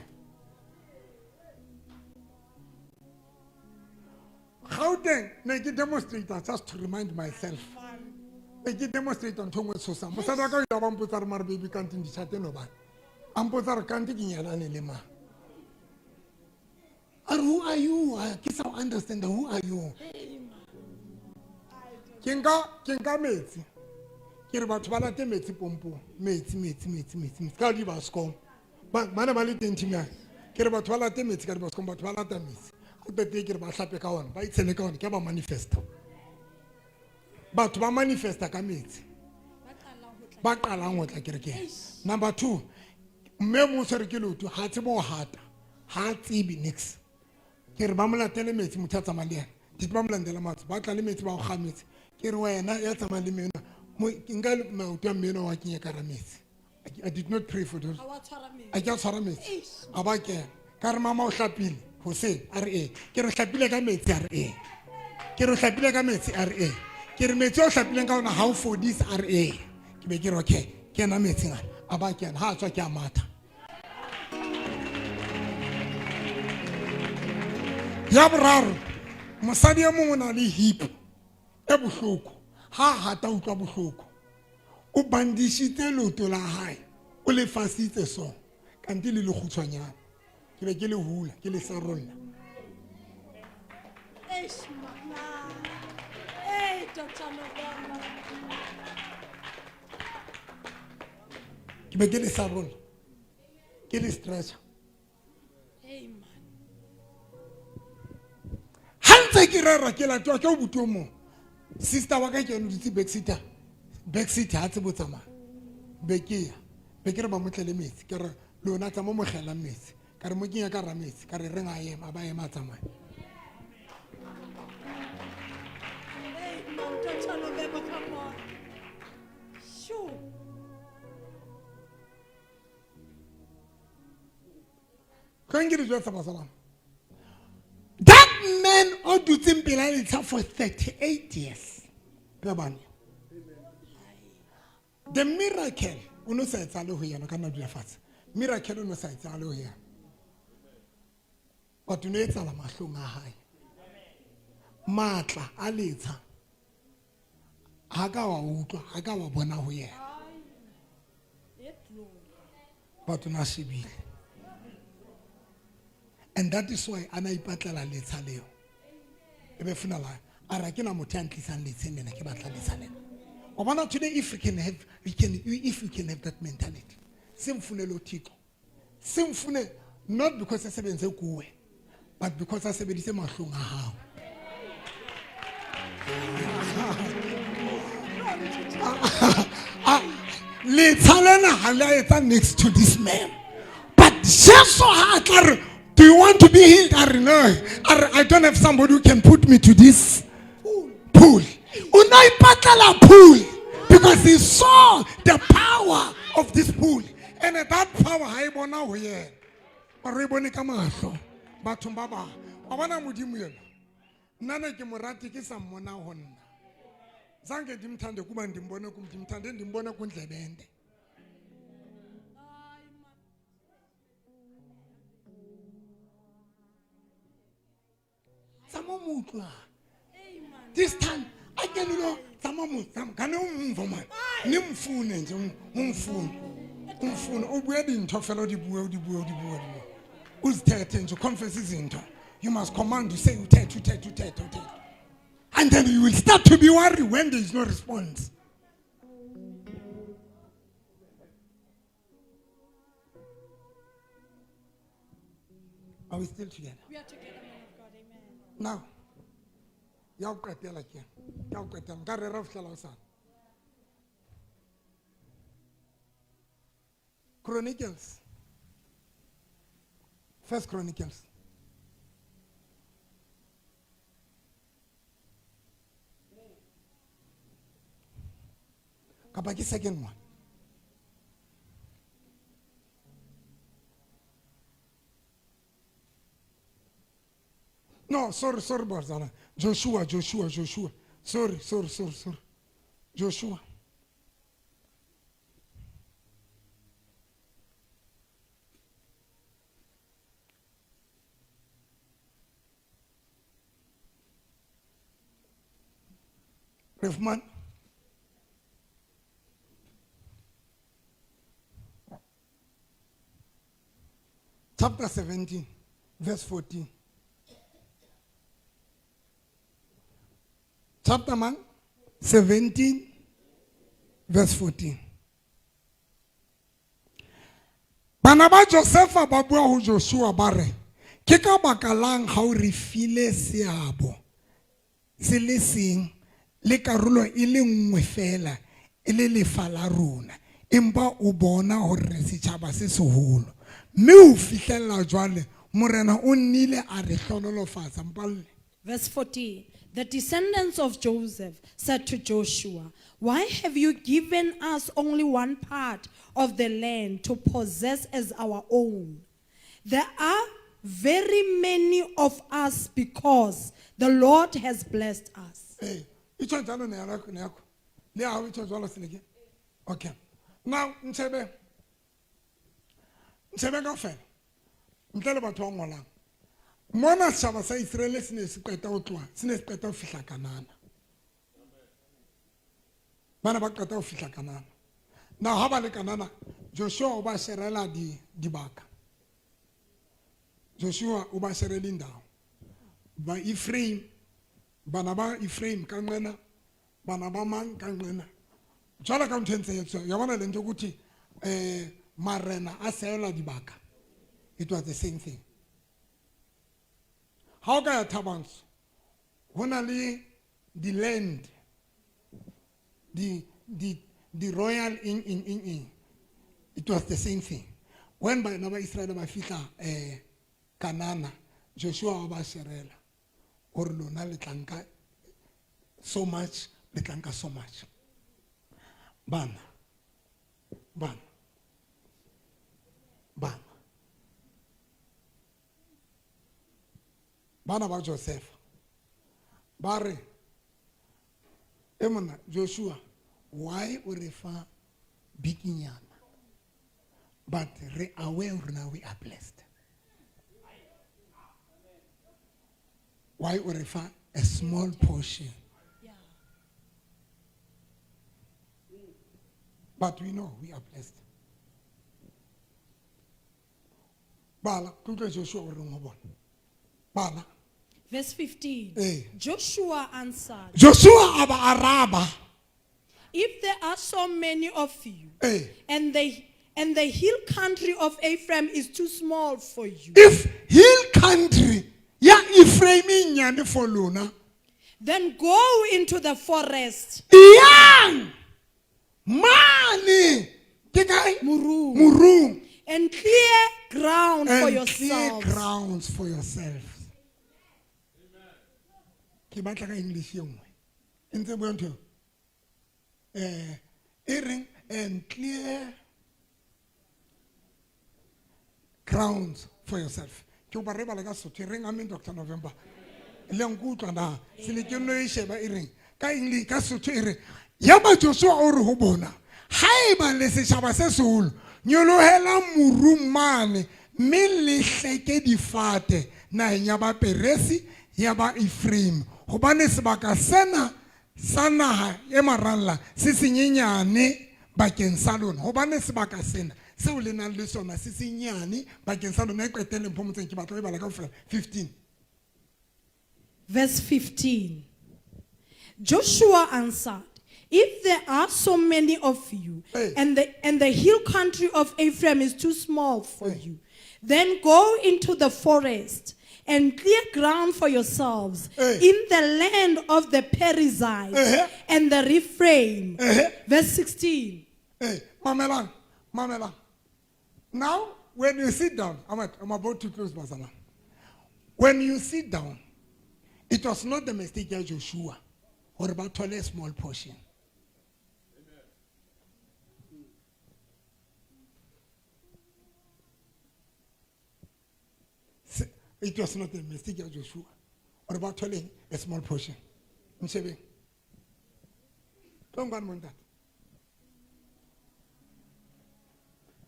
Gauteng ne ke demonstrate just to remind myself. Ne ke demonstrate ntho e nngwe e tshosang. Mosadi wa ka o ile a ba mpotsa re mare baby kante di chat no bana. A mpotsa re kante ke nyalane le mang. A re, who are you? Ke sa o understand, who are you? Ke nka metsi. Ke re batho ba late metsi pompong. Metsi, metsi, metsi, metsi, metsi. Ka di baskom. Ba ne ba le teng team ya. Ke re batho ba late metsi ka di baskom, batho ba lata metsi. A qetile ke re ba hlape ka ona, ba itshele ka ona, ke ba manifesta. Batho ba manifesta ka metsi. Ba qalang ho tla kerekeng. Number 2, mme mo tshwere ke leoto, ha tsebe ho hata, ha tsebe nix. Ke re ba mo latele metsi, motho a tsamayang le yena. Ditho ba mo latele matsi, ba tla le metsi, ba o kga metsi. Ke re wena ya tsamayang le mme enwa, mo, ke nka maoto a mme enwa wa kenya ka hara metsi. I did not pray for those. Ha wa tshwara metsi. A ke a tshwara metsi. Eish. A ba kena. Ka re mama o hlapile hoseng, a re ee. Ke re o hlapile ka metsi, a re ee. Ke re o hlapile ka metsi, a re ee. Ke re metsi o hlapileng ka ona ha o fodise, a re ee. Ke be ke re okay, kena metsing ana. A ba kena, ha a tswa ke a matha. Ya boraro, mosadi e mongwe o na le hip e bohloko. Ha a hata utlwa bohloko. O bandishitse leoto la hae, o le fasitse so, kante le lekgutshwanyane. Ke be ke le hula, ke le sarolla. Eish, mama. Hey, Doctor November. Ke be ke le sarolla. Ke le stretcher. Hey, man. Ha ntse ke rera ke latwa ke o buti o mong. Sister wa ka ke yena o dutse backseater. Backseat ha tsebo tsamaya. Be ke ya. Be ke re ba mo tlele metsi. Ke re lona tsa mo mo kgelang metsi. Ka re mo kenya ka hara metsi. Ka re reng a ema, ba ema a tsamaya. Hey, man, Doctor November, come on. Sure. Tlo nke di jwetsa basalama. That man o dutseng pela letsha for 38 years. Pebane. The miracle o no sa etsahale ho yena ka nna dula fatshe. Miracle o no sa etsahale ho yena. But o no etsahala mahlong a hae. Matla a letsha ha ka wa utlwa, ha ka wa bona ho yena. But o na shebile. And that is why a na ipatlela letsha leo. E be funa la, a re, "Ha ke na motho ya ntlisang letsheng lena, ke batla letsha lena." Wa bona today if we can have, we can, if we can have that mentality. Simfune lo Thixo. Simfune not because a sebenze kuwe, but because a sebeditse mahlong a hao. Letsha lena ha le a etsa next to this man. But Jesu ha a tla re, do you want to be healed? A re, no. A re, I don't have somebody who can put me to this pool. O na ipatlela pool because he saw the power of this pool. And that power ha e bona ho yena. Mara o e bone ka mahlo bathong ba bang. Wa bona Modimo yena? Nna ne ke mo rate ke sa mmona ho nna. Zange ndimthande kuba ndimbone kum, ndimthande ndimbone kundlebe ende. Tsamaya mo utlwa. This time, I can know tsamaya mo, tsamaya, ka ne o mva man. Ne mfune nje, umfune. Umfune, o bue dintho fela, o di bue, o di bue, o di bue, o di bue. O zithethe nje, confess izinto. You must command, you say, uthethe, uthethe, uthethe, uthethe. And then you will start to be worried when there is no response. Are we still together? We are together, man of God. Amen. Now, ya o qetela ke ena. Ya o qetela. Nka rera ho fihlela hosane. Chronicles. First Chronicles. Kapa ke second one. No, sorry, sorry, Barzana. Joshua, Joshua, Joshua. Sorry, sorry, sorry, sorry. Joshua. Refman. Chapter 17, verse 14. Chapter man, 17, verse 14. Bana ba Josefa ba bua ho Joshua ba re, ke ka baka lang ha o re file seabo se le seng le karolo e le nngwe fela e le lefa la rona, empa o bona hore re setjhaba se seholo, mme ho fihlella jwale Morena o nnile a re hlohonolofatsa. Mpalle. Verse 14, the descendants of Joseph said to Joshua, why have you given us only one part of the land to possess as our own? There are very many of us because the Lord has blessed us. Hey, itsho njalo neyakho, neyakho. Le ya hao itsho jwalo seleke? Okay. Now, ntshebe. Ntshebe kaofela. Ntle le batho ba ngolang. Mona setjhaba sa Israele se ne se qeta ho tloha, se ne se qeta ho fihla Kanana. Bana ba qeta ho fihla Kanana. Now ha ba le Kanana, Joshua o ba sherela dibaka. Joshua o ba sherela indawo. Ba Ephraim, bana ba Ephraim ka nqena, bana ba mang ka nqena. Jwalo ka ntho e ntse e etswa, ya bona le ntho ukuthi, marena a seela dibaka. It was the same thing. Ha o ka ya Thabantsho, ho na le di-land, di royal eng, eng, eng, eng. It was the same thing. When bana ba Israel ba fihla, Kanana, Joshua wa ba sherela hore lona le tla nka so much, le tla nka so much. Bana, bana, bana. Bana ba Joseph ba re, e monna Joshua, why o re fa bikinyana? But re aware hore now we are blessed. Why o re fa a small portion? But we know we are blessed. Bala, ke utlwe Joshua o reng ho bona. Bala. Verse 15. Eh. Joshua answered, Joshua a ba araba. If there are so many of you, Eh. and the hill country of Ephraim is too small for you. If hill country ya Ephraim e nyane for lona. Then go into the forest. Yang mane ke kae? Morung. Morung. And clear ground for And clear yourselves. grounds for yourselves. Ke batla ka English e nngwe. E ntse bua ntho eo? E reng and clear grounds for yourself. Ke kopa re bale ka Sesotho, e reng amen Doctor November. Le nkutlwa na? Se le ke no e sheba e reng. Ka English, ka Sesotho e reng. Ya ba Joshua o re ho bona, haeba le setjhaba se seholo, nyolohela morung mane, mme le hleke difate naheng ya ba Peresi, ya ba Ephraim. Hobane sebaka sena sa naha e maralla se senyenyane bakeng sa lona. Hobane sebaka sena seo le nang le sona se senyane bakeng sa lona. E qetelleng phomotseng, ke batla ho e bala kaofela. 15. Verse 15. Joshua answered, If there are so many of you, Hey. and the hill country of Ephraim is too small for Hey. you, then go into the forest and clear ground for yourselves Hey. in the land of the Perizzites Uh-huh. and the Rephaim. Uh-huh. Verse 16. Hey, mamelang, mamelang. Now, when you sit down, I'm about to close, Bazala. When you sit down, it was not the mistake of Joshua or about a small portion. It was not a mistake of Joshua or about telling a small portion. Mshebe. Don't go on that.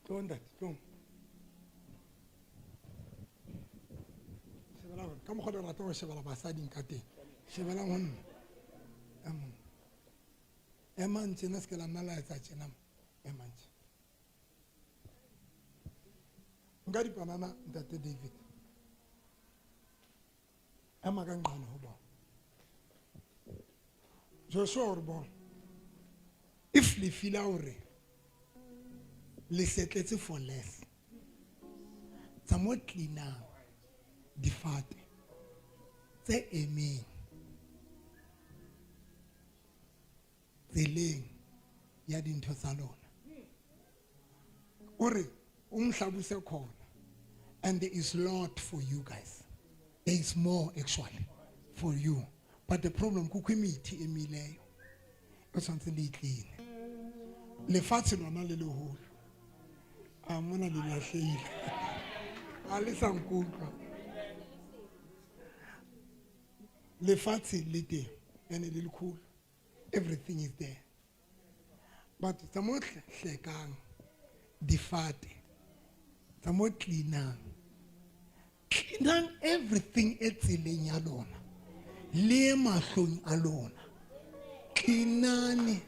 Don't that. Don't. Shebela ka mokgwa o le ratang ho shebela basadi ka teng. Shebela ho nna. Emang. Emang tjena, se ke la nna la etsa tjena. Emang tjena. Nka dipanana, Ntate David. Ema ka nqane ho bona. Joshua o re bona, if le feel hore le setletse for less, tsa mo cleanang difate tse emeng tseleng ya dintho tsa lona. O re o mhlabuse khona, and there is lot for you guys. There is more actually for you. But the problem kukho imithi emileyo e tshwanetse le e clean. Lefatshe lona le leholo. A mona le lahlehile. A le sa nkutlwa. Lefatshe le teng, ene le lekholo. Everything is there. But tsa mo hlekang difate, tsa mo cleanang. Cleanang everything e tseleng ya lona, le mahlong a lona. Cleanani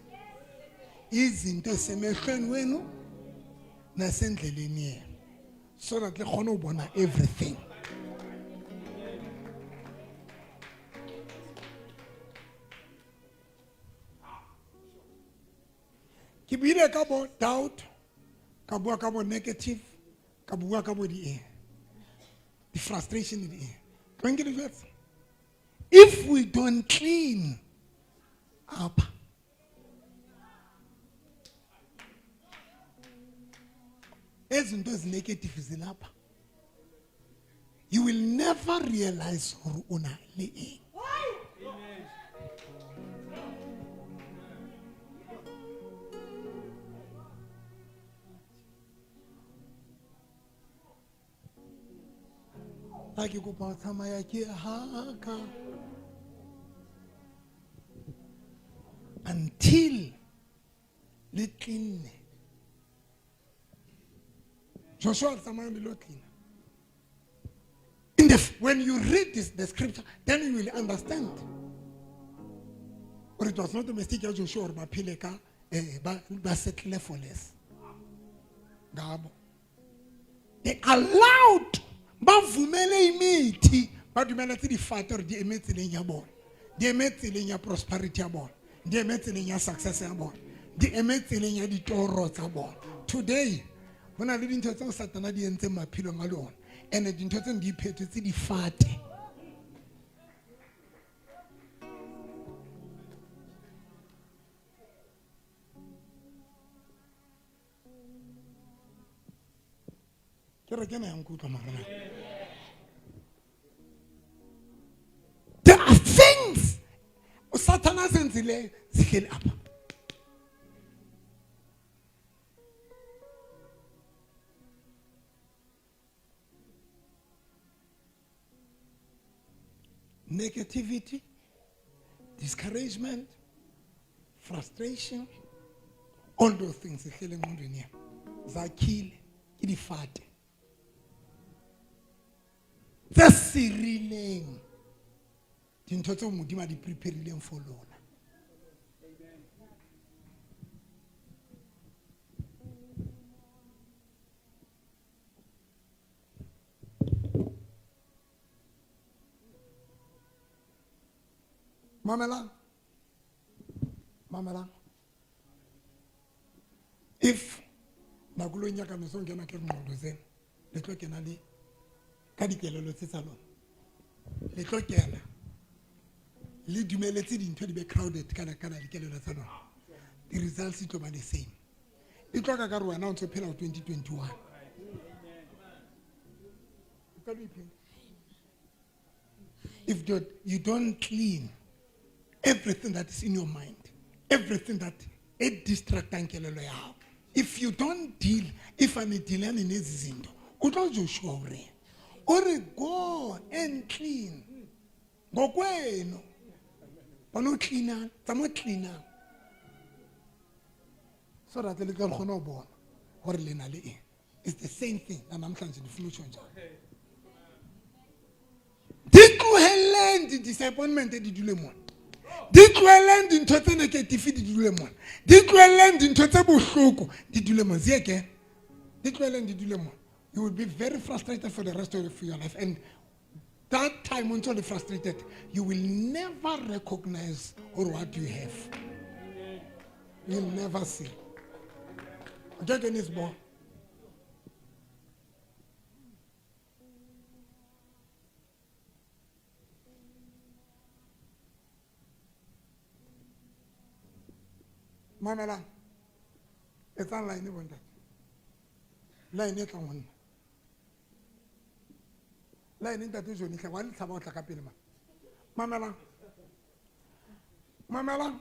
izinto esemehlweni wenu nasendleleni yenu, so that le kgone ho bona everything. Ke buile ka bo doubt, ka bua ka bo negative, ka bua ka bo di eng, di frustration di eng. Tlo nke di jwetse. If we don't clean up, izinto ezinegative zilapha, you will never realize hore o na le eng. Ha ke kopa ho tsamaya ke haka until le cleanne. Joshua tsamaya le lo clean. When you read this, the scripture, then you will understand. Or it was not a mistake of Joshua or ba phele ka, ba settle for less. Ngabo. They allowed bavumele imithi, ba dumeletse difate hore di eme tseleng ya bona, di eme tseleng ya prosperity ya bona, di eme tseleng ya success ya bona, di eme tseleng ya ditoro tsa bona. Today ho na le dintho tseo Satana di entseng maphelong a lona, and dintho tseno di iphetotshe difate. Ke re ke na ya nkutlwa mara na. There are things uSathana azenzileyo zihleli apha. Negativity, discouragement, frustration, all those things zihleli engqondweni yakho. Zakhile ke difate tse sirileng dintho tseo Modimo a di preparileng for lona. Mamelang, mamelang. If nakulong ya ka no so kena ke ngqondo tsena, le tlo kena le ka dikelelo tse tsa lona, le tlo kena le dumeletse dintho di be crowded kana kana dikelelo tsa lona, the results di tlo ba the same. E tlo ka ka re wena o ntso phela ho 2021. O ka lo iphela. If you don't clean everything that is in your mind, everything that e distractang kelello ya hao, if you don't deal, if a ne dealane nezi zinto, o tlo Joshua o reng? O re go and clean. Ngokwenu. Ba no cleana, tsa mo cleana. So that le tla kgona ho bona hore le na le eng. It's the same thing. Na namhlanje ndifuna utsho njalo. Di tloheleng di-disappointment di dule mona. Di tloheleng dintho tse negative di dule mona. Di tloheleng dintho tse bohloko di dule mona. Ziyeke. Di tloheleng di dule mona. You will be very frustrated for the rest of your life. And that time until you're frustrated, you will never recognize or what you have. You'll never see. Okay, can you born? Mamela, it's online, you want that. Line e tlang ho nna. Line ntate Johnny hle, wa le tshaba ho tla ka pele ma. Mamela. Mamela.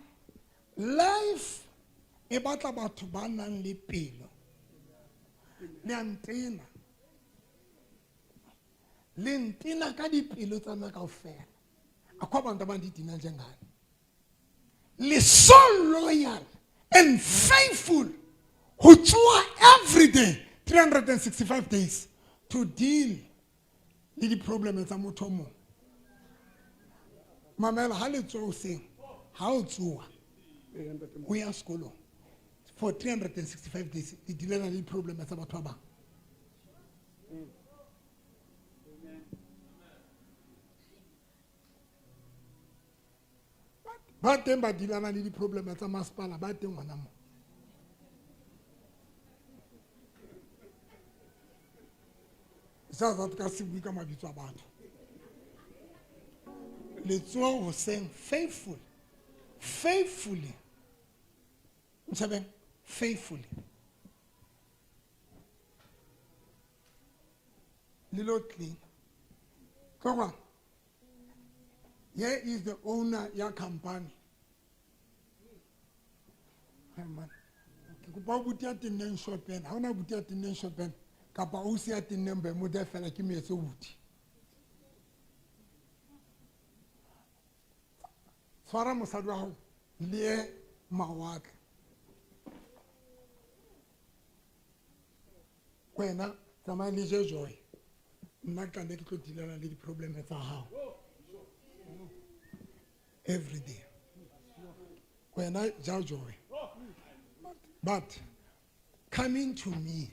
Life e batla batho ba nang le pelo. Le a ntena. Le ntena ka dipelo tsa lona kaofela. Akho abantu abandidina njengani. Le so loyal and faithful ho tsoha every day, 365 days, to deal le di-problem tsa motho o mong. Mamela, ha le tsoha hoseng, ha o tsoha, o ya sekolong for 365 days, le dealana le di-problem tsa batho ba bang. Ba teng ba dealana le di-problem tsa masepala, ba teng hona moo. Sa za ka se bue ka mabitso a batho. Le tsoha hoseng faithful, faithfully. Ntshebeng, faithfully. Le lo clean. Tloga. Here is the owner ya company. Hey man, ke kopa o buti ya tenneng shopeng. Ha ona buti ya tenneng shopeng kapa o si ya tenneng Bermuda fela ke meetse buti. Tshwara mosadi wa hao le ye mawatle. Wena tsamaya le je joy. Nna ke tla nne ke tlo dealana le di-problem tsa hao. Every day. Wena ja joy. But coming to me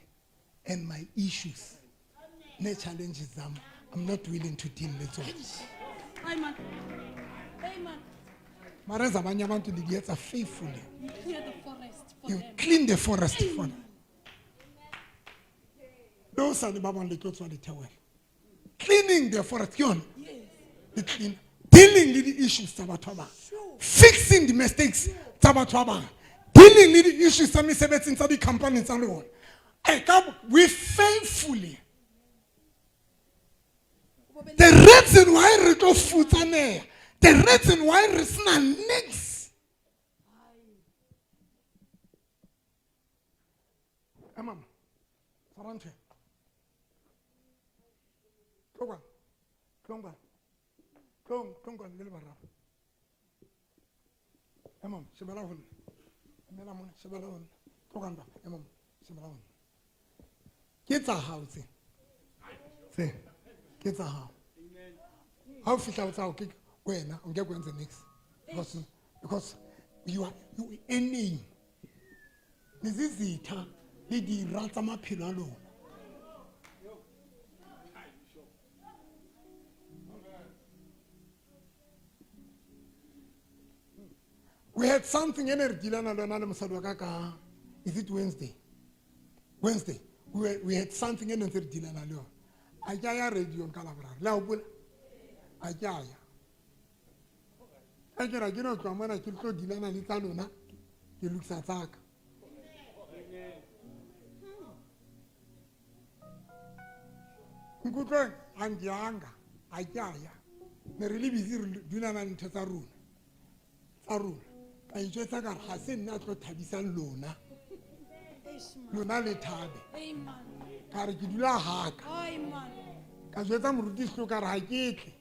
and my issues, Nee-challenges zam I'm not willing to deal le tsona. Ai man. Hey man. Mara ezabanye abantu le di etsa faithfully. You clear the forest for You them. clean the forest for them. Le hosane ba bang le tlo tswa le theohela. Cleaning the forest ke yona. Le clean. Dealing le di-issues tsa batho ba bang. Fixing the mistakes tsa batho ba bang. Dealing le di-issues tsa mesebetsing tsa di-company tsa lona. We faithfully. The reason why re tlo futsaneha, the reason why re sena niks. Mama, tshwara ntho e. Tlo kwano, tlo kwano, tlo, tlo kwano le le bararo. Mama, shebela ho nna. Emela mona, shebela ho nna. Tlo kwano baba. Mama, shebela ho nna. Ke tsa hao tse. Tse. Ke tsa hao. Ha o fihla ho tsa hao, ke wena, o nke ko entse niks. Because you are, you earning. Le zizitha le dira tsa maphelo a lona. We had something in re dilana le yona le mosadi wa ka, is it Wednesday? Wednesday. We had something in re dilana le yona. A ke a ya radio ka Laboraro. Le a hopola? A ke a ya. A ke ra ke no tloha mona ke tlo dilana le tsa lona, ke lokisa tsa ka. Nkutlweng, ha nkeyanga, ha ke a ya. Ne re le busy re dulana le ntho tsa rona. Tsa rona. Ka itjwetsa ka re ha se nna a tlo thabisang lona. Lona le thabe. Ka re ke dula haka. Ka jwetsa moruti Sehlo ka re ha ke tle.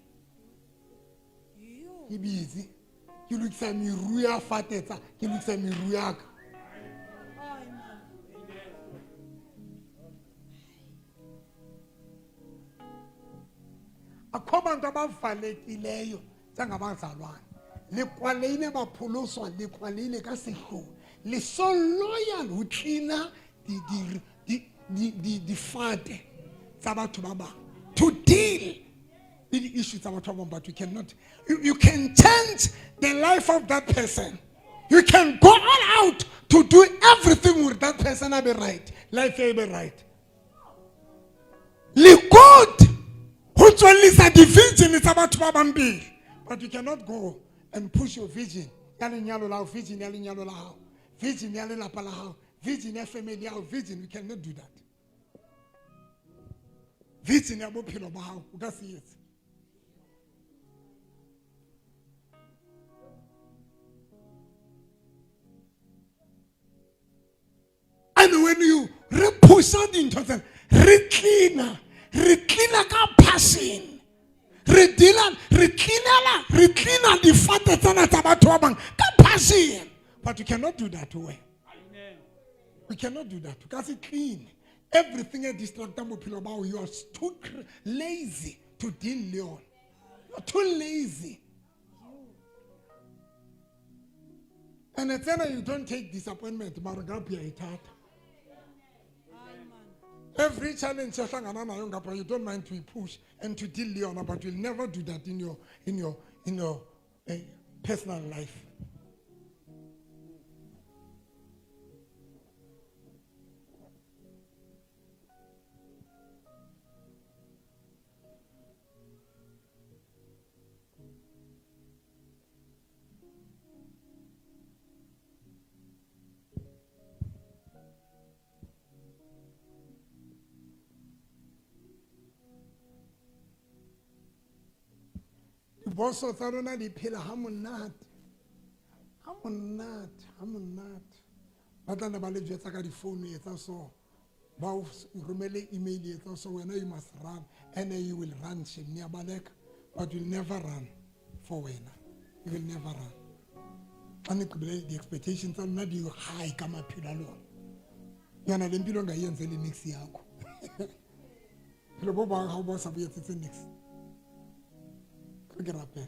Ke busy. Ke lokisa meru ya fatetsa, ke lokisa meru ya ka. Akho bantu abavalekileyo njengabazalwane. Lekwaleile bapholoswa, lekwaleile ka sehloho. Le so loyal ho cleaner difate tsa batho ba bang. To deal with the issues tsa batho ba bang, but you cannot. You can change the life of that person. You can go all out to do everything with that person be right. Life be right. Le good ho tswellisa di-vision tsa batho ba bang pele. But you cannot go and push your vision. Ya lenyalo la hao, vision ya lenyalo la hao, vision ya lelapa la hao, vision ya family ya hao, vision. You cannot do that. Vision ya bophelo ba hao, o ka se etse. And when you re pusha dintho tsena, re cleaner, re cleaner ka passion. Re deala, re cleanela, re cleaner difate tsena tsa batho ba bang ka passion. But you cannot do that way. We cannot do that. Because it's clean. Everything that distracts bophelo ba hao, you are too lazy to deal le yona. You are too lazy. And it's either you don't take disappointment, mara ngapha uyayithatha. Every challenge ohlangana nayo ngapha, you don't mind to push and to deal le yona, but you'll never do that in your personal life. Boso tsa rona di phela ha monate. Ha monate, ha monate. Ba tla nna ba le jwetsa ka difounu etsa so. Ba o romele email etsa so, wena you must run. And you will run, shame, ne a baleka. But you'll never run for wena. You will never run. Xa nigqibile the expectations tsa lona di high ka maphelo a lona. Yona le mpilo ongayenzeli niks yakho. Phelo bo bang ha o bo sa bo etsetse niks. Ke rapela.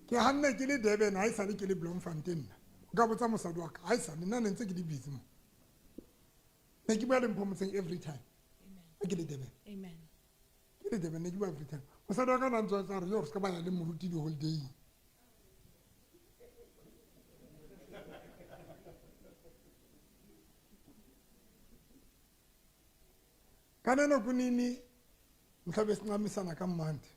Ke hanne ke le Durban ha esale ke le Bloemfontein nna. O ka botsa mosadi wa ka ha esale nna ne ntse ke le busy mo. Ne ke bua le Mpho Motseng every time. Ha ke le Durban. Amen. Ke le Durban ne ke bua every time. Mosadi wa ka na ntse a re yo re ska ba ya le moruti di-holiday. Ka neno kunini mhlabe sincamisana kamnandi.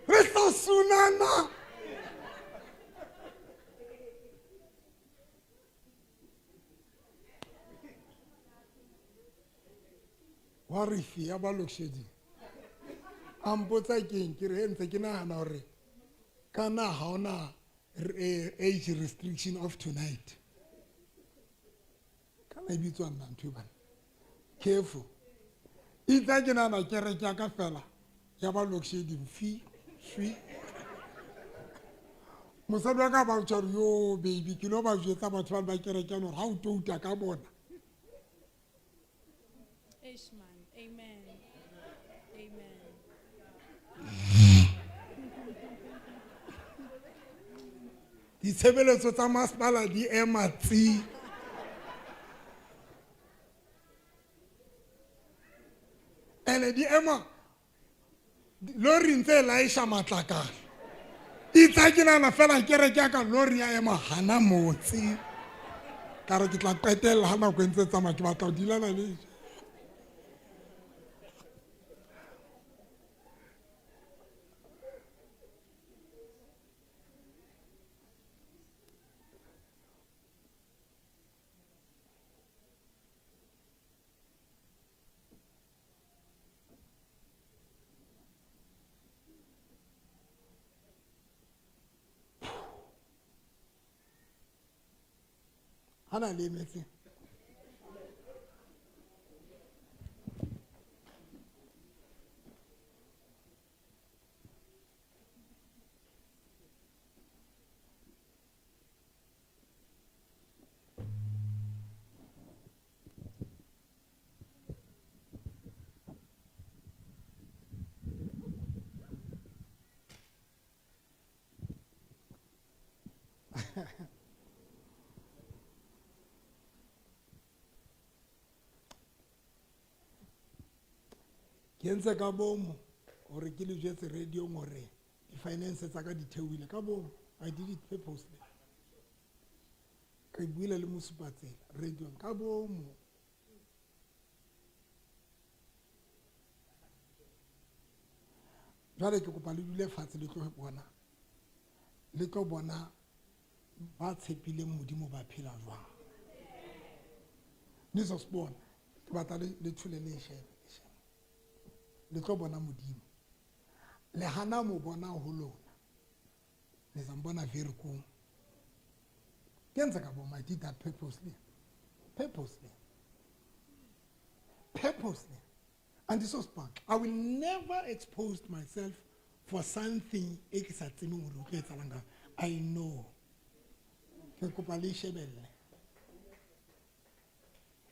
Re tla sunana. Wa re fi ya ba load-shedding. A mpotsa keng ke re ntse ke nahana hore kana ha hona age restriction of tonight. Kana e bitswa nna ntho e bana. Careful. Itse ke nahana kereke ya ka fela ya ba load-shedding fi fi. Mosadi wa ka ba tjho re yo baby ke lo ba jwetsa batho ba kereke ya hore ha o touta ka bona. Eish man. Amen. Amen. Ditshebeletso tsa masepala di ema tsi. Ene di ema lori ntse e laesha matlakala. Itse ke nahana fela kereke ya ka lori ya ema hana motse. Ka re ke tla qetella ha nako e ntse e tsamaya ke batla ho dilana le. Hana le emetse. Ke entse ka bomo hore ke le jwetse radio hore di-finance tsa ka di theohile ka bomo. I did it purposely. Ke buile le mosupatsela radio ka bomo. Jwale ke kopa le dule fatshe le tlo bona. Le tlo bona ba tshepileng Modimo ba phela jwang. Ne so sibona. Ke batla le thule le shebe. Le tlo bona Modimo. Le hana mo bona ho lona. Le tla mbona very cool. Ke ntse ka bo I did that purposely. Purposely. Purposely. And this was spark. I will never expose myself for something e ke sa tsebeng hore o tlo etsahalang ka. I know. Ke kopa le shebelle.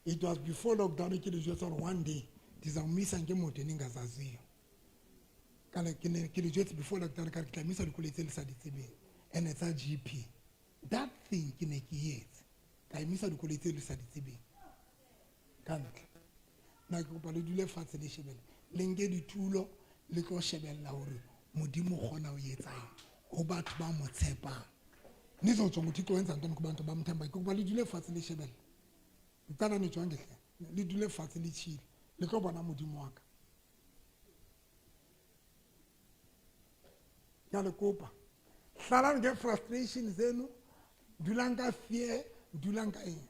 It was before lockdown ke le jwetsa hore one day ndizawumisa ngemoto eningazaziyo. Kana ke ne ke le jwetse before lockdown ka re ke tla misa dikoloi tse le sa di tsebeng. And it's a GP. That thing ke ne ke etse. Ka emisa dikoloi tse le sa di tsebeng. Ka ntle. Nna ke kopa le dule fatshe le shebelle. Le nke ditulo le tlo shebella hore Modimo o kgona ho etsa eng ho batho ba mo tshepang. Nizotsho ngoThixo wenza ntoni kubantu abamthembayo. Ke kopa le dule fatshe le shebelle. Nqala nijonge hle. Le dule fatshe le tjhile. Le tlo bona Modimo wa ka. Ke a le kopa. Hlalang ke frustration zeno, dulang ka fear, dulang ka eng.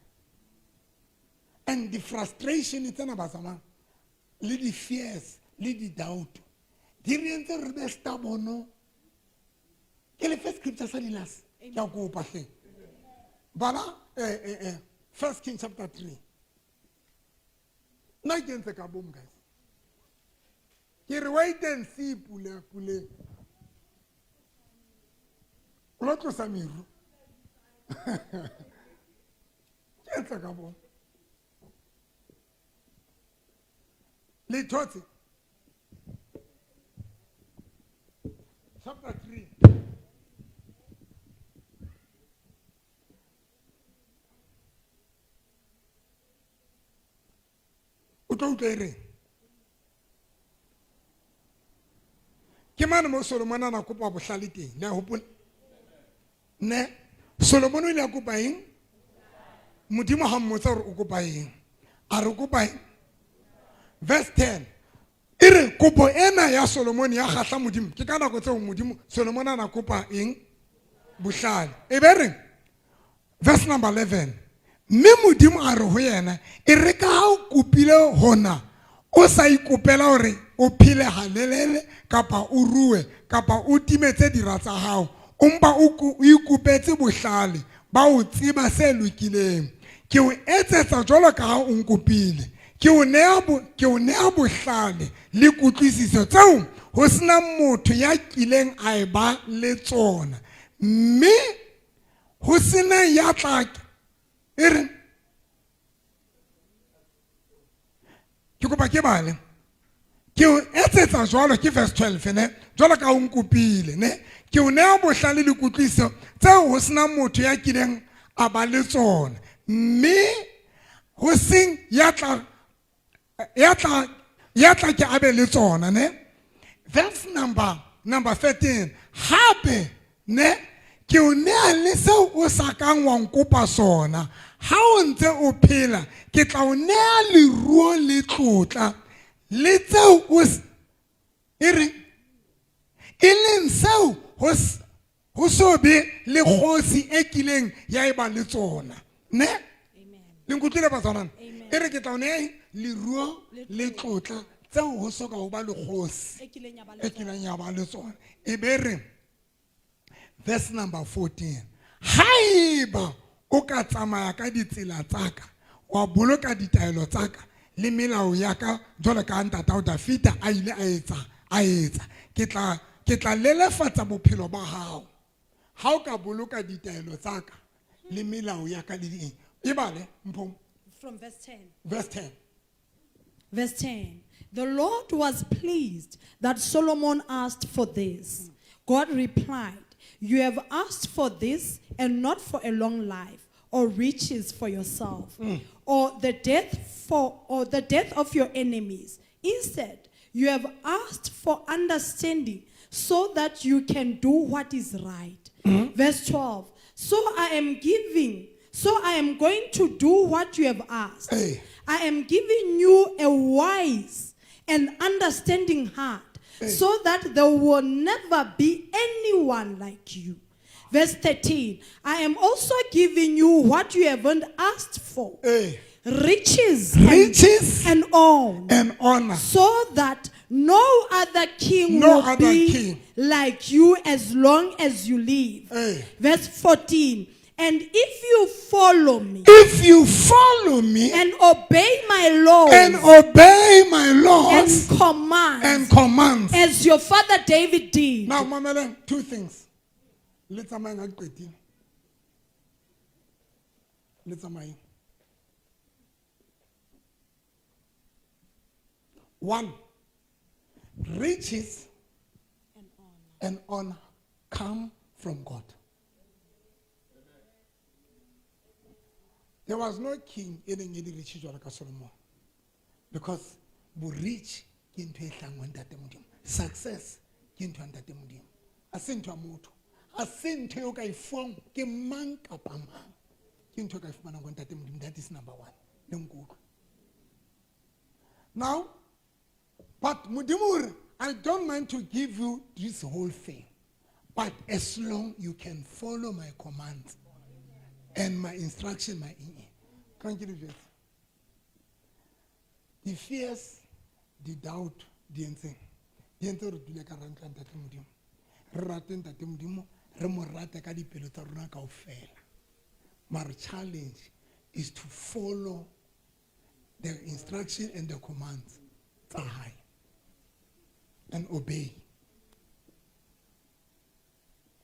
And the frustration tsena ba tsamayang le di fears le di doubt di re entse re be stubborn. Ke le first scripture sa Lilas. Ke a kopa hle. Bala First King chapter 3. Nna ke entse ka bomo guys. Ke re wait and see pule pule. O lo tlosa meru. Ke etsa ka bona. Le ithotse. Chapter 3. O tlo utlwa e reng? Ke mane mo Solomon a na kopa bohlale teng, le a hopola? Ne? Solomon o ile a kopa eng? Modimo ha mmotsa hore o kopa eng. A re o kopa eng? Verse 10. E re kopo ena ya Solomon ya kgahla Modimo. Ke ka nako tseo Modimo Solomon a na kopa eng? Bohlale. E be reng? Verse number 11. Mme Modimo a re ho yena, e re ka ha o kopile hona, o sa ikopela hore o phele halelele kapa o rue kapa o timetse dira tsa hao, o mpa o ikopetse bohlale ba o tseba se lokileng. Ke o etsetsa jwalo ka ha o nkopile. Ke o nea ke o nea bohlale le kutlwisiso tseo ho sena motho ya kileng a e ba le tsona. Mme ho sena ya tla e re ke kopa ke bale ke o etsetsa jwalo ke verse 12 ne jwalo ka o nkopile ne ke o nea bohlale le kutlwisiso tseo ho sena motho ya kileng a ba le tsona mme ho seng ya tla ya tla ya tla ke abe le tsona ne verse number 13 hape ne ke o nea le seo o sa kang wa nkopa sona ha o ntse o phela ke tla o nea leruo le tlotla le tseo o e re e leng seo ho so be le kgosi e kileng ya e ba le tsona ne le nkutlwile batswanana e re ke tla o nea leruo le tlotla tseo ho soka ho ba le kgosi e kileng ya ba le tsona e be re verse number 14 haeba o ka tsamaya ka ditsela tsa ka wa boloka ditaelo tsa ka le melao ya ka jwalo ka ntatao Dafida a ile a etsa a etsa ke tla ke tla lelefatsa bophelo ba hao ha o ka boloka ditaelo tsa ka le melao ya ka le eng e bale mphong From verse 10. Verse 10. Verse 10. The Lord was pleased that Solomon asked for this. God replied, you have asked for this and not for a long life or riches for yourself or the death for or the death of your enemies. Instead, you have asked for understanding so that you can do what is right. Verse 12. So I am going to do what you have asked. Hey. I am giving you a wise and understanding heart, Hey. so that there will never be anyone like you. Verse 13, I am also giving you what you haven't asked for. Hey. Riches, Riches and honor. And honor. So that no other king No will other be king. like you as long as you live. Hey. Verse 14, and if you follow me, if you follow me and obey my laws, and obey my laws and commands, and commands, as your father David did. Now, Mamela, two things. Let's One, riches and honor come from God. There was no king in any rich like Solomon, because bo rich ke ntho e hlang ho Ntate Modimo. Success ke ntho ya Ntate Modimo. Ha se ntho ya motho. Ha se ntho eo ka e fuwang ke mang kapa mang. Ke ntho e ka e fumanang ho Ntate Modimo. That is number one. Le nkutlwe. Now, but Modimo o re, I don't mind to give you this whole thing, but as long you can follow my commands and my instruction, my ing. Can't you do The fears, the doubt, the entseng. Di entse re dule ka rantla Ntate Modimo. Re rate Ntate Modimo, re mo rate ka dipelo tsa rona kaofela. Mara challenge is to follow the instruction and the commands tsa hae and obey.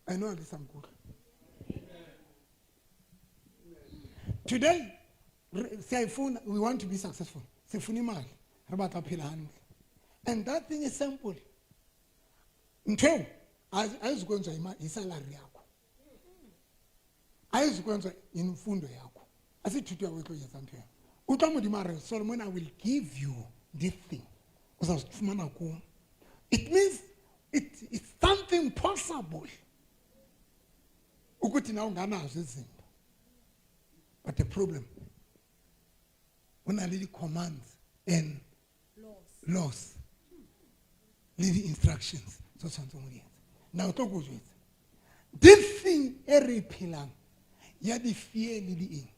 I know this. Today siyayifuna, we want to be successful. Sifuna imali, re batla phela hantle. And that thing is simple. Ntho eo ayizukwenziwa yisalary yakho. Ayizukwenziwa imfundo yakho. Asithuto ya o tlo etsa ntho eo. Utlwa Modimo a re, Solomon, I will give you this thing. Uzazifumana kum. It means it's something possible. Ukuthi na unganazo izinto. But the problem, o na le di-commands and laws le di-instructions tse o tshwanetseng ho di etsa. Now o tlo ko jwetsa. This thing e re e phelang ya di-fear le di eng,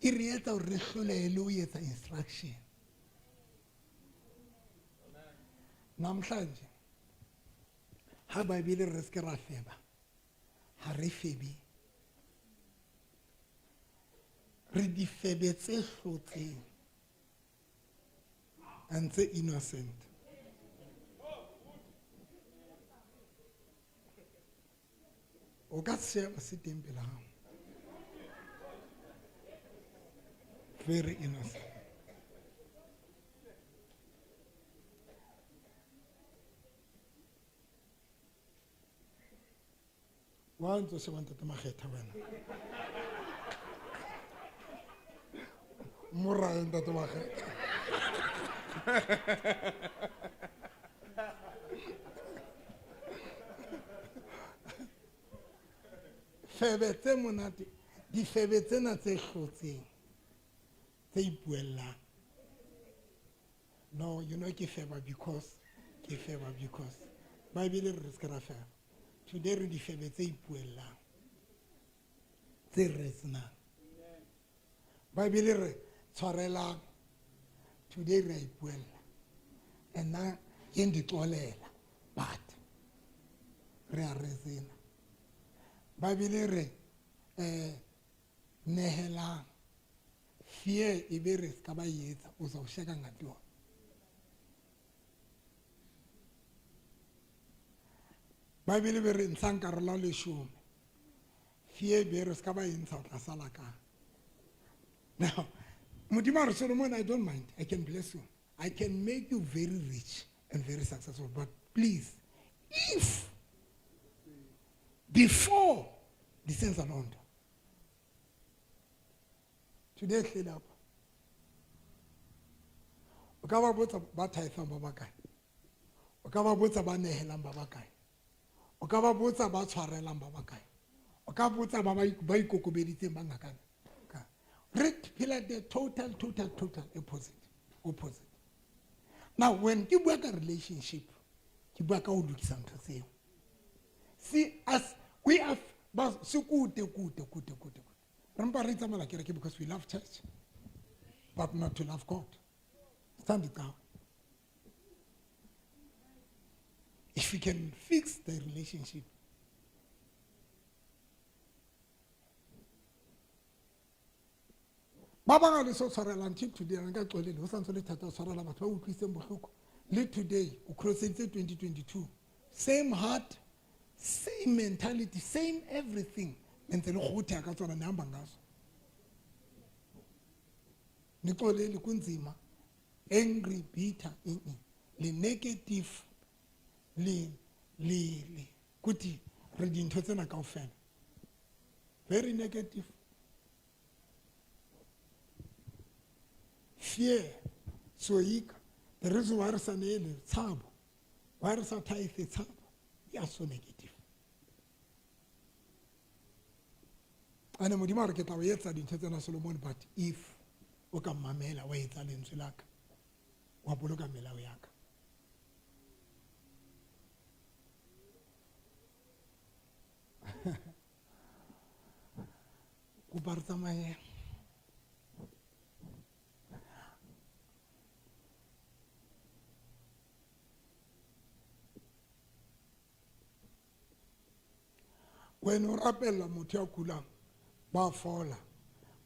e re etsa hore re hlolehe le ho etsa instruction. Namhlanje ha Bibele re se ke ra feba, ha re febe. Re difebe tse hlotseng and tse innocent. O ka sheba se teng pela hao. Very innocent. Wa ntso sheba ntate Makgetha wena. Morae ntate Makgetha. Febe tse monate, difebe tsena tse hlotseng, tse ipuellang. No, you know ke feba because, ke feba because. Bible re se ke ra feba. Today re difebe tse ipuellang, tse re senang. Bible re tshwarelang. Today re a ipuella. And now ke ndixolela, but re a resena. Bible re nehelang. Fear e be re ska ba etsa, o sa o sheka ngati wa. Bible be re ntshang karolo ya leshome. Fear be re ska ba e ntsha, o tla sala ka. Now, Modimo a re, Solomon, I don't mind. I can bless you. I can make you very rich and very successful. But please, if before the sense alone, today hlele up. O ka ba botsa ba thaithang ba bakae? O ka ba botsa ba nehelang ba bakae? O ka ba botsa ba tshwarelang ba bakae? O ka botsa ba ba ikokobeditseng ba ngakana? Re phela the total, total, total opposite. Opposite. Now, when ke bua ka relationship, ke bua ka ho lokisa ntho tseo. See, as we are, ba se kute, kute, kute, kute, kute. Re mpa re itsamela kereke because we love church, but not to love God. Stand it down. If we can fix the relationship, ba bangata le so tshwarela until today, nka xolele, ho santse le thata ho tshwarela batho ba utlwisitseng bohloko. Le today, o crossetse 2022. Same heart, same mentality, same everything. Ntse le kgotha ka tsona, ne hamba ngazo. Nixolele kunzima, angry, bitter, eng, eng. Le negative, le, le, le. Kuti, re dintho tsena kaofela. Very negative. Fear, soyika. The reason why re sa neele tshabo, why re sa tithe tshabo, ya so negative. Ane Modimo a re ke tla o etsa dintho tsena Solomon, but if o ka mmamela wa etsa lentswe la ka, wa boloka melao ya ka. Kopa re tsamaye. Wena o rapella motho ya kulang, ba fola.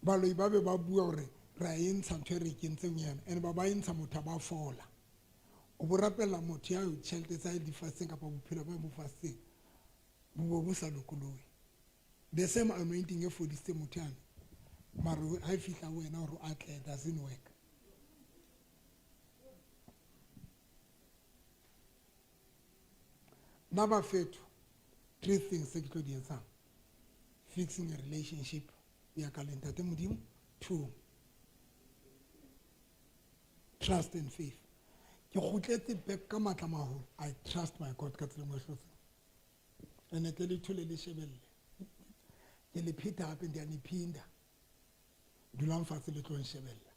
Baloi ba be ba bua hore re a e ntsha ntho e re e kentseng yena, and ba ba e ntsha motho a ba fola. O bo rapella motho ya tjhelete tsa hae di faseng kapa bophelo ba bo faseng, bo bo bo sa lokolohe. The same anointing e fodisitse motho yane, Mara ha e fihla ho wena hore o atlehe, doesn't work. Nna bafethu, three things tse ke tlo di etsang. Fixing a relationship ya ka le Ntate Modimo. 2, trust and faith. Ke kgutletse back ka matla maholo. I trust my God ka tsela e nngwe e hlotseng. Ene tle le thole le shebelle. Ke le pheta hape, ndi a le phinda. Dulang fatshe le tlo nshebella.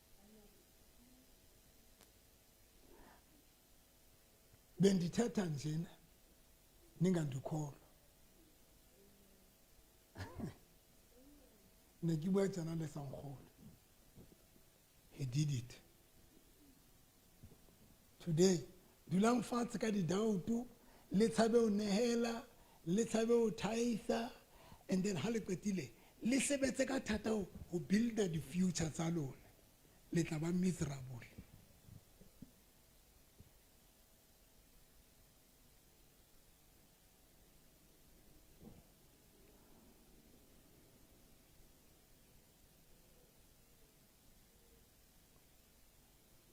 Bendithetha njena ningandikholwa. Ne ke bua tjena le sa nkgolwe. He did it. Today, dulang fatshe ka di-doubt, le tshabe ho nehela, le tshabe ho thaisa, and then ha le qetile, le sebetse ka thata ho builda di-future tsa lona. Le tla ba miserable.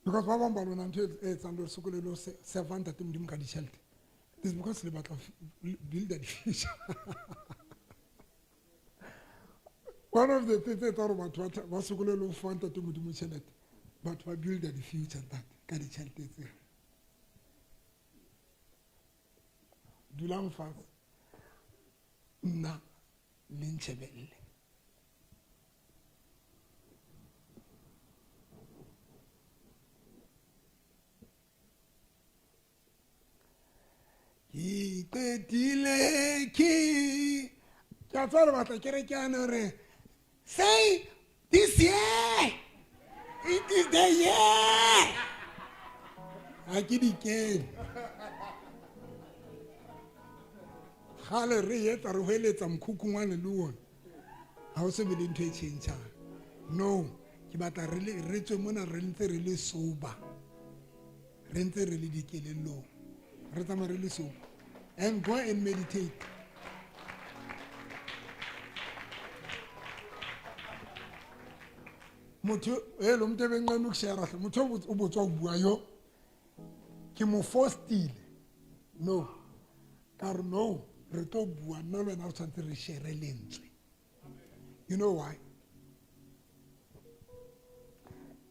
Because ba bang ba lona ntho e etsang le sokole le serve Ntate Modimo ka ditjhelete. It's because le batla build the future. One of the things tse etsang hore batho ba sokole le ho fa Ntate Modimo tjhelete, batho ba build the future ntate ka ditjhelete tseo. Dulang fatshe. Nna le ntjhebelle. Ke qetile ke ke a tseba le batla kereke yane hore say this year it is the year. Ha ke di kene. Kgale re etsa re hweletsa mokhukhung wane le ona. Ha ho se be le ntho e tjhentjhang. No, ke batla re le re tswe mona re ntse re le sober. Re ntse re le dikelellong. Re tsamaya re le sober. And go and meditate. Motho e lo motho e beng nqane ho share hle. Motho o botswa ho bua yo. Ke mo forced-ile. No. Ka re no, re tlo bua nna le wena re tshwanetse re share lentswe. You know why?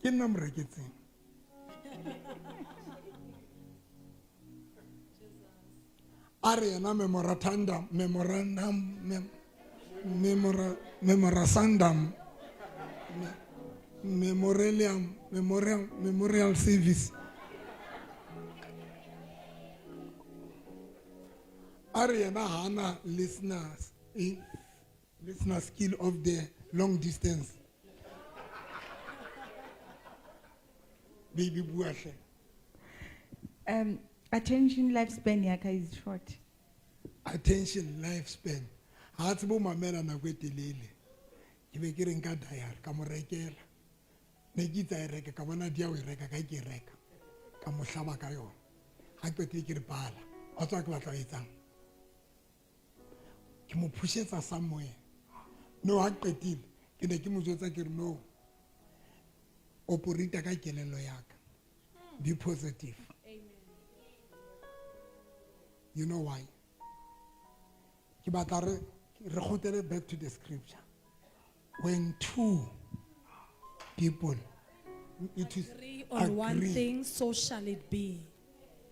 Ke nna mo reketseng. A re yena memorandum, memorandum, memora, memorandum, memorial, memorial, memorial service. A re yena hana listeners, listener skill of the long distance. Baby bua hle. Attention lifespan ya ka is short. Attention lifespan. Ha tsebe ho mamela nako e telele. Ke be ke re nka diary ka mo rekela. Ne ke itse a e reka, ka bona dia o e reka, ka ke e reka. Ka mo hlaba ka yona. Ha qetile ke re bala. Wa tseba ke batla ho etsang? Ke mo pushetsa somewhere. No, ha qetile, ke ne ke mo jwetsa ke re no. Operate ka kelello ya ka. Be positive. You know why? Ke batla re kgutlele back to the scripture. When two people it is agree on one agree. thing, so shall it be.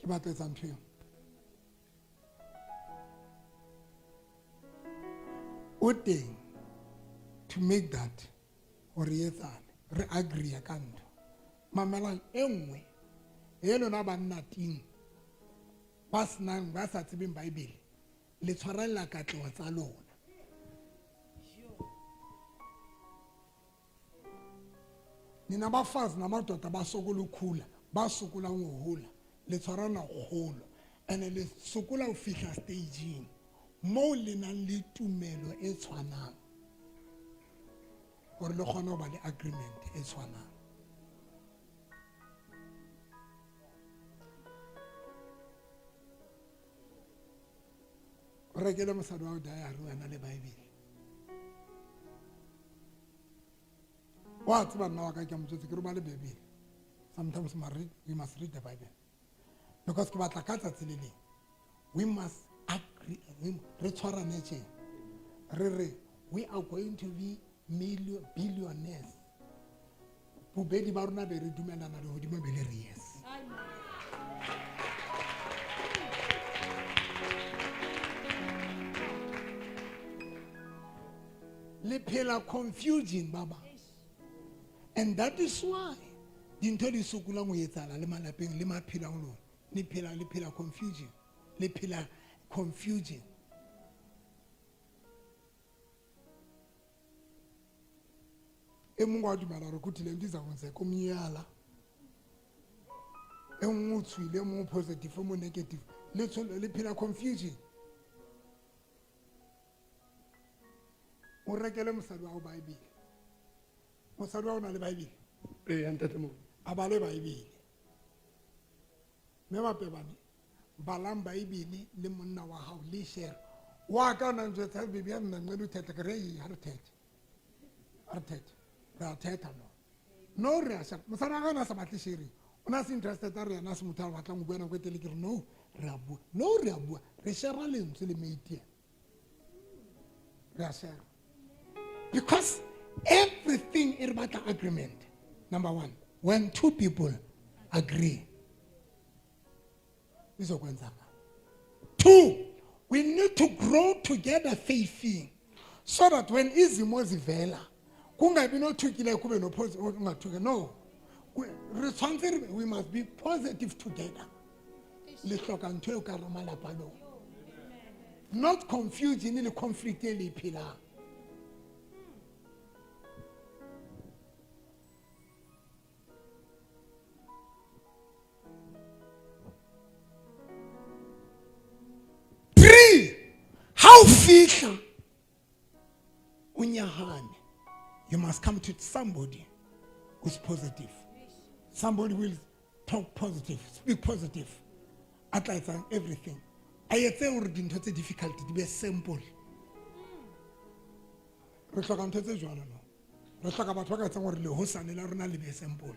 Ke batla etsa ntho eo. O teng to make that hore e etsahale, re agree ka ntho. Mamelang e nngwe e lona banna ting ba senang, ba sa tsebeng Bible, le tshwarella katleho tsa lona. Nina bafazi namadoda basokola ukukhula, basokola ngohula, le tshwarana kgolo, ene le sokola ho fihla stageng moo le nang le tumelo e tshwanang hore le kgone ho ba le agreement e tshwanang. O rekele mosadi wa hao diary wena le Bible. Wa tseba nna wa ka ke a mo jwetsa ke re o bale Bibele. Sometimes we must read the Bible. Because ke batla ka tsatsi le leng. We must agree, re tshwarane tje. Re re, we are going to be billionaires. Bobedi ba rona be re dumelana le hodimo be le re yes. Le phela confusion baba. And that is why dintho di sokolang ho etsahala le malapeng le maphelong a lona. Le phela, le phela confusion. Le phela confusion. E mong wa dumela hore kuthi le ntho iza kwenzeka, omunye uyala. E nngwe o tswile, e mong o positive, e mong negative. Le tsholo, le phela confusion. O rekele mosadi wa hao Bible. Mosadi wa hao o na le Bible? Ee, ntate Moruti. A bale Bible. Mme ba pebane, balang Bible le monna wa hao, le share. Wa ka o na ntjwetsa, baby, ya nna nqele o thethe, ke re, ee, ha re thethe. Ha re thethe. Re a thetha, no. No, re a share. Mosadi wa ka o na sa batle sharing. O na se interested a re yena a se motho a batlang ho bua nako e telele, ke re, no, re a bua. No, re a bua. Re share lentswe le mate ena. Re a share. Because everything e re batla agreement. Number one, when two people agree, izokwenzakala. Two, we need to grow together faithing, so that when izimo zivela, kungabi nothukile kube no ungathuki. No, re tshwanetse re, we must be positive together. Le hloka ntho eo ka hara malapa a lona. Not confusion le conflict e le e phelang. Three, ha o fihla o nyahame, you must come to somebody who's positive. Somebody will talk positive, speak positive. A tla etsang everything. A etse hore dintho tse difficult di be simple. Re hloka ntho tse jwalo, no. Re hloka batho ba ka etsang hore lehosane la rona le be simple.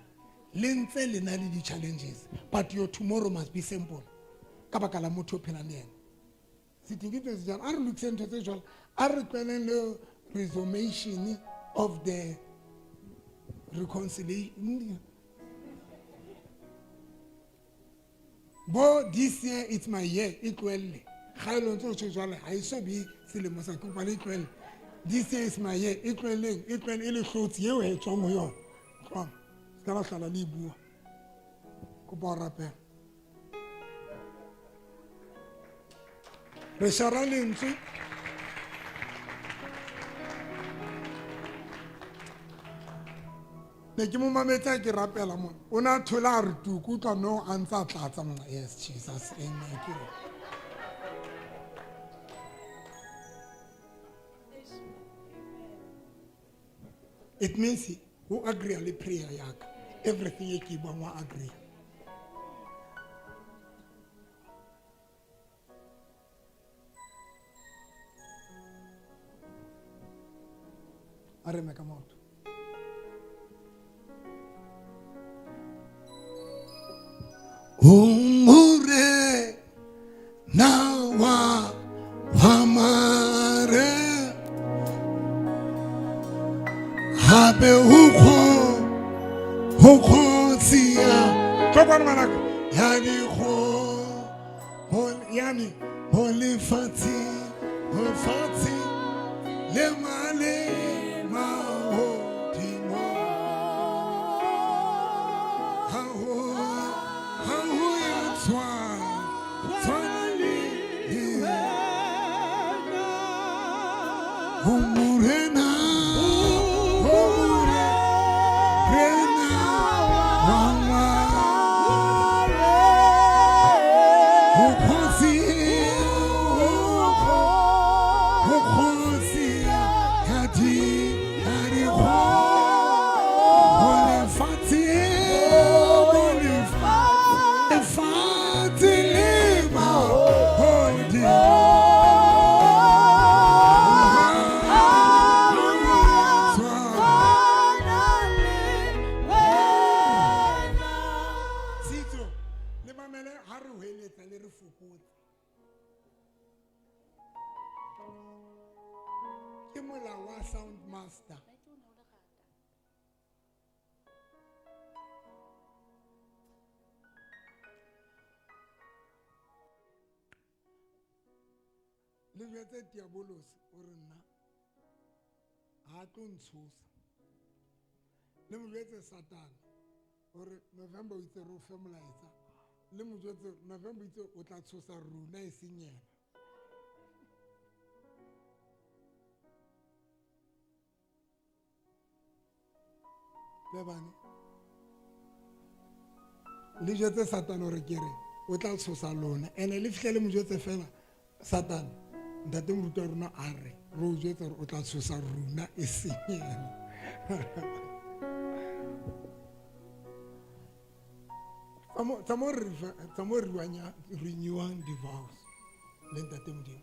Le ntse le na le di-challenges, but your tomorrow must be simple. Ka baka la motho o phelang le yena. Sething ke tse jwalo, a re lokiseng ntho tse jwalo, a re tlohelleng le resumation of the reconciliation. Bo this year it's my year, e tlohelle. Ga e lo ntse o tjho jwale, ha e so be selemo sa ke kopa le e tlohelle. This year is my year, e tlohelleng, e tlohelle e le hlotse eo e tswang ho yona. Tlohang, se ka la hlala le e bua. Kopa ho rapela. Re shara lentswe. Ne ke mo mametse ha ke rapela mona. O ne a thola a re tu, ke utlwa no a ntse a tlatsa mona. Yes, Jesus, amen. Ke re. It means o agree le prayer ya ka. Everything e ke e buang wa agree. A re me ka maoto. Umure na wa wa mare hape ho khotsia tlo kwana ngwanaka ya di go ho yani ho lefatshe ho fatshe le male mahodimo ha ho ha ho ya tshwana le wena. Ho morena, ho morena wa mare. Ho kgosi, ho kgosi ya di, ya di kgo. Ho lefatshe, ho lefatshe le mahodimo. Ha Ke molao wa sound master. Le jwetse diabolosi o re nna ha tlo ntshosa. Le mo jwetse Satane hore November o itse re o fe molaetsa. Le mo jwetse November o itse o tla tshosa rona e seng yena. Lebane. Le jwetse Satane hore ke re o tla tshosa lona. Ene le fihle le mo jwetse fela Satane ntate moruti wa rona a re re o jwetse hore o tla tshosa rona e seng yena. Tsa mo renewang di-vows le ntate Modimo.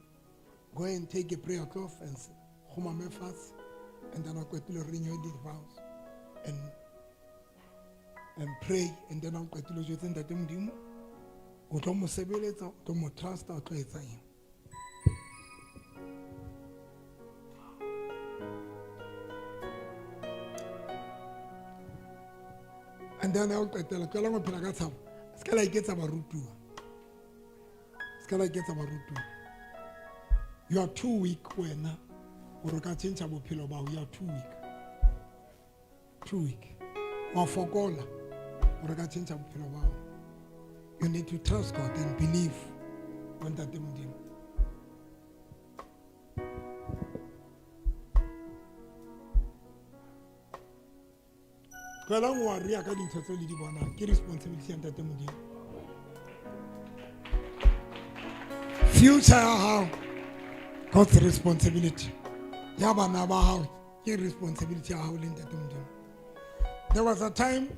Go and take a prayer cloth and kgomame fatshe and then o qetile renew the vows and pray and then o qetile jwetse ntate Modimo o tlo mo sebeletsa, o tlo mo trusta, o tlo etsa eng. And then o qetela tloela go phela ka tshabo. Se ka la iketsa barutuwa. Se ka la iketsa barutuwa. You are too weak wena hore o ka tjhentjha bophelo ba hao. You are too weak. Too weak. Wa fokola hore o ka tjhentjha bophelo ba hao. You need to trust God and believe on Ntate Modimo. Tlohelang ho worry-a ka dintho tseo le di bonang. Ke responsibility ya Ntate Modimo. Future ya hao, God's responsibility. Ya bana ba hao, ke responsibility ya hao le Ntate Modimo. There was a time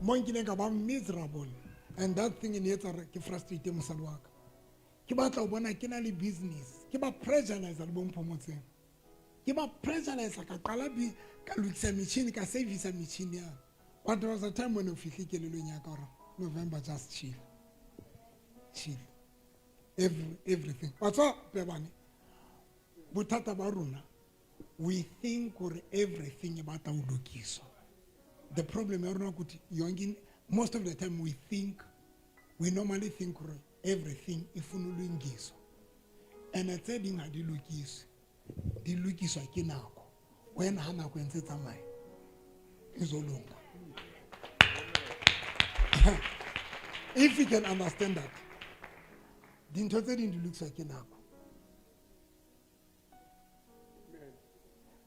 mo nkileng ka ba miserable and that thing e ne etsa hore ke frustrate mosadi wa ka. Ke batla ho bona ke na le business, ke ba pressurize le bo Mphomotseng. Ke ba pressurize ka qala ka lokisa metjhini, ka service metjhini ya. But there was a time when o fihle kelellong ya ka hore November just chill. Chill. Everything. Wa tseba Pebane, bothata ba rona, we think hore everything e batla ho lokiswa. The problem ya rona ke hore yonke, most of the time we think, we normally think hore everything e funa ho lokiswa. And tse ding ha di lokiswe. Di lokiswa ke nako. Wena ha nako e ntse tsamaya, e zolunga. If you can understand that, dintho tse ding di lokiswa ke nako.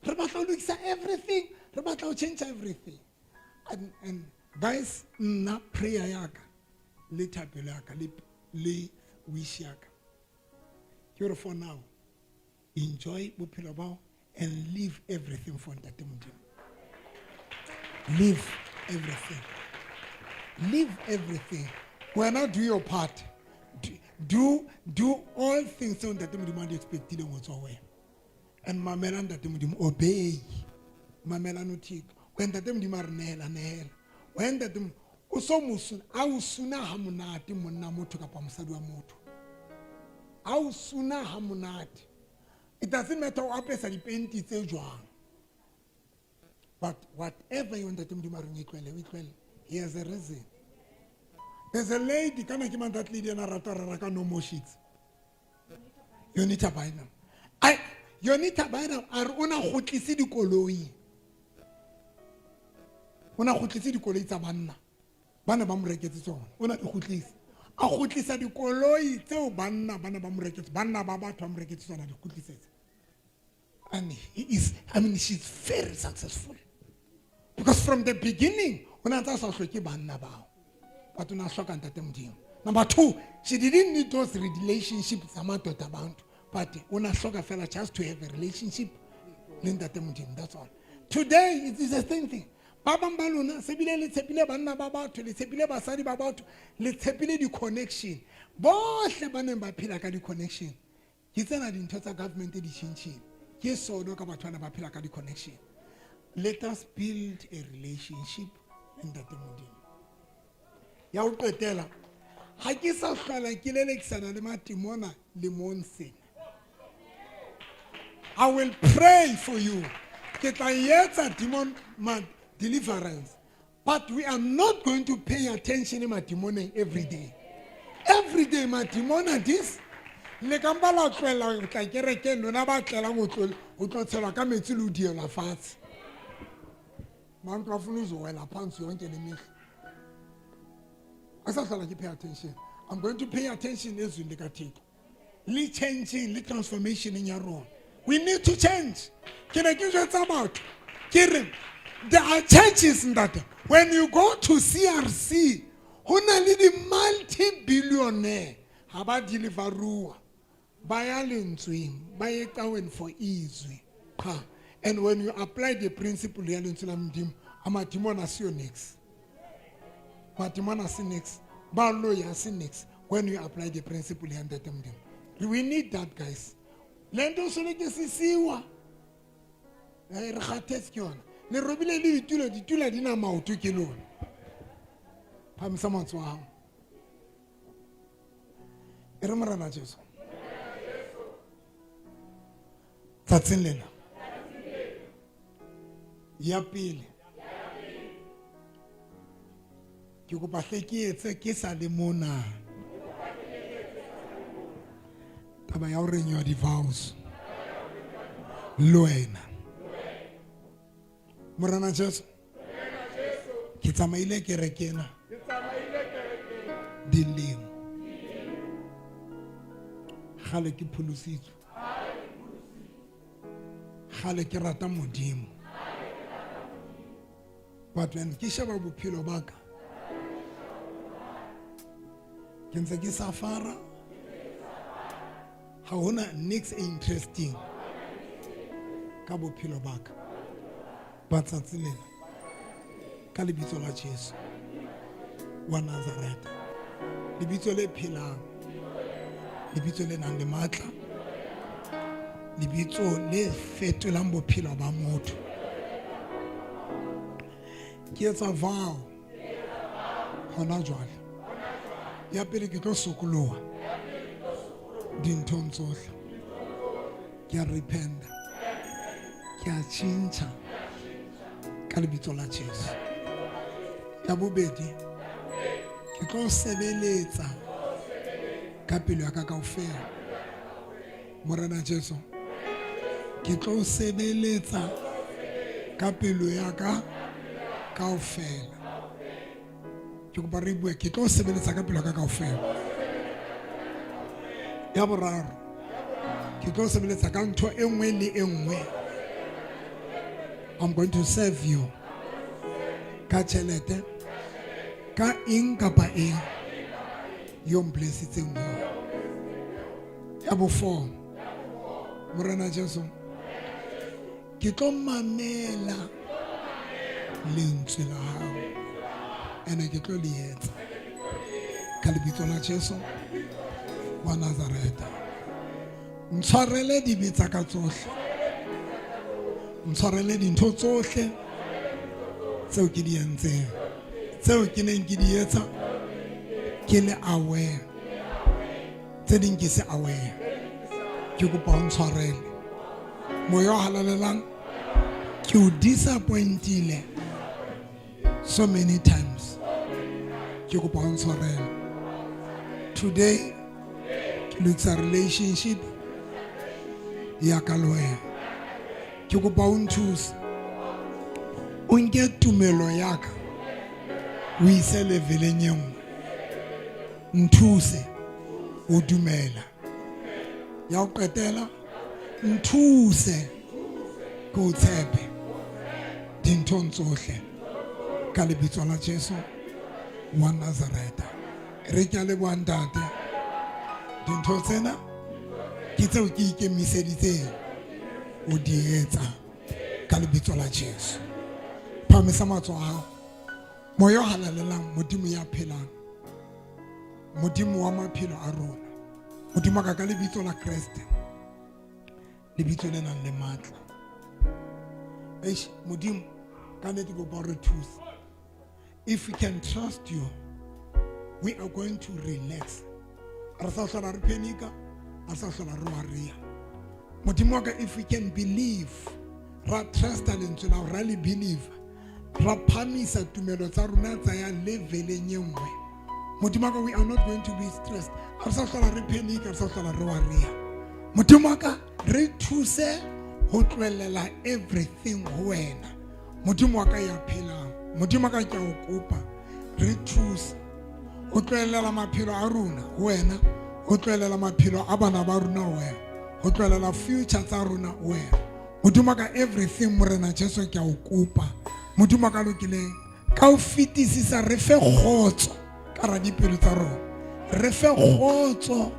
Re batla ho lokisa everything, re batla ho change everything. And guys, nna prayer ya ka le thapelo ya ka le wish ya ka ke hore for now enjoy bophelo bao and leave everything for Ntate Modimo. Leave everything. Leave everything. Wena do your part. Do all things tseo Ntate Modimo a di expectileng ho tswa ho wena. And mamela Ntate Modimo, obey. Mamela nothixo. Wena Ntate Modimo a re nehela, nehela. Wena Ntate Modimo, o so mosuna, a o suna ha monate monna motho kapa mosadi wa motho. A o suna ha monate. It doesn't matter o apesa dipenti tse jwang. But whatever you Ntate Modimo a reng e tlohele, o e tlohele. He has a reason. There's a lady, kana ke mang that lady ena rata rera ka no more sheets. Yonita Bynum. Yonita Bynum a re o na kgutlise dikoloi. O na kgutlise dikoloi tsa banna. Ba ne ba mo reketse tsona. O na di kgutlise. A kgutlisa dikoloi tseo banna ba ne ba mo reketse. Banna ba batho ba mo reketse tsona di kgutlisetse. And he is, I mean, she's very successful. Because from the beginning, o na ntse a sa hloke banna bao. But o na hloka Ntate Modimo. Number two, she didn't need those relationships tsa madoda bantu. But o na hloka fela just to have a relationship le Ntate Modimo. That's all. Today, it is the same thing. Ba bang ba lona, se bile le tshepile banna ba batho, le tshepile basadi ba batho, le tshepile di-connection. Bohle ba neng ba phela ka di-connection. Ke tsena dintho tsa government di tjhentjhile. Ke sono ka batho bana ba phela ka di-connection. Let us build a relationship le Ntate Modimo. Ya ho qetela, ha ke sa hlola ke lelekisana le matimona lemong sena. I will pray for you. Ke tla etsa demon ma deliverance. But we are not going to pay attention madimoneng every day. Every day madimona this le ka mpa la tlohela ho tla kerekeng lona ba tlelang ho tlo tshelwa ka metsi le ho dielwa fatshe. Bantu bafuna uzowela phansi yonke le mihla. Asahlala ke pay attention. I'm going to pay attention ezwini likaThixo. Le changing, le transformation ya rona. We need to change. Ke ne ke jwetsa batho. Ke re there are churches ntate. When you go to CRC, ho na le di multi-billionaire ha ba deliverua. Ba ya lentsweng, ba ye caweni for izwi. Qha. And when you apply the principle ya lentswe la Modimo, amadimoni asiyo niks. Madimoni asi niks. Ba loya asi niks. When you apply the principle ya ntate Modimo. We need that, guys. Le nto soleke sisiwa. Re kgathetse ke yona. Le robile le ditulo, ditulo di na maoto ke lona. Phamisa matsoho a hao. E re Morena Jesu. Tsatsing lena. Ya pele. Ke kopa hle ke etse ke sa le mona. Taba ya ho renewa di-vows. Le wena. Morena Jesu. Ke tsamaile kereke ena. Dilemo. Kgale ke pholositswe. Kgale ke rata Modimo. But when ke sheba bophelo ba ka, ke ntse ke safara. Ha hona niks interesting ka bophelo ba ka. Ba tsatsi lena, ka lebitso la Jesu wa Nazareth, lebitso le phelang, lebitso le nang le matla, lebitso le fetolang bophelo ba motho. Ke etsa vow hona jwale. Ya pele ke tlo sokoloha dinthong tsohle. Ke a repenta, ke a tjhentjha ka lebitso la Jesu. Ya bobedi, ke tlo sebeletsa ka pelo ya ka kaofela. Morena Jesu, ke tlo sebeletsa ka pelo ya ka kaofela. Ke kopa re bue, ke tlo sebeletsa ka pelo ya ka kaofela. Ya boraro, ke tlo sebeletsa ka ntho e nngwe le e nngwe. I'm going to serve you. Ka tjhelete, ka eng kapa eng yo mblessitseng ho. Ya bo-four, Morena Jesu, ke tlo mamela lentswe la hao ene ke tlo le etsa ka lebitso la Jesu wa Nazareth. Ntshwarele dibe tsa ka tsohle, ntshwarele dintho tsohle tseo ke di entseng, tseo ke neng ke di etsa ke le aware, tse ding ke se aware. Ke kopa o ntshwarele. Moya o halalelang, ke o disappointile so many times. Ke kopa o ntshwarele. Today ke lokisa relationship ya ka le wena. Ke kopa o nthuse, o nke tumelo ya ka o ise leveleng e nngwe. Nthuse o dumela. Ya ho qetela, nthuse ke o tshepe dinthong tsohle ka lebitso la Jesu wa Nazareth. Re ke a leboha ntate. Dintho tsena ke tseo ke ikemiseditseng ho di etsa ka lebitso la Jesu. Phamisa matsoho a hao. Moya o halalelang, Modimo ya phelang, Modimo wa maphelo a rona, Modimo wa ka, ka lebitso la Kreste, lebitso le nang le matla. Eish, Modimo, ka nnete ke kopa o re thuse. If we can trust you, we are going to relax. Re sa hlola re panika, re sa hlola re worry. Modimo wa ka, if we can believe, ra trusta lentswe la hao, ra le believe, ra phamisa tumelo tsa rona tsa ya leveleng e nngwe. Modimo wa ka, we are not going to be stressed. Ha re sa hlola re panic, ha re sa hlola re worry. Modimo wa ka, re thuse ho tlohellela everything ho wena. Modimo wa ka ya phelang, Modimo wa ka ke a o kopa, re thuse ho tlohellela maphelo a rona ho wena, ho tlohellela maphelo a bana ba rona ho wena, ho tlohellela future tsa rona ho wena. Modimo wa ka, everything Morena Jesu ke a o kopa. Modimo wa ka lokileng, ka ho fetisisa re fe kgotso ka hara dipelo tsa rona, re fe kgotso,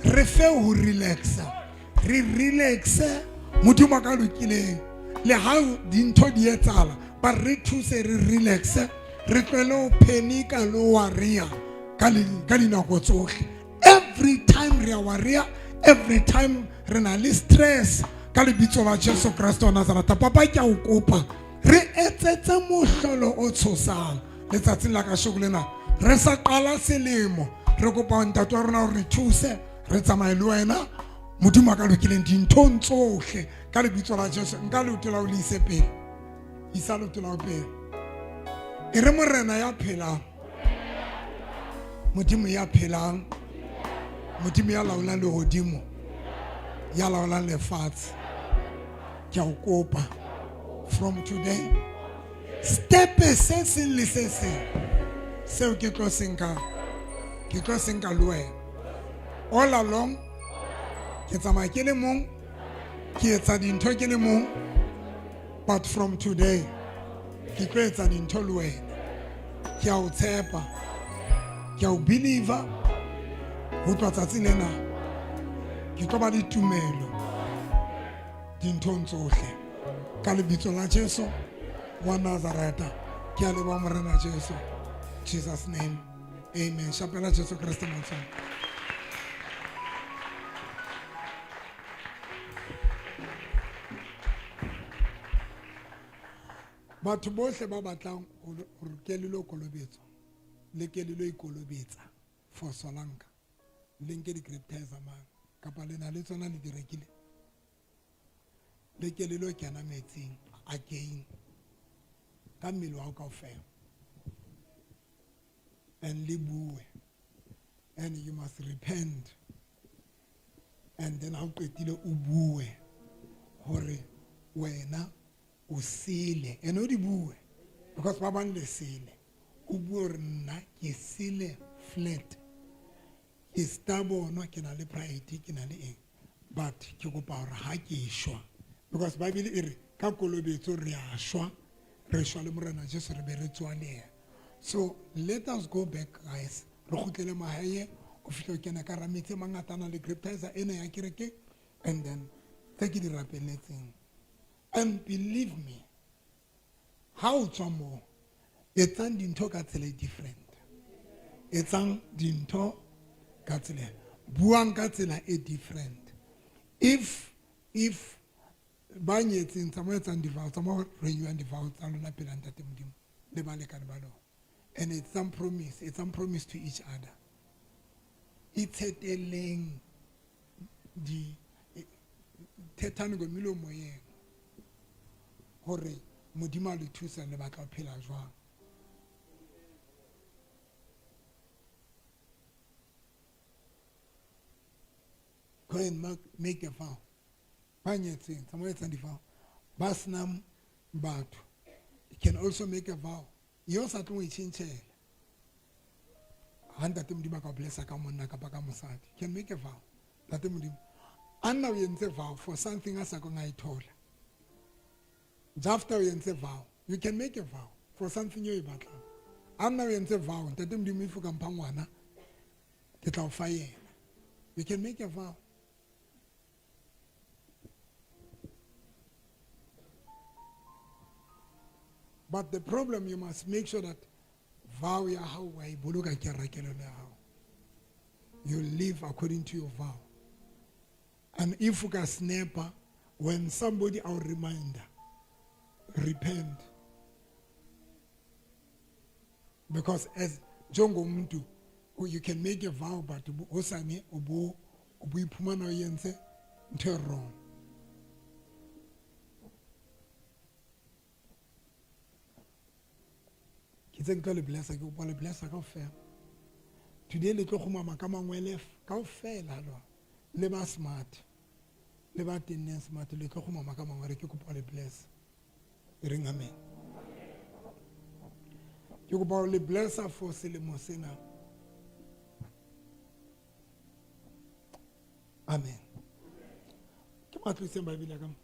re fe ho relaxa, re relaxe. Modimo wa ka lokileng, le ha dintho di etsahala, ba re thuse re relaxe, re tlohele ho panika le ho worry-a ka dinako tsohle. Every time re a worry-a, every time re na le stress, ka lebitso la Jesu Kreste wa Nazareth, Papa ke a o kopa, re etsetse mohlolo o tshosang letsatsing la kasheko lena. Re sa qala selemo, re kopa ntate wa rona hore re thuse, re tsamaye le wena. Modimo a ka lokileng dinthong tsohle, ka lebitso la Jesu. Nka leoto la ho le ise pele, isa leoto la ho pele. E re Morena ya phelang, Modimo ya phelang, Modimo ya laolang lehodimo, ya laolang lefatshe, ke a o kopa, from today, step se seng le se seng seo ke tlo se nkang, ke tlo se nka le wena. All along ke tsamaya ke le mong, ke etsa dintho ke le mong, but from today ke tlo etsa dintho le wena. Ke a o tshepa, ke a o believe. Ho tloha tsatsi lena ke tlo ba le tumelo dinthong tsohle, ka lebitso la Jesu wa Nazareta. Ke a leboha Morena Jesu. Jesus name, amen. Shapela Jesu Kreste matsoho. Batho bohle ba batlang hore ke le lo kolobetswa, le ke le lo ikolobetsa for Solanka, le nke di-graptizer mane, kapa le na le tsona le di rekile, le ke le lo kena metsing again ka mmele wa hao kaofela, and le bue, and you must repent, and then ha o qetile o bue hore wena o sele, and o di bue because ba bang le sele, o bue hore nna ke sele flat, ke stubborn, ke na le pride, ke na le eng, but ke kopa hore ha ke shwa, because Bible e re ka kolobetso re a shwa, re shwa le Morena Jesu, re be re tsoha le yena. So let us go back guys, re kgutlele mahae, o fihle o kena ka hara metsi a mangata a nang le graptizer ena ya kereke, and then tse ke di rapeletseng. And believe me, ha o tswa moo, etsang dintho ka tsela e different, etsang dintho ka tsela, buang ka tsela e different. If ba nyetseng, tsamaya etsang di-vow, tsamaya renewang di-vow tsa lona pela Ntate Modimo le balekane ba lona, and etsang promise, etsang promise to each other. Itsheteleng di thethane go melomo yeno hore Modimo a le thusa le batla ho phela jwang. Go and make a vow. Ba nyetseng, tsamaya etsang di-vow. Ba senang batho, you can also make a vow. Yo sa tlong ho e tjhentjhela. Ha Ntate Modimo a ka o blessa ka monna kapa ka mosadi, you can make a vow. Ntate Modimo, Anna o entse vow for something a sa kang a e thola. Jafta o entse vow. You can make a vow for something eo e batlang. Anna o entse vow, Ntate Modimo if o ka mpha ngwana, ke tla o fa yena. You can make a vow. But the problem, you must make sure that vow ya hao wa e boloka ke rakelelo ya hao. You live according to your vow. And if you ka snapper, when somebody our reminder, repent. Because as njengomuntu, you can make a vow, but hosane o bo iphumana o entse ntho e wrong. Itse ke tlo le blessa, ke kopa le blessa kaofela. Today le tlo kgumama ka mangwele kaofela lona. Le ba smart. Le ba tenneng smart le tlo kgumama ka mangwele ke kopa le blessa. E reng amen. Ke kopa le blessa for selemo sena. Amen. Ke matliseng Bible ya ka mo.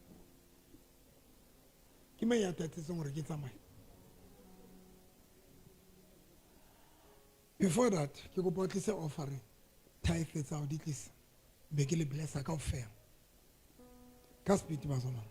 Ke me ya tatetseng hore ke tsamaye. Before that, ke kopa o tlise offering. Tithe tsa hao di tlise. Be ke le blessa kaofela. Ka speed bazalwane.